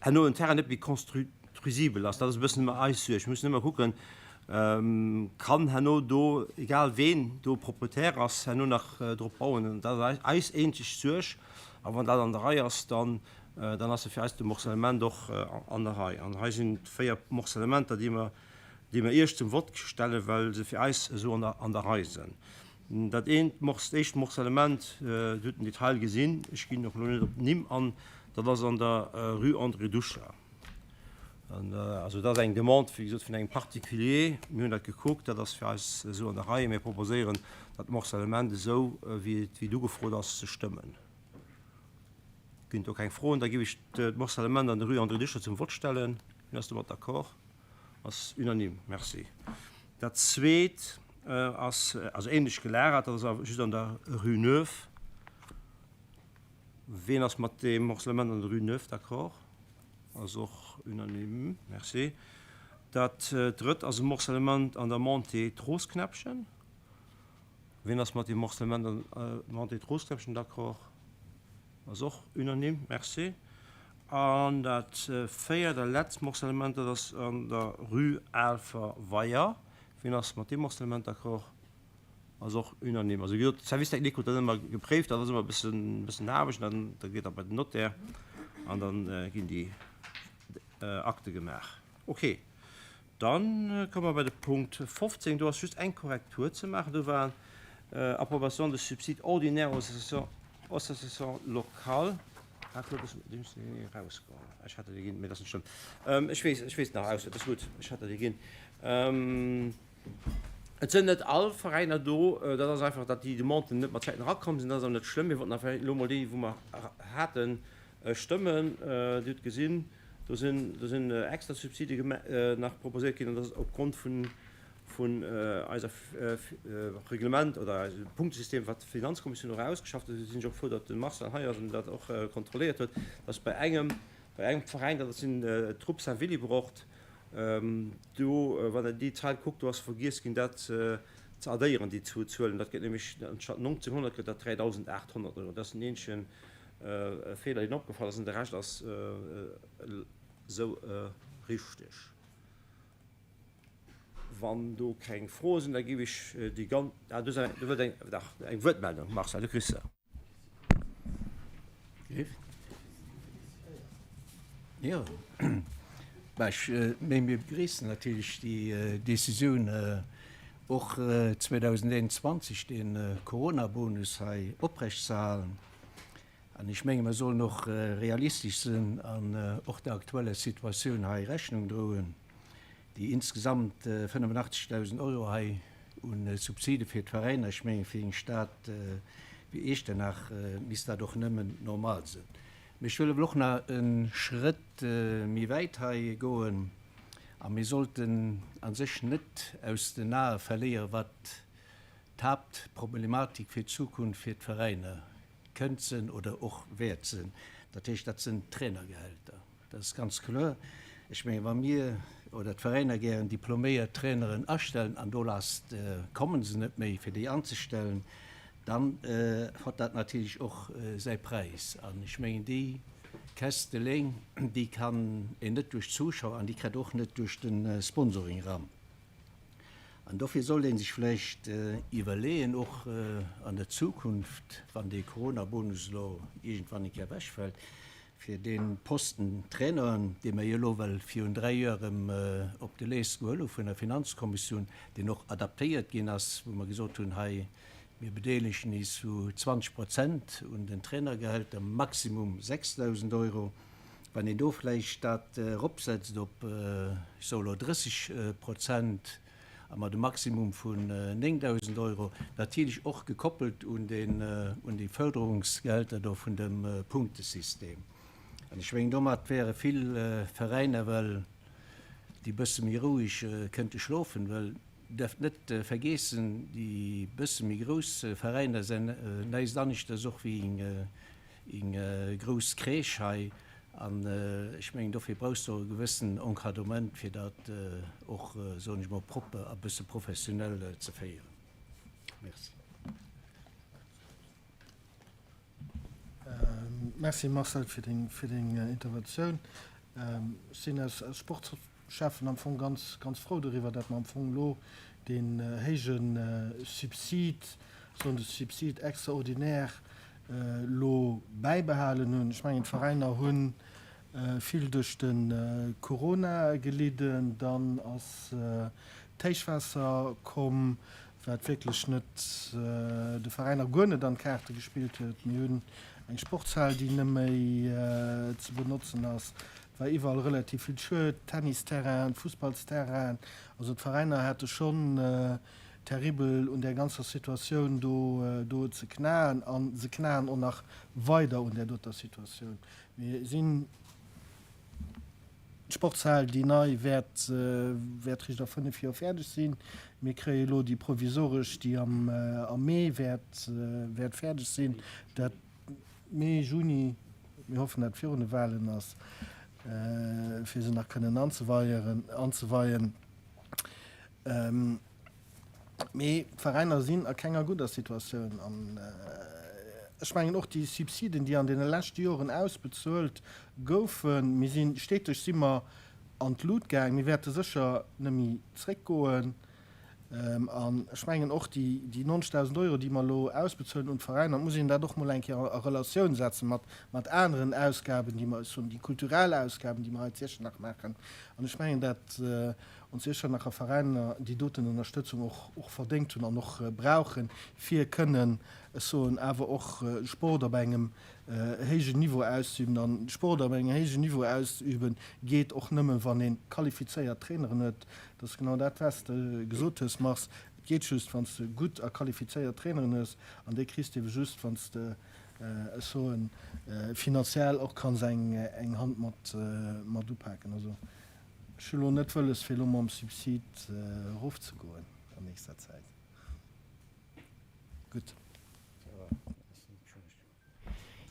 herno en Terrain net méi construisibel ass. Dat ass e bëssen ëmmer eis Suerg. Mir mussen ëmmer kucken, kann herno do, egal ween do Proprietär ass, herno nach drop bauen. An dat ass eis eenzeg Suerg. A wann dat an der Rei ass, dann, dann ass fir eis de Morcellement och an der Rei. An hei sinn 4 Morcellementer, déi mer, déi mer Iech zum Vott stellen, well se fir eis esou an der Rei sinn. Dat eent, d'éischt Morcellement, Dir hutt den Detail gesinn, ech ginn och elo net op d'Nimm an, dat ass an der Rue André Duscher. Also dat ass eng Demande, wéi gesot, vun engem Particulier. Mir hunn dat gekuckt, dat ass fir eis esou an der Rei. Mir proposéieren, dat Morcellement esou, wéi et ugefrot ass, ze stëmmen. Ginn et do keng Froen, da géif ech d'Morcellement an der Rue André Duscher zum Vott stellen. Wien ass domat d'accord? Ass unanime. Merci. Dat Zweet ass also ähnlech gelagert, dat ass awer just an der Rue Neuve. Ween ass mat deem Morcellement an der Rue Neuve d'accord? Ass och unanime. Merci. Dat Drëtt ass e Morcellement an der Montée Troosknäppchen. Ween ass mat deem Morcellement an der Montée Troosknäppchen d'accord? Ass och unanime. Merci. An dat véiert a letzt Morcellement, dat ass an der Rue Aelfer Weier. Wien ass mat deem Morcellement d'accord? Ass och unanime. Also wéi gesot, de Service technique huet dat ëmmer gepréift, dat ass ëmmer e bëssen, bëssen Aarbecht an da geet dat bei den Notaire an da ginn déi Akte gemaach. Okay, dann komme mer bei de Punkt 15. Do ass just eng Korrektur ze maachen. Do war Approbation de subsides ordinaires aux associations, associations locales. Ah, Claude, déi muss erausgoen. Ech hat der déi ginn, mee dat ass net schlëmm. Ech weess, ech weess nach aus, dat ass gutt. Ech hat der déi ginn. Et sënn net all Veräiner do. Dat ass einfach, datt déi Demanden net mat Zäiten erakomm sinn. Dat ass awer net schlëmm. Mir wollten awer elo mol déi, wou mer haten, stëmmen. Dir hutt gesinn, do sinn, do sinn extra Subside nach proposéiert ginn. An dat ass opgrond vun, vun eiser Reglement oder eisem Punktesystem, wat d'Finanzkommissioun och ausgeschafft huet. Do sinn ech och frou, datt de Marcel hei ass an dat och kontrolléiert huet, datt bei engem, bei engem Veräin, dat sinn d'Trupp Saint-Willibrord, Do, wann Der déi Zeil kuckt, do ass vergiess ginn, dat ze addéieren, déi zwou Zuelen. Dat gëtt nämlech, anstatt 1.900 gëtt dat 3.800 Euro. Dat ass den eenzege Feeler, deen opgefall ass, an de Rescht ass esou richteg. Wann do keng Froe sinn, da géif ech déi ganz, ah, do ass eng, do wëllt eng, dach, eng Wuertmeldung. Marcel, du kriss se. Jo, bah ech meng mir begréissen natierlech déi Décisioun och 2021 dee Coronabonus hei oprecht ze halen. An ech menge mer sollen och realistesch sinn an och der aktueller Situatioun hei Rechnung droen. Déi insgesamt 85.000 Euro hei u Subside fir d'Veräiner, ech mengen, fir eng Stad wéi Echternach misst dat och nëmmen normal sinn. Mee ech wëll awer och nach e Schrëtt méi wäit hei goen a mir sollten a sech net aus den Ae verléieren, wat d'Haaptproblematik fir d'Zukunft fir d'Veräiner kënnt sinn oder och wäert sinn. Dat heescht, dat sinn d'Trainergehälter. Dat ass ganz kloer. Ech mengen, wa mir oder d'Veräiner gären diploméiert Traineren astellen, an do lasst kommen se net méi, fir déi anzestellen, dann hott dat natierlech och säi Präis. An ech mengen, déi Caisse eleng, déi kann een net duerch d'Zuschauer an déi kritt och net duerch de Sponsoring eran. An dofir sollt ee sech vläicht iwwerleeën, och an der Zukunft, wann dee Coronabonus elo iergendwann eng Kéier ewechfält, fir dee Posten Traineren, dee mer jo elo well virun 3 Joer erëm op de Lees gehuel hu vun der Finanzkommissioun, deen och adaptéiert ginn ass, wou mer gesot hunn, hei, mir bedeelegen is zu 20 Prozent un den Trainergehälter, maximum 6.000 Euro. Wann een do vläicht dat eropsetzt op, ech soe elo 30 Prozent a mat e Maximum vun 9.000 Euro, natierlech och gekoppelt un déi Förderungsgehälter do vun dem Punktesystem. An ech mengen, domat wäre vill Veräiner well, déi e bësse méi roueg kënnte schlofen, well Dir däerft net vergeessen, déi bësse méi grouss Veräiner sinn näischt aneschters och wéi eng grouss Crèche hei an ech mengen dofir brauchs de och e gewëssen Encadrement fir dat och, soen ech mol, propper a bësse professionell ze féieren. Merci. Merci Marcel fir deng fir deng Interventioun. Ech sinn als Sportschäffen am Fong ganz ganz frou doriwwer, datt mer am Fong elo deen héije Subsid, soen de Subside extraordinaire elo bäibehalen hunn. Ech mengen d'Veräiner hu vill duerch de Corona gelidden, dann ass d'Héichwaasser komm, wat wierklech net de Veräiner guer net an d'Kaarte gespillt huet. Mir hunn eng Sportshal, déi net méi ze benotzen ass. Et war iwwerall relativ vill Schued, Tennisterrainen, Fussballsterrainen. Also d'Veräiner hate schonn terribel un där ganzer Situatioun do do ze knaen a se knaen och nach weider un där doter Situatioun. Mir sinn d'Sportshal, déi nei, wäert wäert richt a 5 Joer fäerdeg sinn. Mir kréie elo déi provisoresch, déi am am Mee wäert wäert fäerdeg sinn. Dat Mee, Juni, mir hoffen dat virun de Wahlen ass, fir se nach kënnen anzeweieren anzeweien. Mee d'Veräiner sinn a kenger gudder Situatioun. Ech mengen och déi Subsiden, déi an deene leschte Joren ausbezuelt goufen, mir si steteg si mer an d'Lut gaang, mir wäerte sécher net méi zréckgoen. An ech mengen och déi 90.000 Euro, déi mer elo ausbezuelen un d'Veräiner, et muss een dat och mol eng Kéier a Relatioun setze mat mat aneren Ausgaben, déi mer, ech soen déi kulturell Ausgaben, déi mer hei zu Iechternach maachen. An ech mengen, dat ons Iechternacher Veräiner déi doten Ënnerstëtzung och och verdéngt hunn an och brauchen, fir kënnen, ech soen awer och Sport op engem héijen Niveau auszeüben. An Sport op engem héijen Niveau auszeüben, geet och nëmme wann ee qualifizéiert Traineren huet. Dat ass genau dat, wat s de gesot hues, Mars. Et geet just, wann s de gutt a qualifizéiert Traineren hues. An déi kriss de ebe just, wann s de, ech soen, finanziell och kanns eng Hand mat upaken. Also ech hu lo net wëlles, fir elo mam Subsid erofzegoen an nächster Zäit. Gutt.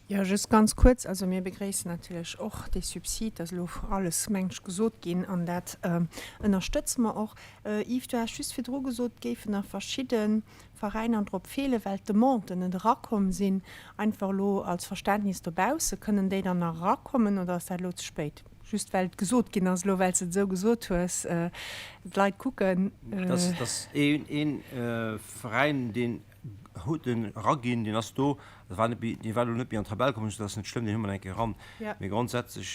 Jo, just ganz kuerz. Also mir begréissen natierlech och dee Subsid. Et ass elo alles, meng ech, gesot ginn an dat ënnerstëtze mer och. Yves, du has just virdru gesot, et géifen nach verschidde Veräiner drop feelen, well d'Demanden net erakomm sinn. Einfach elo als Verständnis dobausse, Kënnen déi dann nach erakommen oder ass dat elo ze spéit? Just well et gesot ginn ass elo, well s de et esou gesot hues, d'Leit kucken. Dat ass ee Veräin, deen huet en eraginn, deen ass do, dat war net méi, dee war elo net méi an d'Tabell komm, dat ass net schlëmm, deen hu mer nach eng Kéier eran. Mee grondsätzlech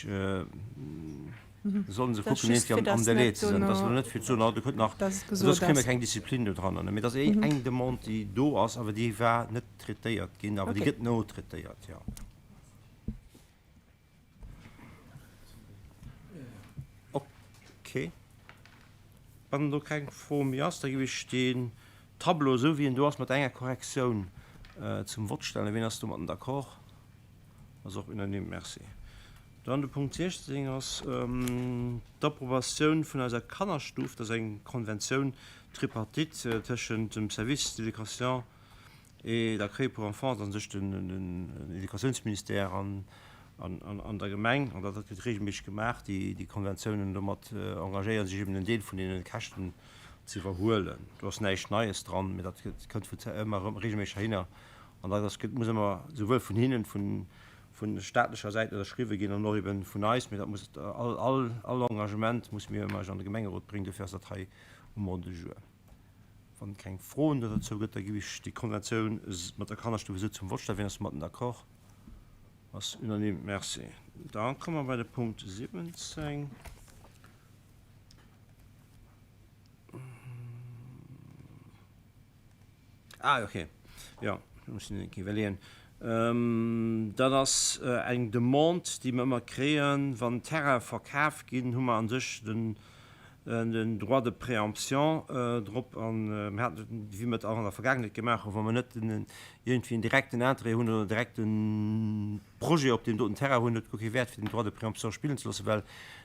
sollen se kucken, iergendwéi am Délai ze sinn. Dat ass elo net fir ze soen, oh do kënnt nach, soss kréie mer keng Disziplin do dran. Mee dat ass eng Demande, déi do ass, awer déi war net traitéiert ginn, awer déi gëtt notraitéiert, jo. Ok. Wann do keng Fro méi ass, da géif ech deen Tableau, esou wéi en do ass, mat enger Korrektioun zum Vott stellen. Wien ass domatten d'accord? Ass och unanime. Merci. Dann de Punkt 16 ass d'Approbatioun vun eiser Kannerstuf. Dat ass eng Konventioun tripartite tëschent dem Service d'éducation Et d'accueil pour enfants ass an sech den Educatiounsministère an der Gemeng, an dat gëtt regelméisseg gemaach, déi Konventiounen. Domat engagéiere sech eben en Deel vun deene Käschten ze iwwerhuelen. Do ass näischt Neies dran, mee dat kënnt vu ëmmer erëm regelméisseg heihinner. An dat ass, muss ëmmer souwuel vun hinnen, vun staatlecher Säit ënnerschriwwe ginn an och eben vun eis. Mee dat muss all, all Engagement musse mir ëmmer an de Gemengerot bréngen. Dofir ass dat hei um Ordre du jour. Wann et keng Froen dozou gëtt, da giff ech déi Konventioun mat der Kannerstuf esou zum Vott stellen. Wien ass domatten d'accord? Ass unanime. Merci. Da komme mer bei de Punkt 17. Ah, okay. Jo, ech muss eng Kéier iwwerleeën. Dat ass eng Demande, déi mer ëmmer kréien, wann Terraine verkaf ginn, hu mer a sech den Droit de préemption drop. A mir haten, wéi mer et och an der Vergaangenheet gemaach hunn, wa mer net iergendwéi en direkten Interêt hunn oder en direkte Projet op deem doten Terrain hunn, huet et guer kee Wäert, fir den Droit de préemption spillen ze loossen, well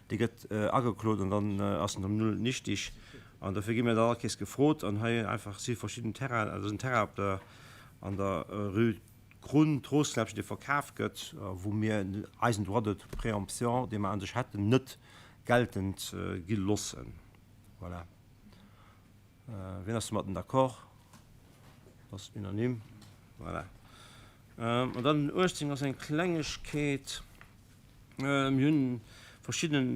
dee gëtt ageklot an dann ass en erëm null nichtig. An dofir gi mir dann all Kees gefrot. An hei einfach si verschidden Terrainen, also en Terrain op der, an der Rue Krunn, Trooschtkläppchen, dee verkaf gëtt, wou mir eisen Droit de préemption, dee mer an sech hätten, net geltend gi loossen. Voilà. Wien ass domatten d'accord? Ass unanime. Voilà. An dann den 18 ass eng Klengegkeet. Mir hunn verschidden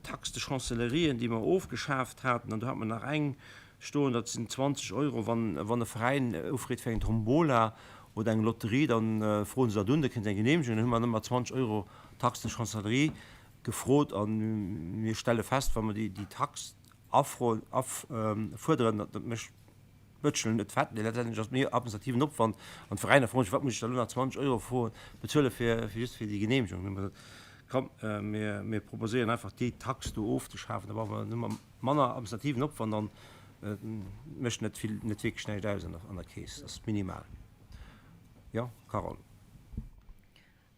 Taxes de chancellerien, déi mer ofgeschaaft haten, an do hat mer nach eng stoen, dat sinn 20 Euro, wann wann e Veräin ufreet fir eng Tombola oder eng Lotterie, da froen se dat un, da kréien se eng Genehmegung, dann hu mer ëmmer 20 Euro Taxe de chancellerie gefrot a mir stelle fest, wa mer déi Tax afroen, afuerderen, dat mécht D'Mëtschelen net fett, mee letztendlech ass et méi administrativen Opwand an d'Veräiner froen sech, wat muss ech da elo nach 20 Euro froen, bezuele fir just fir déi Genehmegung. Dann hu mer gesot, komm mir mir proposéieren einfach déi Tax do ofzeschafen, da brauche mer hu mer manner administrativen Opwand an et mécht net vill, net wierklech näischt aus an der an der Keess, ass minimal. Jo, Carole.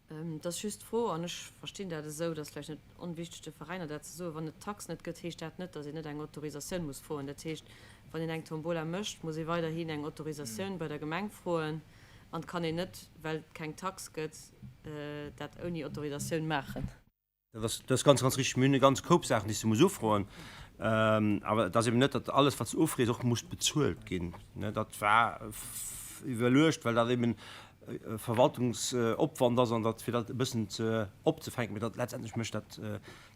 Et ass just d'Fro, an ech verstinn dat esou, et ass vläicht net onwichteg de Veräiner dat ze soen, wann et d'Tax net gëtt, heescht dat net, datt een net eng Autorisatioun muss froen. Dat heescht, wann een eng Tombola mécht, muss ee weiderhin eng Autorisatioun bei der Gemeng froen an et kann een net, well et keng Tax gëtt, dat ouni Autorisatioun maachen. Dat ass, dat ass ganz, ganz richtig. Mir hunn e ganz Koup Saachen, déi s de muss ufroen. Awer et ass eben net, datt alles, wat s de ufrees, och muss bezuelt ginn. Dat war iwwerluecht, well dat eben. Verwaltungsopwand ass an dat fir dat e bëssen ze opzefänken, mee dat letztendlech mécht dat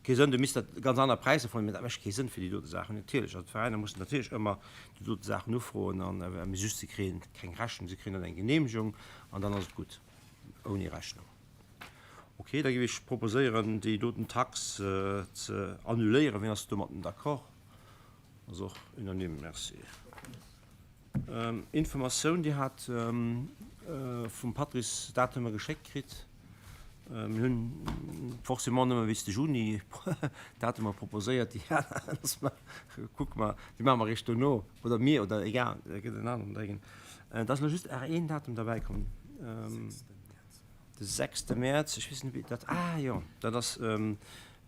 kee Sënn. Du misst dat ganz aner Präisser fannen, mee dat mécht kee Sënn fir déi dote Saachen. Natierlech, also d'Veräiner mussen natierlech ëmmer déi dote Saachen ufroen an mee just se kréien keng Rechnung, se kréien dann eng Genehmegung an dann ass et gutt ouni Rechnung. Ok, da géif ech proposéieren déi doten Tax ze annuléieren. Wien ass domatten d'accord? Ass och unanime. Merci. Informatioun, Dir hat vum Patrice Datumer geschéckt kritt. Mir hunn forcément nëmme bis de Juni Datumer proposéiert. Déi aner loosse mer, kucke mer, déi maache mer eréischt dono oder mir oder egal, da gëtt en aneren drécken. Et ass elo just nach een Datum derbäi komm, de sechste Mäerz. Ech weess net, wéi dat, ah jo, dat ass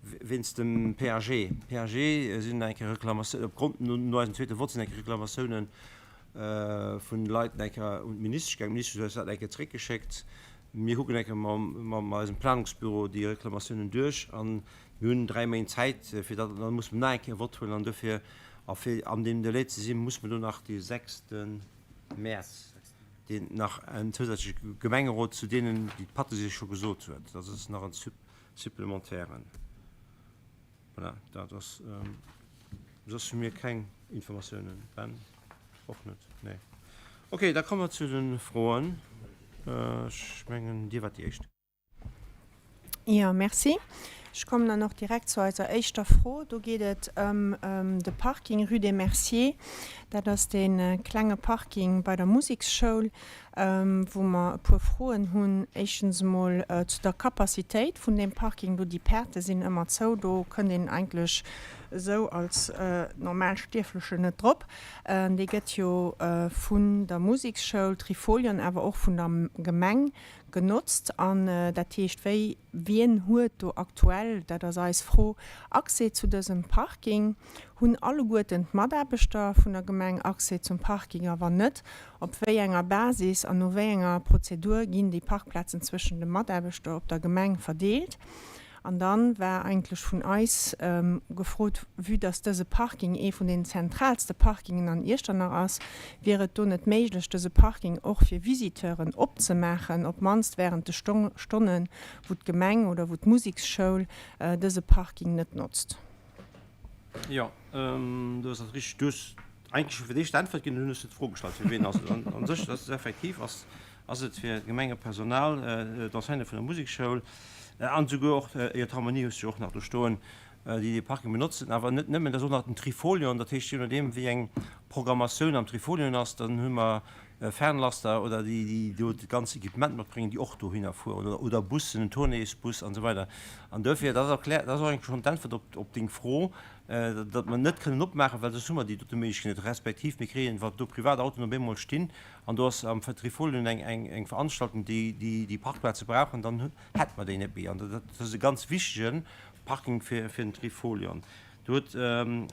Wéinst dem PAG. PAG sinn eng Kéier Reklamatiounen, opgrond, no eisem zweete Vott sinn eng Kéier Reklamatiounen vun Leit eng Kéier un d'Ministesch gaangen. D'Ministesch huet eis dat eng Kéier zeréckgeschéckt. Mir kucken eng Kéier mam eisem Planungsbüro déi Reklamatiounen duerch a mir hunn 3 Méint Zäit fir dat, an da musse mer nach eng Kéier e Vott huelen an dofir, a fir an deem Delai ze sinn, muss mer do nach de 6. Mäerz, deen nach en zousätzleche Gemengerot zu deenen, déi d'Patrice scho gesot huet, dat ass nach en Supplementairen. Voilà, dat ass. Soss hu mir keng Informatiounen. Ben? Och net? Nee. Okay, da komme mer zu de Froen. Ech mengen, Dir waart déi Éischt. Jo, merci. Ech kommen dann och direkt zu eiser éischter Fro. Do geet et ëm de Parking Rue des Merciers. Dat ass dee klenge Parking bei der Museksschoul. wou mer e puer Froen hunn. Éischtens emol zu der Capacitéit vun deem Parking do. Déi Perte sinn ëmmer zou, do kënnt een eigentlech esou als normal Stierflechen net drop. Dee gëtt jo vun der Museksschoul Trifolion, awer och vun der Gemeng genotzt. An dat heescht, wéi, wien huet do aktuell, dat ass eis Fro, Accès zu dësem Parking? Hunn alleguerten d'Mataarbechter vun der Gemeng Accès zum Parking a wann net, op wéi enger Basis an no wéi enger Prozedur ginn déi Parkplazen zwëschen de Mataarbechter op der Gemeng verdeelt? An dann war eigentlech vun eis gefrot, vue dass dëse Parking ee vun den zentraalste Parkingen an Iechternach ass, wier et do net méiglech dëse Parking och fir Visiteuren opzemaachen, op mannst während de Stonnen, wou d'Gemeng oder wou d'Musiksschoul dëse Parking net notzt? Jo, du hues dat richteg. Du hues eigentlech scho fir d'éischt d'Äntwert ginn, dunn hues du d'Fro gestallt, fir wien ass et. An u sech, dat ass effektiv, ass, ass et fir d'Gemengepersonal, d'Enseignante vun der Musekschoul an esouguer och, jo, d'Harmonie hues du jo och nach do stoen, déi dee Parking benotzen. Awer net nëmmen, dat ass och nach den Trifolion. Dat heescht, je nodeem wéi eng Programmatioun am Trifolion ass, dann hu mer Fernlaster oder déi, déi do dat ganz Equipement matbréngen, déi och dohinner fueren oder, oder Bussen, en Tournéesbus an esou weider. An duerfir, dat erkläert, dat ass och eigentlech schonn d'Äntwert op, op deng Fro, datt mer net kënnen opmaachen, well soss hu mer déi dote Méiglechkeet net, respektiv mir kréien, wa do privat Autoen op eemol stinn an do ass am Trifolion eng, eng, eng Veranstaltung, déi, déi déi Parkplaze brauchen, dann hätte mer déi net méi. An dat ass e ganz wichtege Parking fir, fir den Trifolion. Do huet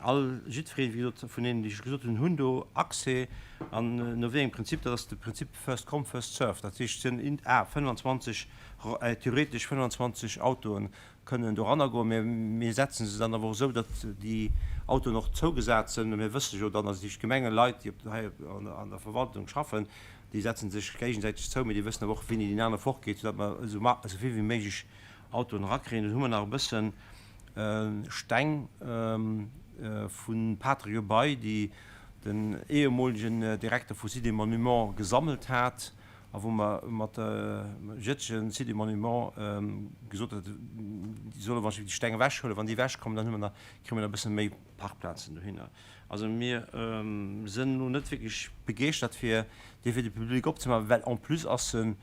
all, jiddwereen, wéi gesot, vun deenen, déi ech gesot hunn, hunn do Accès. An no wéi engem Prinzip? Dat ass de Prinzip first come, first served. Dat heescht, et sinn a 25, theoretesch 25 Autoe kënnen doranner goen. Mä mir setze se dann awer och esou, datt déi Autoen och zougesat sinn. Mir wësse jo dann, also déi Gemengeleit, déi hei an der Verwaltung schaffen, déi setze sech géigesäiteg zou, mä déi wëssen awer och, wéini deen anere fortgeet, soudatt mer esou vill wéi méiglech Autoen erakréien. Dunn hu mer nach e bëssen Steng vu Patrick Ebay, déi den ehemolegen Direkter vu Sites et Monuments gesammelt hat a wou mer mat jëtzegen Sites et Monuments gesot huet, déi solle wann déi Steng ewechhuelen. Wann déi ewechkommen, dann hu mer nach, kréie mer nach e bësse méi Parkplazen dohinner. Also mir sënn elo net wierklech begeeschtert fir dee fir de Public opzemaachen, well en plus ass en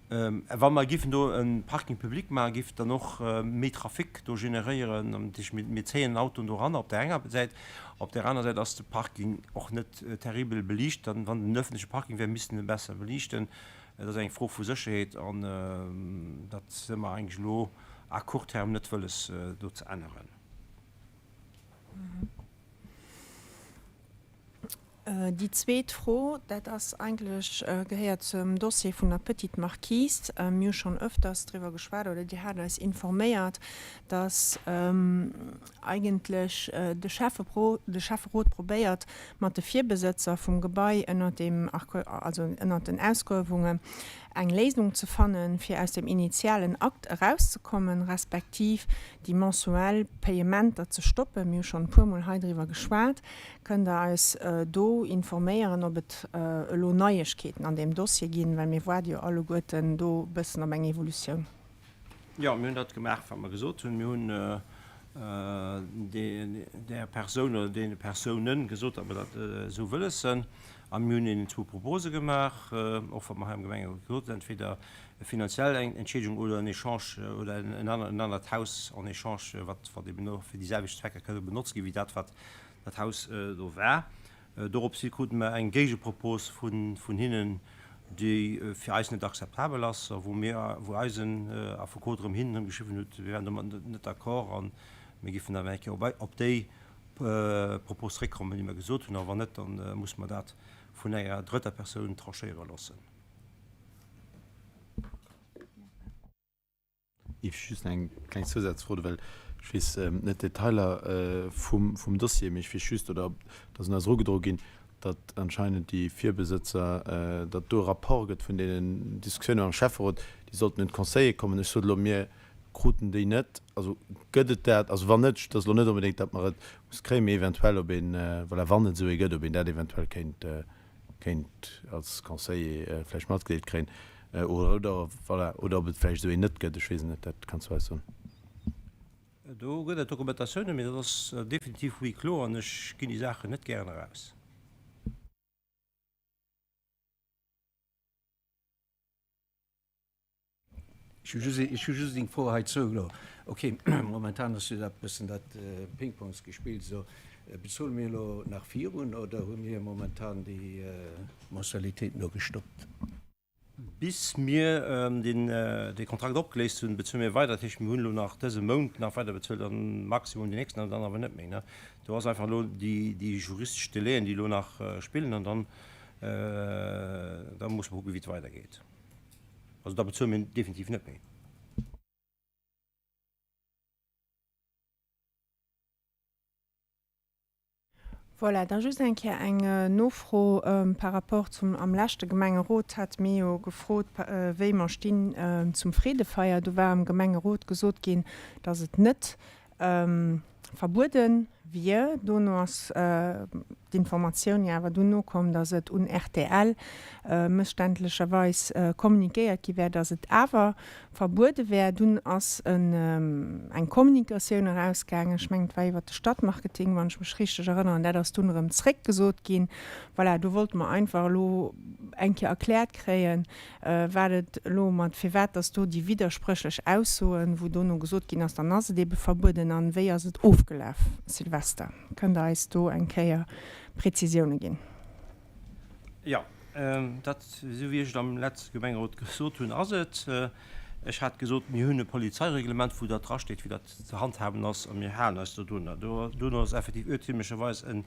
Wa mer giffen do e Parking public maachen, giff dann och méi Trafic do generéieren. Dat heescht, mir zéien Autoen doranner op där enger Säit. Op där aner Säit ass de Parking och net terribel beliicht. Dann, wann en öffentleche Parking wär, missten en besser beliichten. Dat ass eng Fro vu Sécherheet an dat si mer eigentlech elo à court terme net wëlles do ze änneren. Déi zweet Fro, dat ass eigentlech, gehéiert zum Dossier vun der Petite Marquise. Mir hu schonn öfters driwwer geschwat, oder Dir hat eis informéiert, dass eigentlech de Schäffero, de Schäfferot probéiert, mat de Virbesëtzer vum Gebai ënnert dem, also ënnert den Ausgruewungen. eng Léisung ze fannen, fir aus dem initialen Akt erauszekommen, respektiv déi mensuell Payementer ze stoppen. Mir hu schonn e puermol hei driwwer geschwat. Kënnt Der eis do informéieren, ob et elo Neiegkeeten an deem Dossier ginn? Well mir waarde jo alleguerten do e bëssen op eng Evolutioun. Jo, mir hunn dat gemaach, wat mer gesot hunn. Mir hunn där Persoun oder deene Persounen gesot, datt mer dat esou wëllessen. A mir hunn hinnen zwou Propose gemaach, och wat mer hei am Gemengerot gesot hunn, entweder finanziell eng Entschiedegung oder en Echange oder en anert Haus en échange, wat eben och fir déi selwecht Zwecker kënne benotzt ginn, wéi dat, wat dat Haus do war. Doropshi krute mer eng Géigepropos vun hinnen, déi fir eis net akzeptabel ass a wou mir, wou eisen Affekot erëm hinnen erëm geschriwwen huet, mir wären domat net d'accord a mir géifen awer eng Kéier op déi Propos zréckkommen, déi mer gesot hunn, a wann net, da musse mer dat vun enger drëtter Persoun tranchéiere loossen. Yves, just eng kleng Zousazfro, well ech weess net d'Detailer vum Dossier, mee ech weess just, oder et ass un eis erugedroe ginn, datt anscheinend déi Virbesëtzer, datt do e Rapport gëtt vun deenen Diskussiounen mam Schäfferot, déi sollten un d'Conseiller kommen. Ech sot elo, mir kruten déi net. Also gëtt et dat? Also wann net, et ass elo net onbedéngt, datt mer et muss kréien, mee eventuell, ob een, voilà, wann et esou ee gëtt, ob een dat eventuell kéint kéint als Conseiller vläicht matgedeelt kréien oder, voilà, oder ob et vläicht esou een net gëtt, ech weess et net, dat kanns du eis soen. Do gëtt et Dokumentatiounen, mee dat ass definitiv huis clos an ech ginn déi Saachen net gären eraus. Ech hu just, ech hu just eng Fro heizou elo. Ok, momentan ass jo dat bëssen dat Pingpongsgespills elo. Bezuele mir elo nach virun oder hu mir momentan déi Mensualitéiten elo gestoppt? Bis mir deen, dee Kontrakt opgeléist hunn, bezuele mir weider. Dat heescht, mir hunn elo nach dëse Mount nach weider bezuelt an maximum deen nächsten an dann awer net méi. Do ass einfach elo déi, déi juristesch Delaien, déi elo nach spillen an dann, da musse mer kucken, wéi et weidergeet. Also da bezuele mir definitiv net méi. Voilà, da just eng Kéier eng Nofro par rapport zum, am leschte Gemengerot hate mir jo gefrot, wéi mer stinn zum Freedefeier. Do war am Gemengerot gesot ginn, datt et net Verbuede wier. Dono ass d'Informatioun jo awer dunn nokomm, datt et un rtl mësständlecherweis kommunikéiert gi wär, datt et awer verbuede wär. Dunn ass eng Kommunikatioun erausgaangen, ech mengen et war iwwert de Stadtmarketing, wann ech mech richteg erënneren, dat ass dunn erëm zréckgesot ginn. Voilà, do wollte mer einfach elo eng Kéier erkläert kréien, Wat et elo mat, firwat dass do déi widderspréchlech Aussoen, wou dono gesot ginn ass, dann ass et ebe verbueden, an wéi ass et ofgelaf, Silvester? Kënnt Der eis do eng Kéier Prezisioune ginn? Jo, dat, esou wéi ech et am letzte Gemengerot gesot hunn, ass et. Ech hat gesot, mir hunn e Polizeireglement, wou dat drasteet, wéi dat ze handhaben ass, a mir halen eis dodrun. Dono ass effektiv irrtümlecherweis en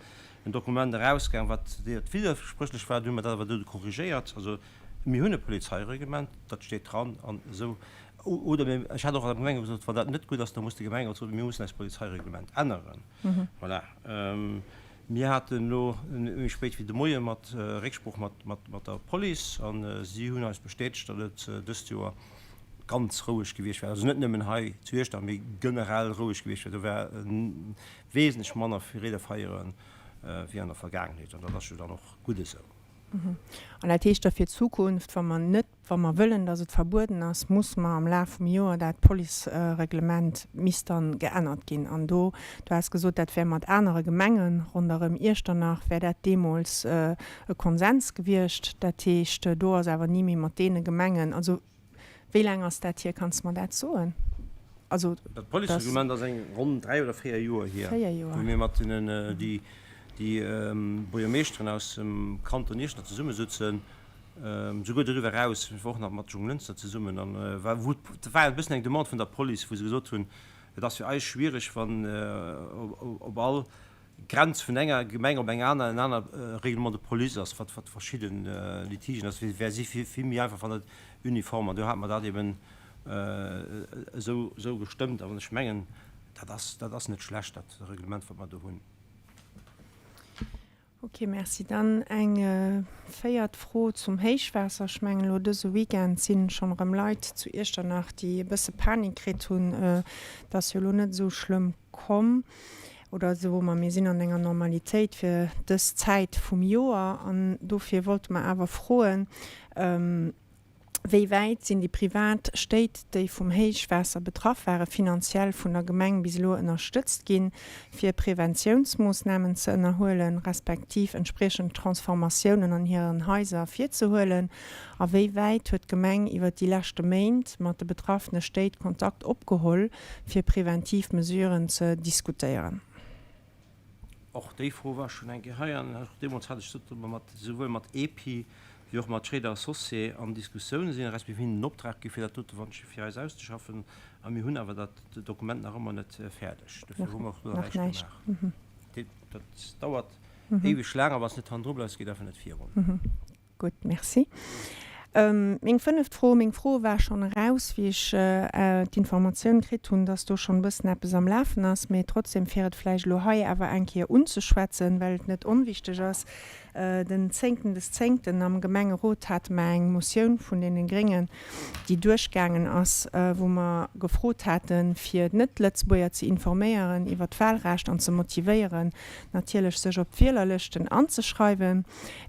Dokument erausgaang, wat widderspréchlech war. Du hu mer dat awer do korrigéiert. Also Mir hunn e Polizeireglement, dat steet dran an esou. Oder mir, ech hat och an der Gemeng gesot, wann dat net gutt ass, da muss de Gemengerot soen, mir mussen eist Polizeireglement änneren. Voilà. Mir haten elo net méi spéit wéi de Moie mat Récksprooch mat, mat, mat der Police a si hunn eis bestätegt, datt et dëst Joer ganz roueg gewiescht wär. Also net nëmmen hei zu Iechternach, mee generell roueg gewiescht wär. Do war wesentlech manner Freedefeiere wéi an der Vergaangenheet an dat ass jo dann och gutt esou. An dat heescht da fir d'Zukunft, wa mer net, wa mer wëllen, datt et verbueden ass, muss mer am Laf vum Joer dat Policereglement misst dann geännert ginn. An do, du has gesot, dat wär mat anere Gemenge ronderëm Iechternach, wär dat deemools e Konsens gewiescht. Dat heescht, do ass awer ni méi mat deene Gemengen, also Wéi laang ass dat hier? Kanns de mer dat soen? Also, Dat Policereglement ass eng ronn 3 oder 4 Joer hier, 4 Joer. wou mir mat deenen, déi, déi Buergermeeschteren aus dem Kanton Iechternach zesummesutzen, souguer doriwwer eraus, ech war och nach mat Jonglënster zesummen, an war, wou, dat war e bëssen eng Demande vun der Police, wou se gesot hunn, et ass fir eis schwiereg, wann op all Grenz vun enger Gemeng op eng aner en aner Règlement de police ass, wat wat verschidde Litigen ass, wär si vill vill méi einfach, wann et uniform, an do hate mer dat eben esou esou gestëmmt. An ech mengen, dat ass dat ass net schlecht, dat Reglement, wat mer do hunn. Ok, Merci. Dann eng véiert Fro zum Héichwaasser. Ech mengen elo dëse Weekend si schonn erëm Leit zu Iechternach, déi e bësse Panik kritt hunn. Et ass jo elo net esou schlëmm komm, oder soe mer, mir sinn an enger Normalitéit fir dës Zäit vum Joer. An dofir wollte mer awer froen, Wéi wäit sinn déi privat Stéit, déi vum Héichwaasser betraff waren, finanziell vun der Gemeng bis elo ënnerstëtzt ginn, fir Preventiounsmoossnamen ze ënnerhuelen, respektiv entspriechend Transformatiounen an hiren Haiser virzehuelen? A wéi wäit huet d'Gemeng iwwer déi leschte Méint mat de betraffene Stéit Kontakt opgeholl, fir preventiv Mesuren ze diskutéieren? Och déi Fro war schonn eng Kéier hei an och deemools hat ech gesot, datt mer mat, souwuel mat EPI wéi och mat Schréider Associés an Diskussioune sinn, respektiv hinnen den Optrag gi fir dat dote Wandschir fir eis auszeschaffen. A mir hunn awer dat Dokument nach ëmmer net fäerdeg. Dofir hu mer och do nach näischt gemaach. Dat dauert éiweg laang a wann s net hannendru bleifs, geet einfach net virun. Gutt, merci. Meng fënneft Fro, Meng Fro war schonn eraus, wéi ech d'Informatioun kritt hunn, dass do schonn e bëssen eppes am Lafen ass. Mee trotzdem, fir et vläicht elo hei awer eng Kéier unzeschwätzen, well et net onwichteg ass, Den zéngten des zéngten am Gemengerot hate mer eng Motioun vun deene Gréngen, déi duerchgaangen ass, wou mer gefrot haten, fir d'Net-Lëtzebuerger ze informéieren iwwert d'Wahlrecht an ze motivéieren, natierlech sech op d'Wielerlëschten anzeschreiwen.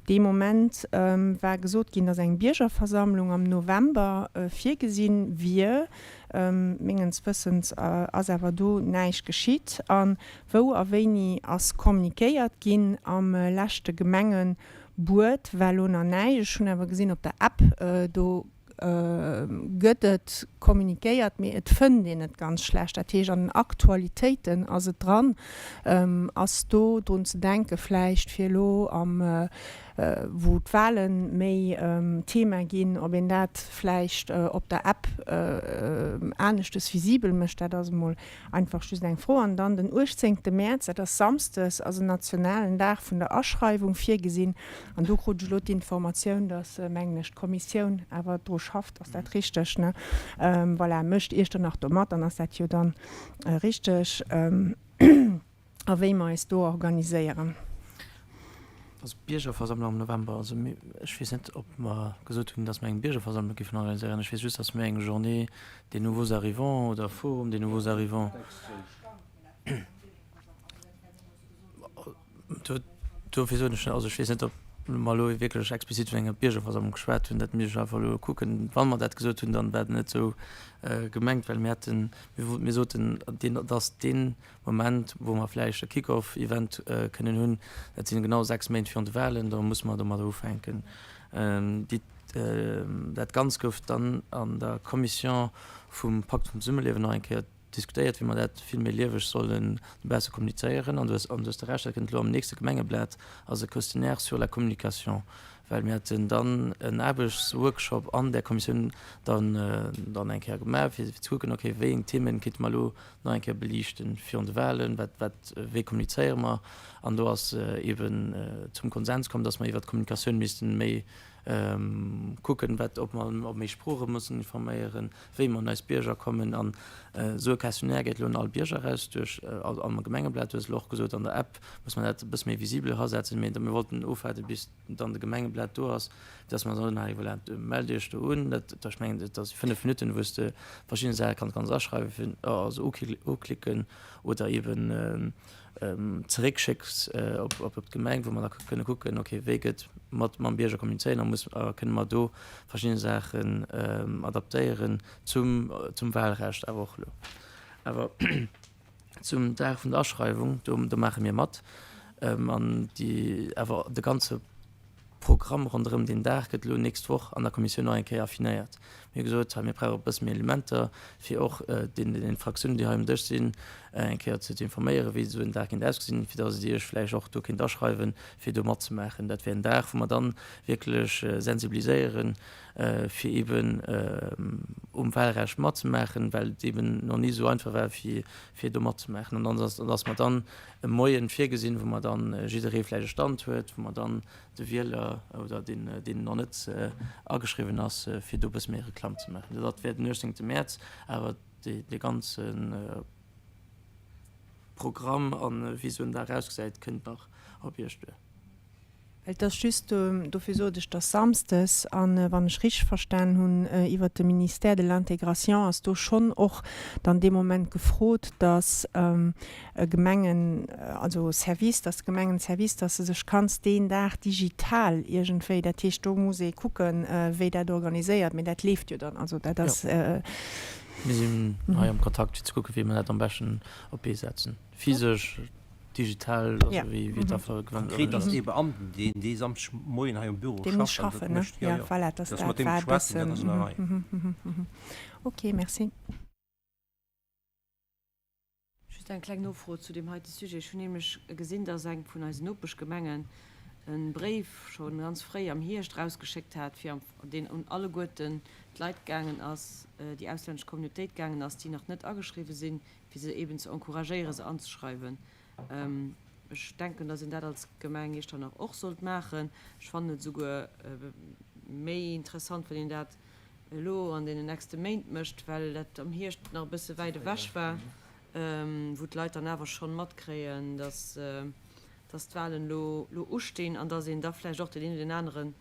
Dee Moment war gesot ginn, datt eng Biergerversammlung am November virgesinn wier. Mengens Wëssens ass awer do näischt geschitt. A wou a wéini ass kommunikéiert ginn? Am leschte Gemengebuet war elo nach näischt. Ech hunn awer gesinn op der App, do gëtt et kommunikéiert, mee et fënnt een et ganz schlecht. Dat heescht, an den Aktualitéiten ass et dran. Ass do drun ze denke vläicht, fir elo am, wou d'Wahle méi Thema ginn, ob een dat vläicht op der App aneschtes visibel mécht? Dat ass emol Einfach just eng Fro. An dann den 18 Mäerz, dat ass samsdes, ass en nationalen Dag vun der Aschreiwung virgesinn. An do krut ech elo d'Informatioun, dass, mengen ech, d'Kommissioun awer dru schafft. Ass dat richteg, ne? Voilà, mécht Iechternach do mat, dann ass dat jo dann richteg. A wéi mer eis do organiséieren. Also d'Biergerversammlung am November, also ech weess net, ob mer gesot hunn, datt mer eng Biergerversammlung géifen organiséieren. Ech weess just, datt mir eng Journée des nouveaux arrivants oder Forum des nouveaux arrivants, dofir soen ech, also ech weess net, ob mer elo wierklech explizit vun enger Biergerversammlung geschwat hunn. Dat misst ech einfach elo kucken. Wa mer dat gesot hunn, dann war dat net esou gemengt, well mir haten, mir soten, datt deen Moment, wou mer vläicht e Kick-off-Event kënnen hunn, dat sinn genau 6 Méint virun de Wahlen, da musse mer domadder ufänken. Déi, dat Ganzt gouf dann an der Commission vum Pakt vum Zesummeliewen nach eng Kéier diskutéiert, wéi mer dat vill méi lieweg sollen dobausse kommunizéieren. An du hues, an du hues de Recht, dat kënnt elo am nächste Gemengeblat, ass e Questionnaire sur la communication, well mir haten dann en Aarbechtsworkshop an där Kommissioun dann, dann eng Kéier gemaach, fir ze kucken, okay, wéi eng Themen kéinte mer elo nach eng Kéier beliichten virun de Wahlen, wat, wat, wéi kommunizéiere mer? An do ass eeben zum Konsens komm, dass mer iwwert d'Kommunikatioun missten méi kucken, wat, ob mer op méi Sprooche mussen informéieren, wéi mer un eis Bierger kommen. An esou e Questionnaire geet elo un all Bierger eraus duerch, am Gemengeblat, du hues elo och gesot, an der App muss mer dat e bësse méi visibel erasetzen, mee mir wollten ofwaarde bis dann de Gemengeblat do ass, dass mer soen, hei voilà, mellt Iech do un. Dat, ech mengen, dat ass 5 Minutten, wou s de verschidde Saache kanns ganz aschreiwen, fir, also uklicken oder eeben zeréckschécks op, op d'Gemeng, wou mer da kënne kucken, okay, wéi gëtt mat mam Bierger kommunizéiert a muss, a kënne mer do verschidde Saachen adaptéieren zum, zum Wahlrecht awer och elo. Awer. Zum Dag vun der Aschreiwung, do do maache mir mat. An déi awer de ganze Programm ronderëm deen Dag gëtt elo nächst Woch an der Kommissioun nach eng Kéier affinéiert. Mir hu gesot, hei mir brauche e bësse méi Elementer, fir och den den Fraktiounen, déi hei um Dësch sinn, eng Kéier ze informéieren, wéi esou en Dag kéint ausgesinn, fir datt Dir Iech vläicht och do kéint aschreiwen, fir do matzemaachen. Dat wär en Dag, wou mer dann wierklech sensibiliséieren, fir eben um Wahlrecht matzemaachen, well et eben nach ni esou einfach war, fir, fir do matzemaachen. An dann ass, dass mer dann e Moien virgesinn, wou mer dann jidderee vläicht e Stand huet, wou mer dann de Wieler oder deen, deen nach net ageschriwwen ass, fir do e bësse méi Reklamm ze maachen. Dat wär den 18. Mäerz, awer dee, dee ganze Programm a wéi esou en Dag ausgesäit, kënnt nach op Iech duer. Et ass just, dofir sot ech, dass samsdes, a wann ech richteg verstan hunn, iwwert de Ministère de l'Intégration ass do schonn och dann dee Moment gefrot, dass Gemengen, also Service, dass de Gemengenservice, dass se sech kanns deen Dag digital iergendwéi, dat heescht do muss ee kucken, wéi dat organiséiert, mee dat leeft jo dann, also dat ass. Mir sinn hei am Kontakt fir ze kucken, wéi mer dat am beschten op d'Bee setzen, physesch. Digital, also wéi et einfach gewënscht Konkret ass ee Beamten, deen dee Samschdeg Moien hei um Büro schafft an dat mécht, jo, jo, dass mat deem schwätzen, dat ass an der Rei. Ok, merci. Just eng kleng Nofro zu deem heite Sujet. Ech hunn nämlech gesinn, dass eng vun eisen Nopeschgemengen e Bréif scho ganz fréi am Hierscht erausgeschéckt hat, fir am, deen un alleguerten d'Leit gaangen ass, déi auslännesch Communautéit gaangen ass, déi nach net ageschriwwen sinn, fir se eben ze encouragéieren, se anzeschreiwen. Ech denken, dass een dat als Gemeng Iechternach och sollt maachen. Ech fannen et esouguer méi interessant, wann een dat elo an deenen nächste Méint mécht, well dat am Hierscht nach e bësse wäit ewech war, wou d'Leit dann awer schonn matkréien, dass, dass d'Wahlen elo ustinn an dass een da vläicht och deen een oder deen aneren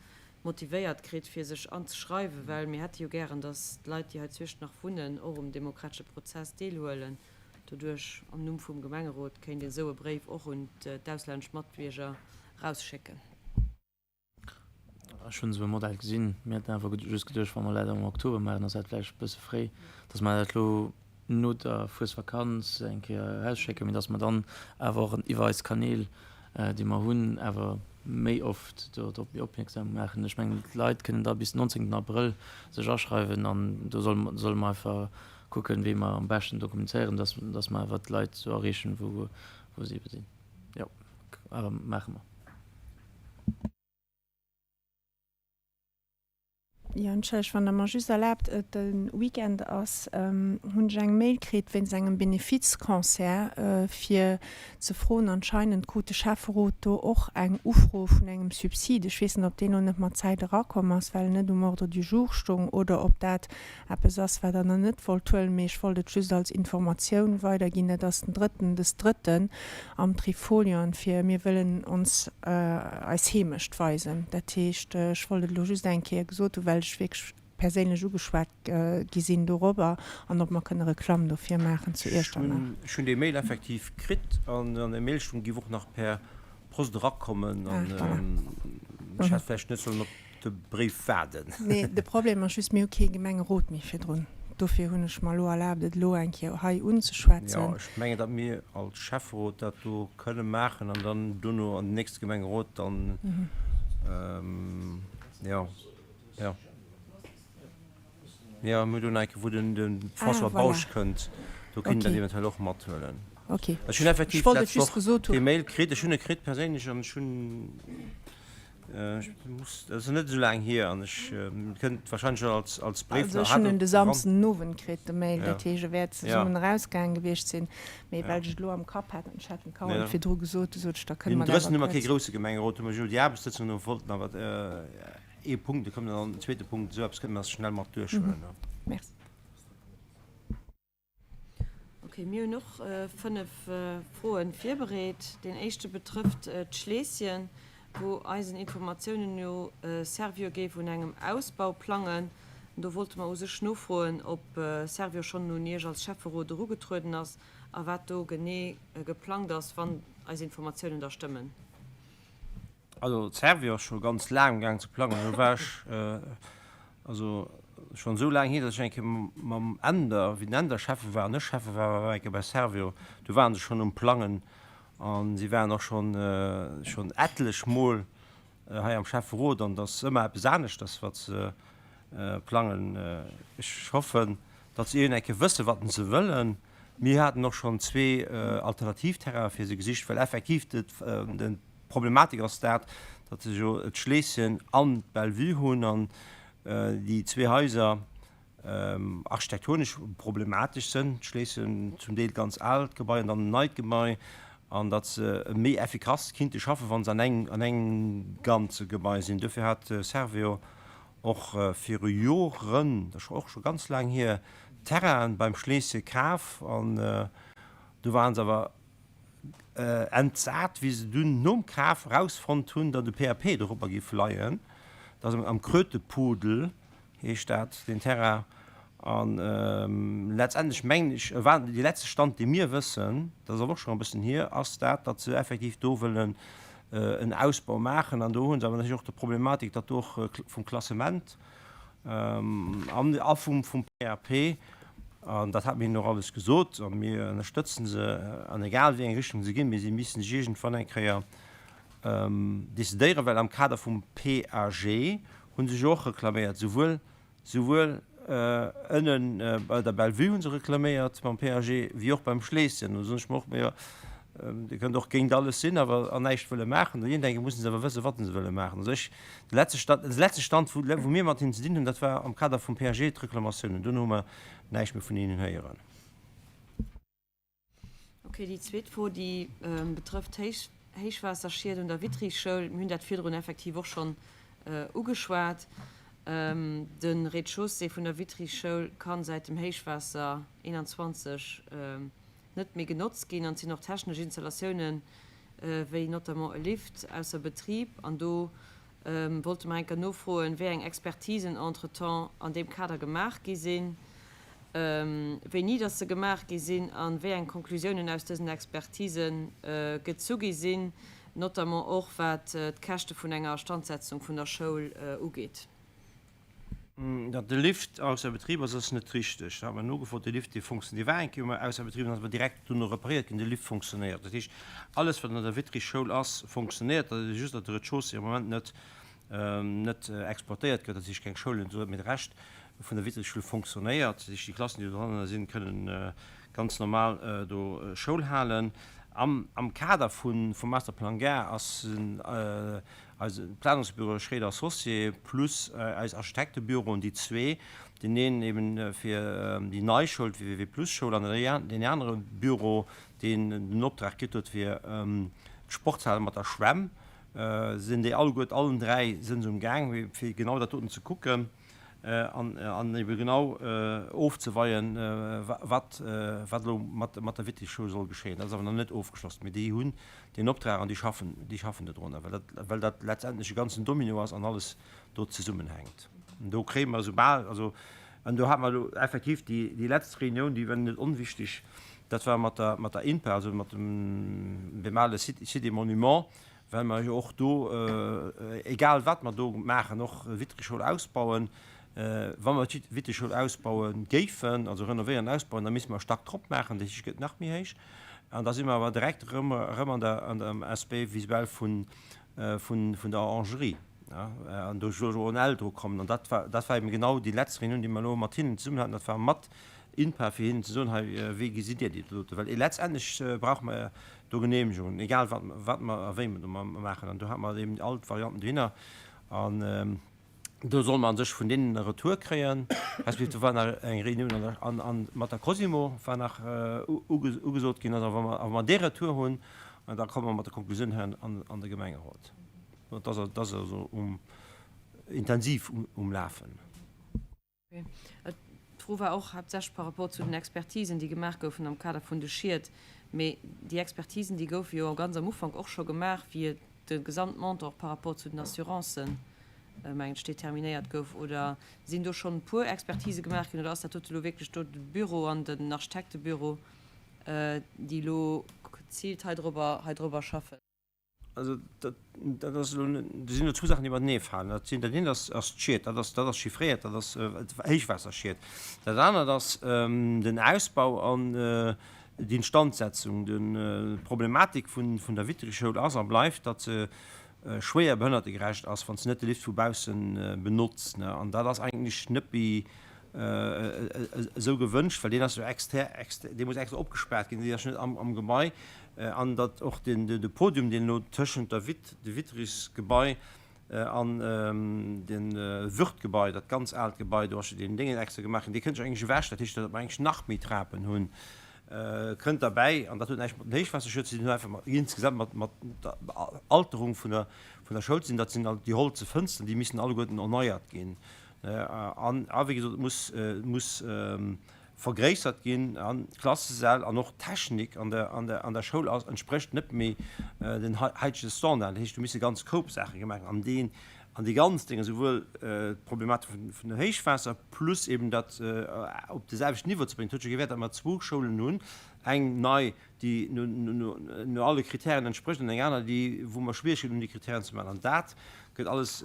motivéiert kritt, fir sech anzeschreiwen, well mir hätte jo gären, dass d'Leit, déi hei zu Iechternach wunnen, och um demokratesche Prozess deelhuelen. Doduerch, am Numm vum Gemengerot, kéint een esou e Bréif och un d'auslännesch Matbierger erausschécken. Ech hunn esou e Modell gesinn. Mir haten awer just geduecht, wa mer dat am Oktober maachen, ass dat vläicht e bësse fréi, dass mer dat elo no der Fuesvakanz eng Kéier erausschécken, mee dass mer dann awer och iwwer eis Kanäl, déi mer hunn, awer méi oft dorop méi opmierksam maachen. Ech mengen, d'Leit kënnen da bis 19 Abrëll sech aschreiwen an do solle mer einfach kucken, wéi mer am beschten do kommunizéieren, dass, dass mer awer d'Leit do erreechen, wou, wou se ebe sinn. Jo, awer maache mer. Jo, entschëllegt, wann Der mer just erlaabt, et de Weekend ass, hunn ech eng Mail kritt wéinst engem Benefizconcert, fir ze froen, anscheinend krut de Schäfferot do och eng Ufro vun engem Subsid. Ech weess net, ob deen elo net mat Zäit erakomm ass, well en net um Ordre du jour stoung, oder ob dat Eppes ass, wat Der nach net wollt huelen, mee ech wollt et just als Informatioun weiderginn, dat ass den drëtten des Drëtten am Trifolion fir Mir wëllen ons eis Heemecht weisen. Dat heescht, ech wollt et elo just eng Kéier gesot hunn, well ech wierklech perséinlech ugeschwat gi sinn dorobber an ob mer kënne Reklamm dofir maachen zu Iechternach. Ech hunn déi Mail effektiv kritt an an der Mail stoung, géif och nach per Post erakommen an ech hätt vläicht net sollen op de Bréif waarden. Nee, de Problem ass just, mir hu kee Gemengerot méi virdrun. Dofir hunn ech mer elo erlaabt, et elo eng Kéier hei unzeschwätzen. Jo, ech mengen, datt mir als Schäfferot dat do kënne maachen an dann dono an den nächste Gemengerot dann, jo, jo. Jo, mir hunn do nach eng Kéier, wou den François Bausch kënnt, do kéint een dat eventuell och mathuelen. Ech hunn effektiv d'lescht Woch dee Mail kritt, ech hunn e kritt perséinlech an ech hunn, ech muss, dat ass net esou laang hier an ech kënnt warscheinlech och als, als Bréif Also ech hunn en de Samsden den Owend kritt, de Mail, dat heescht e wäert zesummen erausgaange gewiescht sinn, mee well ech et elo am Kapp hat an ech hat dem Carole virdru gesot, du sot ech, da kënne mer dat awer kuerz. Mir hunn um 13 hu mer kee grousse Gemengerot, hu mer jo déi Aarbechtssëtzung, do wollten awer Ee Punkt, da kommt dann en zweete Punkt, esou eppes kënne mer schnell mat duerchhuelen. Merci. Okay, mir hunn och 5 Froen virbereet. Deen éischte betrëfft d'Schleesschen, wou eisen Informatiounen no Servior géif un engem Ausbau plangen. Do wollte mer u sech nofroen, ob Servior schonn un Iech als Schäfferot erugetrueden ass a wat do genee geplangt ass, wann eis Informatiounen da stëmmen. Also Servior ass scho ganz laang am gaang ze plangen. Do war ech, also schonn esou laang hier, datt ech eng Kéier mam Änder, wéi den Änder Schäffe war an ech Schäffe war, war eng Kéier bei Servior. Do ware se schonn um Plangen a si waren och schonn, schonn etlech Mol hei am Schäfferot an et ass ëmmer eppes aneschters, wat se plangen. Ech hoffen, datt se iergendeng Kéier wëssen, wat se wëllen. Mir haten och schonn zwee Alternativterrainen fir se gesicht, well effektiv de D'Problematik ass dat, datt se jo d'Schleeschen an d'Belle-Vue hunn an déi zwee Haiser architektonesch problematesch sënn. D'Schleeschen zum Deel ganz aalt Gebai an dann en neit Gebai, an datt se méi effikass kinnte schaffen, wa se an engem an engem ganze Gebai sinn. Dofir hat Servior och viru Joren, dat ass och scho ganz laang hier, Terrainen beim Schleeschen kaf an do waren se awer. Entsat, wéi se dunn nom Kaf erausfonnt hunn, datt e PAP dorobber géif leien. Dat ass am Krötepudel, heescht dat, deen Terrain. A letztendlech mengen ech, war dee letzte Stand, dee mir wëssen, dat ass awer och schonn e bëssen hier, ass dat, datt se effektiv do wëllen en Ausbau maachen. An do hu se awer natierlech och d'Problematik, datt do och vum Klassement an a vum PAP, an dat hat mir hinnen och alles gesot, a mir ënnerstëtzen se an egal wéi eng Richtung se ginn, mee si missten sech iergendwann eng Kéier decidéieren, well am Kader vum PAG hu se jo och reklaméiert, souwuel Souwuel ënnen bei der Belle-Vue hu se reklaméiert mam PAG, wéi och beim Schleeschen. Do soen ech mer och, ma jo, Dir kënnt och géint alles sinn, awer an näischt wëlle maachen. An iergendeng Kéier musse se awer wëssen, wat se wëlle maachen. Also ech, de letzte Stand, de letzte Stand, wou, wou mir mat hinnen ze dinn hunn, dat war am Kader vum PAG, d'Reklamatiounen. Duerno hu mer näischt méi vun hinnen héieren. Ok, déi zweet Fro, déi betrëfft d'Héichwaasserschied un der Vitry-Schoul. Mir hunn dat virdrun effektiv och schonn ugeschwat. De Rez-de-chaussée vun der Vitry-Schoul ka säit dem Héichwaasser 21 net méi genotzt ginn an et sinn och technesch Installatiounen, wéi notamment e Lift, ausser Betrib. An do wollte mer eng Kéier nofroen, wéi eng Expertisen entretemps an deem Kader gemaach gi sinn, wéini dass se gemaach gi sinn a wéi eng Konklusiounen aus dësen Expertise gezu gi sinn, notamment och wat d'Käschte vun enger Astandsetzung vun der Schoul ugeet. Datt de Lift ausser Betrib ass, ass net richteg. Dat hat mer nogefrot. De Lift, dee funktioniert. Dee war eng Kéier emol ausser Betrib an ass awer direkt dono reparéiert ginn. De Lift funktionéiert. Dat heescht, alles, wat an der Vitry-Schoul ass, funktionéiert. Dat ass just, datt de Rez-de-chaussée am Moment net, net exploitéiert gëtt. Dat heescht, keng Schoul huet, mee de Rescht vun der Vitry-Schoul funktionéiert. Dat heescht, déi Klassen, déi do dranner sinn, kënnen ganz normal do Schoul halen. Am, am Kader vun, vum Masterplan Gare ass Eise Planungsbüro Schréider Associés plus eis Architektebüroen, déi zwee, deen een eben fir déi nei Schoul, d'WWW-Plus-Schoul, an deen anere Büro, deen den Optrag kritt huet fir d'Sportshal mat der Schwämm, sinn déi alleguert, allen 3 sinn se um Gaang, fir genau dat doten ze kucken an ebe genau ofzeweien, wat elo mat der Vitty-Schoul soll geschéien. Dat ass awer nach net ofgeschloss, mee déi hunn deen Optrag an déi schaffen, déi schaffen dodrunner, well dat, well dat letztendlech e ganzen Domino ass an alles do zesummenhänkt. An do kréie mer esoubal, also, an do hate mer elo effektiv déi, déi letzt Reunioun, déi war net onwichtig, dat war mat der, mat der INPA, also mat dem, dem ale Site, Site des Monuments, well mer jo och do, egal wat mer do maachen, och Vitreschoul ausbauen, Wa mer d'Viteschoul ausbaue géifen, also renovéieren an ausbauen, da misste mer e Stack drop maachen, dat heescht, et gëtt nach méi héich. An da si mer awer direkt erëm erëm an der, an dem Aspect visuel vun, vun, vun der Orangerie. An do soll jo och en L dru kommen. An dat war, dat war eben genau déi letzt Reunioun, déi mer elo mat hinnen zesummen haten, dat war mat INPA, fir hinnen ze soen, hei, wéi gesitt Dir déi dote? Well letztendlech brauche mer do Genehmegungen, egal wat, wat mer a wéi mer do maachen. An do hate mer eben all d'Varianten dohinner. An Do solle mer a sech vun deenen e Retour kréien, respektiv do war nach eng Reunioun an der, an, an mat der Cosimo war nach ugesot ginn. Also wa mer, wa mer dee Retour hunn, da komme mer mat der Konklusioun hei an, an de Gemengerot. Dat ass, dat ass also um, intensiv um Lafen. D'Fro war och haaptsächlech par rapport zu den Expertisen, déi gemaach goufen am Kader vun de Schied. Mee déi Expertisen, déi goufe jo ganz am Ufank och scho gemaach, wéi de Gesamtmontant och par rapport zu den Assurancen, mengen ech, determinéiert gouf. Oder sinn do schonn e puer Expertise gemaach ginn oder ass dat dote elo wierklech do de Büro an den Architektebüro, déi elo geziilt heidrobber, heidrobber schaffen? Also dat, dat ass elo, do sinn elo zwou Saachen, déi matenee falen. Dat sinn, dat eent ass, ass d'Schied, dat ass, dat ass chiffréiert, dat ass Héichwaasserschied. Dat anert ass den Ausbau an d'Instandsetzung. D'Problematik vun, vun der Vitry-Schoul ass a bleift, datt se schwéier behënnertegerecht ass, wann se net de Lift vu bausse benotzt. An dat ass eigentlech net méi esou gewënscht, well deen ass jo exter, dee muss extra opgespaart ginn, deen ass jo net am, am Gebai. An datt och den, de Podium, deen elo tëschent der Vit, de Vitrys-Gebai an de Würth-Gebai, dat ganz aalt Gebai, do ass jo deen Déngen extra gemaach ginn, dee kënnt jo eigentlech ewech. Dat heescht, datt mer eigentlech nach méi Trapen hunn. Kënnt derbäi, an dat huet näischt mat dem Héichwaasserschutz ze dinn, huet einfach mat, insgesamt mat, mat der Alterung vun der, vun der Schoul ze dinn, dat sinn all déi holze Fënsteren, déi missen alleguerten erneiert ginn. An, a wéi gesot, et muss, et muss. vergréissert ginn an d'Klassesäll an och d'Technik an der, an der, an der Schoul ass, entsprécht net méi den haitege Standarden. Dat heescht, do misse ganz Koup Saache gemaach ginn an deen, an déi ganz Dénger, souwuel d'Problematik vun, vun dem Héichwaasser plus eben dat op de selwechten Niveau ze bréngen. Et huet scho gewäert, datt mer zwou Schoulen hunn, eng nei, déi no, no, no alle Kritären entsprécht an eng aner, déi, wou mer Schwierigkeeten hunn, déi Kritären ze maachen. An dat gëtt alles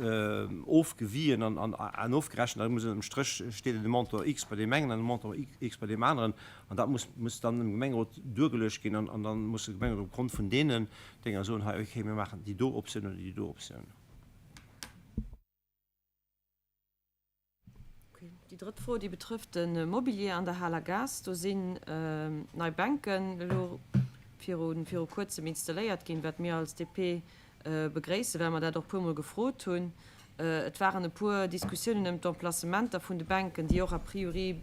ofgewien an, an, an ofgerechent. Da muss ënnerm Stréch steet et e Montant X bei deem engen an e Montant X bei deem aneren. An dat muss, muss dann dem Gemengerot duergeluecht ginn an, an dann muss de Gemengerot opgrond vun deenen Dénger soen, hei, okay, mir maachen déi do Optioun oder déi do Optioun. Déi drëtt Fro, déi betrëfft de Mobilier an der Haler Gaass. Do sinn nei Bänken elo viru viru Kuerzem installéiert ginn, wat mir als DP begréissen, well mer dat och e puermol gefrot hunn. Et waren e puer Diskussiounen ëm d'Emplacementer vun de Bänken, déi och a priori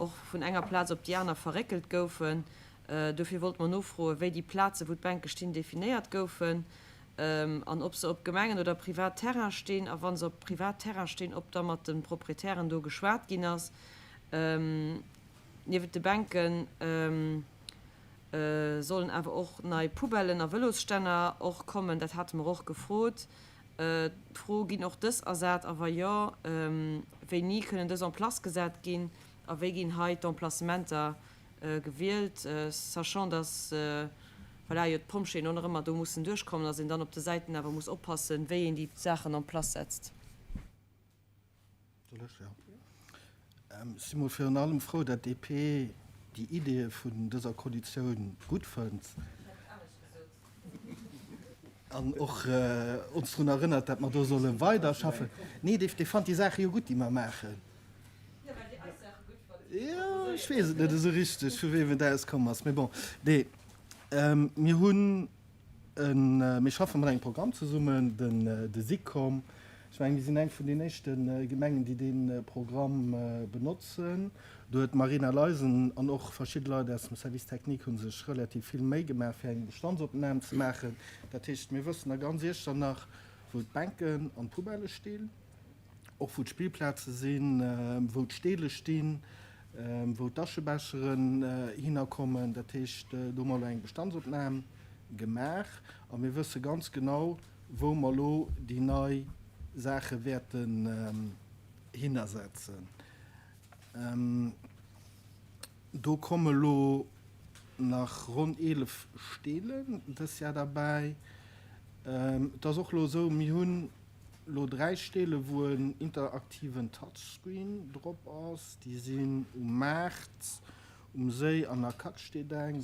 och vun enger Plaz op déi aner verréckelt goufen. Dofir wollte mer nofroen, wéi déi Plazen, wou d'Bänke stinn, definéiert goufen. An ob se op Gemengen oder privat Terrain stinn, a wa se op privat Terrain stinn, ob da mat de Proprietären do geschwat ginn ass. Niewent de Bänke sollen awer och nei Poubellen a Vëlosstänner och kommen, dat hate mer och gefrot. D'Fro, Ginn och dës ersat a wa jo, wéini kënnen dës en place gesat ginn a wéi ginn hei d'Emplacementer gewielt, sachant dass voilà, jo d'Pompjeeën och nach ëmmer do mussen duerchkommen, dass een dann op de Säiten awer muss oppassen, wéi een déi Saachen en place setzt. Soll ech? Jo. Ech si mol virun allem frou, dat DP déi Ideeë vun dëser Koalitioun gutt fënnt an och ons drun erënnert, dat mer do solle weiderschaffen. Nee, dee fannt déi Saache jo gutt, déi mer maachen. Jo, ech weess et net esou richteg, vu weem et auskomm ass. Mee bon, nee, mir hunn en, mir schaffe mat engem Programm zesummen, den de SIGCOM. Ech mengen, mir sinn eng vun den éischte Gemengen, déi dee Programm benotzen. Do huet d'Marina Leisen an och verschidde Leit aus dem Service technique hu sech relativ vill Méi gemaach, fir eng Bestandsopnam ze maachen. Dat heescht, mir wëssen a ganz Iechternach, wou d'Bänken an d'Poubellë stinn. Och wou d'Spillplaze sinn, wou d'Steele stinn, wou d'Aschebecheren hinner kommen. Dat heescht, do hu mer elo eng Bestandsopnam gemaach a mir wësse ganz genau, wou mer elo déi nei Saache wäerten hinnersetzen. Do komme lo nach ronn 11 Steelen dës Jar derbäi. Et ass och lo esou, mir hunn lo 3 Steele wou en interaktiven Touchscreen drop ass. Déi sinn um Maart, um Séi an a Kack steet eng.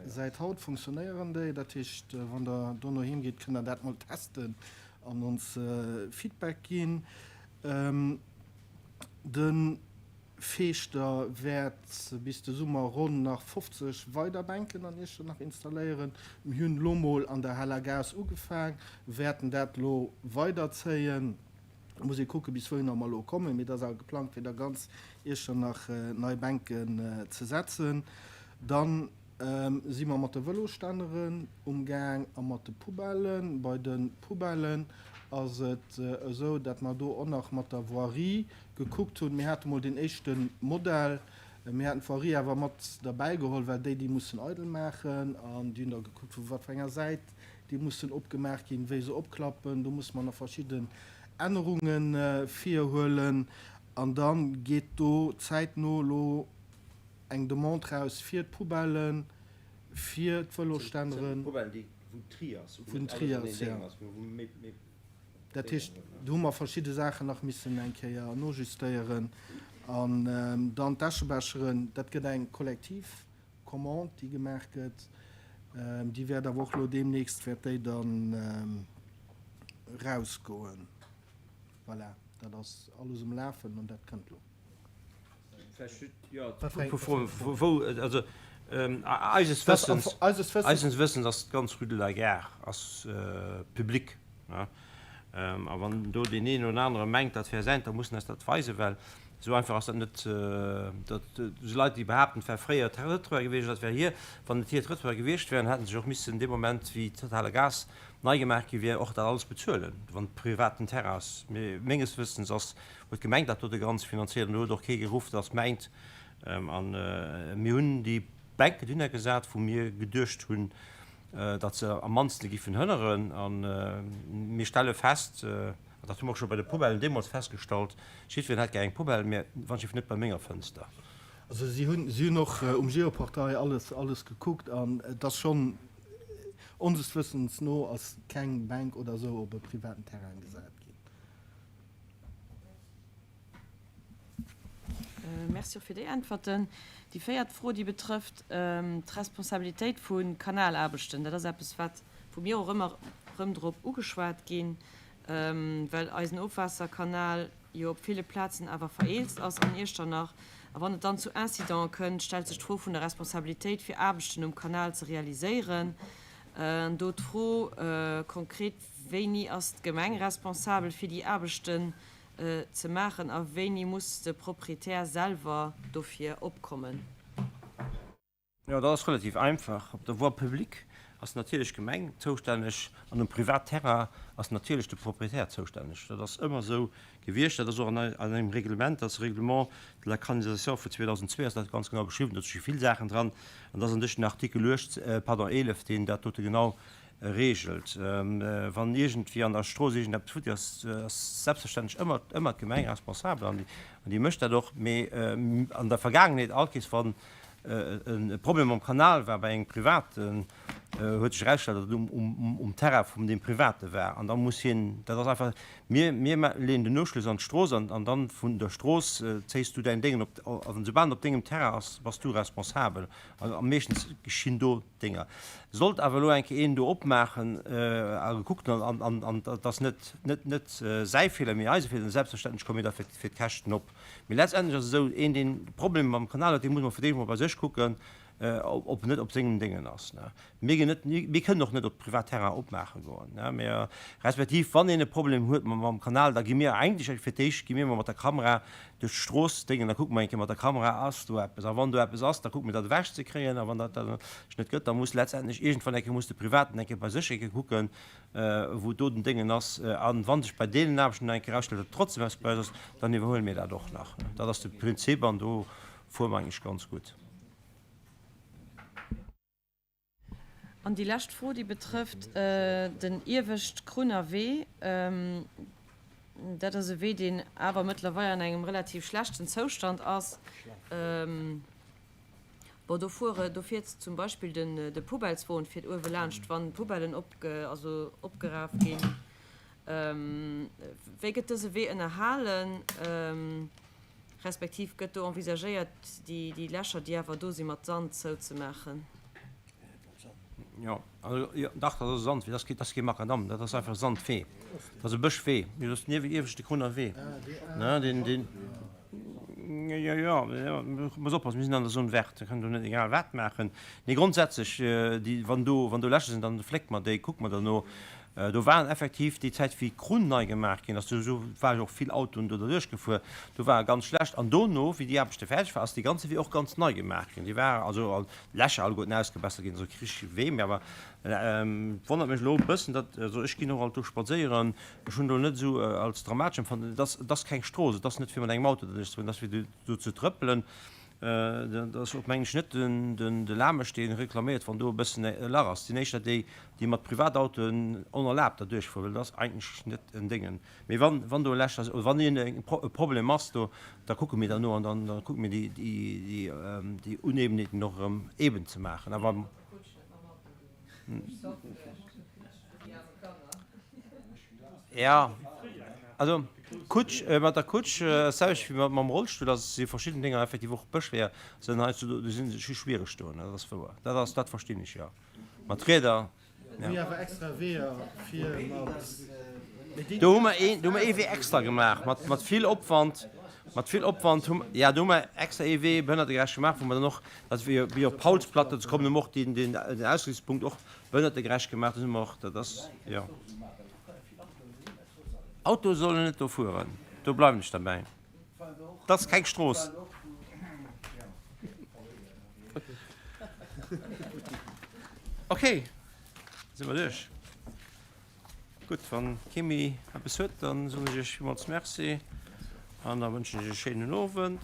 Säit haut funktionéieren déi. Dat heescht, wann der dono heem gitt, kënnt der dat mol testen an ons Feedback ginn. De Feeschter wäert bis de Summer ronn nach 50 weider Bänken an Iechternach installéieren. Mir hunn elo mol an der Haler Gaass ugefaang, wäerten dat elo weiderzéien. Muss ee kucken, bis wouhinner mer elo kommen, mee et ass awer geplangt, fir da ganz Iechternach nei Bänken ze setzen. Dann si mer mat de Vëlosstänneren umgaang a mat de Poubellen. Bei de Poubellen ass et esou, dat mer do och nach mat der Voirie gekuckt hunn. Mir hate mol deen éischte Modell, mir haten d'Voirie awer mat derbäi geholl, well déi déi mussen eidel maachen an déi hunn da gekuckt, vu wat fir enger Säit déi mussen opgemaach ginn, wéi se opklappen. Do musse mer nach verschidden Ännerunge virhuelen an da geet do zäitno elo eng Demande raus fir d'Poubellen, fir d'Vëlosstänneren. D'Poubellen, déi wou Tri ass, wou net alles an een Déng ass, wou méi. Dat heescht, do hu mer verschidde Saachen nach missen eng Kéier nojustéieren. An dann d'Äschebecheren, dat gëtt eng kollektiv Commande, déi gemaach gëtt. Déi wäert awer och elo deemnächst wäert déi dann erausgoen. Voilà, dat ass alles um Lafen an dat kënnt elo. Also eises Wëssens, eises Wëssens ass d'ganz Rue de la Gare ass public. A wann do deen een oder anere mengt, dat wär säint, da muss en eis dat weisen, well esou einfach ass dat net. Dat si Leit, déi behaapten, et wär fréier Trëttoir gewiescht, dat wär hir. Wann et hir Trëttoir gewiescht wären, hätte se och missen dee Moment, wéi d'Haler Gaass nei gemaach gi wier, och dat alles bezuelen, wann et privaten Terrain ass. Mee menges Wëssens ass, huet d'Gemeng dat dote ganz finanziert an do huet och kee geruff, datt mengt. A mir hunn déi Bänken dohinner gesat, wou mir geduecht hunn, datt se am mannste giffen hënneren. A mir stelle fest, an dat hu mer och scho bei de Poubellen deemools festgestallt, jiddwereen hätt gär eng Poubelle, mä wann jiff net bei menger Fënster. Also si hunn, si hunn och um Geoportail alles, alles gekuckt an et ass schonn, onses Wëssens no ass keng Bänk oder esou op e privaten Terrain gesat ginn. Merci och fir déi Äntwerten. Déi véiert Fro, déi betrëfft d'Responsabilitéit vu Kanalaarbechten. Dat ass eppes, wat, wou mir och ëmmer erëm drop ugeschwat ginn, well eisen Ofwaasserkanal jo op ville Plazen awer vereelzt ass an Iechternach. A wann et dann zu Incidente kënnt, stellt sech d'Fro vun der Responsabilitéit, fir Aarbechten um Kanal ze realiséieren. An do d'Fro konkret, Wéini ass d'Gemeng responsabel, fir déi Aarbechten ze maachen a wéini muss de Proprietär selwer dofir opkommen? Jo, dat ass relativ einfach. Op der Voie publique ass natierlech d'Gemeng zoustänneg an um Privatterrain ass natierlech de Proprietär zoustänneg. Dat ass ëmmer esou gewiescht. Dat ass och an engem Reglement, dat ass Règlement de la canalisation vu 2002, ass dat ganz genau beschriwwen. Do sti vill Saachen dran an dat ass an sech den Artikel 8, pardon, 11, deen dat dote genau regelt. Wann iergendwéi an der Strooss iergendeppes futti ass, ass selbstverständlech ëmmer, ëmmer d'Gemeng responsabel an déi mécht dat och. Mee an der Vergaangenheet, all Kees wann e Problem mam Kanal war bei engem Privaten, huet sech erausgestallt, datt et um Terrain vum deem Private war. An da muss hien, dat ass einfach, mir, mir leeën den Uschluss an d'Strooss an an dann vun der Strooss zéis du däin Déngen op, an soubal en op dengem Terrain ass, bass du responsabel. A meeschtens geschinn do Dénger. Sollt awer elo eng Kéier een do opmaachen a gekuckt hunn an an dat ass net net net säi Feeler, mee eise Feeler, dann selbstverständlech komme mir da fir fir d'Käschten op. Mee letztendlech ass et esou, een deen Problemer mam Kanal huet, dee muss mol fir d'éischt mol bei sech kucken, ob en net op sengem Déngen ass. Mir ginn net, mir kënnen och net op privat Terrain opmaache goen, mä respektiv wann een e Problem huet mam Kanal, da gi mir eigentlech fir d'éischt gi mir mol mat der Kamera duerch d'Strooss déngen, da kucke mer eng Kéier mat der Kamera, ass do eppes? A wann do eppes ass, da kucke mir dat ewech ze kréien. A wann dat dann sech net gëtt, da muss letztendlech iergendwann eng Kéier muss de Privaten eng Kéier bei sech eng Kéier kucken, wou do den Déngen ass. A wa sech bei deenen Aarbechten dann eng Kéier erausstellt, datt trotzdem eppes bei eis ass, dann iwwerhuele mir dat och nach. Dat ass de Prinzip an do fuere mer eigentlech ganz gutt. An déi lescht Fro, déi betrëfft den Iewescht Krunner Wee. Dat ass e Wee, deen awer mëttlerweil an engem relativ schlechten Zoustand ass. Bon, do fuere, do fiert zum Beispill den, de Poubelleswon fiert uewe laanscht, wann d'Poubellen opge, also opgeraf ginn. Wéi gëtt dëse Wee ënnerhalen, respektiv gëtt do envisagéiert, déi, déi Lächer, déi awer do sinn, mat Sand zouzemaachen? Jo, also jo, dach, dat ass e Sandwee, dat ass kee, dat ass kee Makadamm, dat ass einfach e Sandwee. Dat ass e Bëschwee, jo, dat ass den ieweschte Krunner Wee, ne, deen, deen, jo, jo, jo, muss oppassen, mir sinn an der Zone verte, da kënnen do net egal wat maachen. Mee grondsätzlech, déi, wann do, wann do Lächer sinn, dann flécke mer déi, kucke mer derno. Do waren effektiv déi Zäit, wéi d'Krunn nei gemaach ginn ass, do ware jo och vill Autoen do derduerch gefuer, do war e ganz schlecht. An dono, wéi déi Aarbechte fäerdeg war, ass dee ganze Wee och ganz nei gemaach ginn. Déi war also an d'Lächer alleguerten ausgebessert ginn, also kee richtege Wee méi. Awer et wonnert mech elo e bëssen, datt, also ech ginn och alt do spadséieren, ech hunn do net esou als dramatesch empfonnt. Et ass, et ass keng Strooss, et ass net fir mat engem Auto derduerch ze fueren, et ass fir do ze trëppelen. Dat ass och, mengen ech, net de Lamesch, dee reklaméiert, wann do e bëssen e Lach ass. Et sinn éischter déi, déi mat Privatautoen onerlaabt derduerch fueren, well dat ass eigentlech net en Déngen. Mee wann, wann do e Lächer ass oder wann een e Problem ass do, da kucke mir derno an dann da kucke mir déi, déi, déi Unebenheeten och erëm eben ze maachen. Awer. Ja, also Kutsch, mat der Kutsch ass d'selwecht wéi mam Rollstull, also si verschidden Dénger effektiv och Bëschweeër sinn heiansdo do, do si se schwiereg do, dat ass wouer, dat ass, dat verstinn ech, jo. Mat Rieder, ja. Mir awer extra Weeër fir mat. Do hu mer een, do hu mer ee Wee extra gemaach, mat, mat vill Opwand, mat vill Opwand hu, ja, do hu mer extra ee Wee behënnertegerecht gemaach, wou mer dann och, dat wéi, wéi op Paulsplatte ze kommen, hu mer och deen, deen, den Ausgangspunkt och Behënnertegerecht gemaach, dat hu mer och, dat ass, jo. Autoe sollen net do fueren, do bleiwen ech derbäi. Dat ass keng Strooss. Okay, si mer duerch. Gutt, wann kee méi eppes huet, da soen ech Iech villmools Merci an da wënschen ech e schéinen Owend.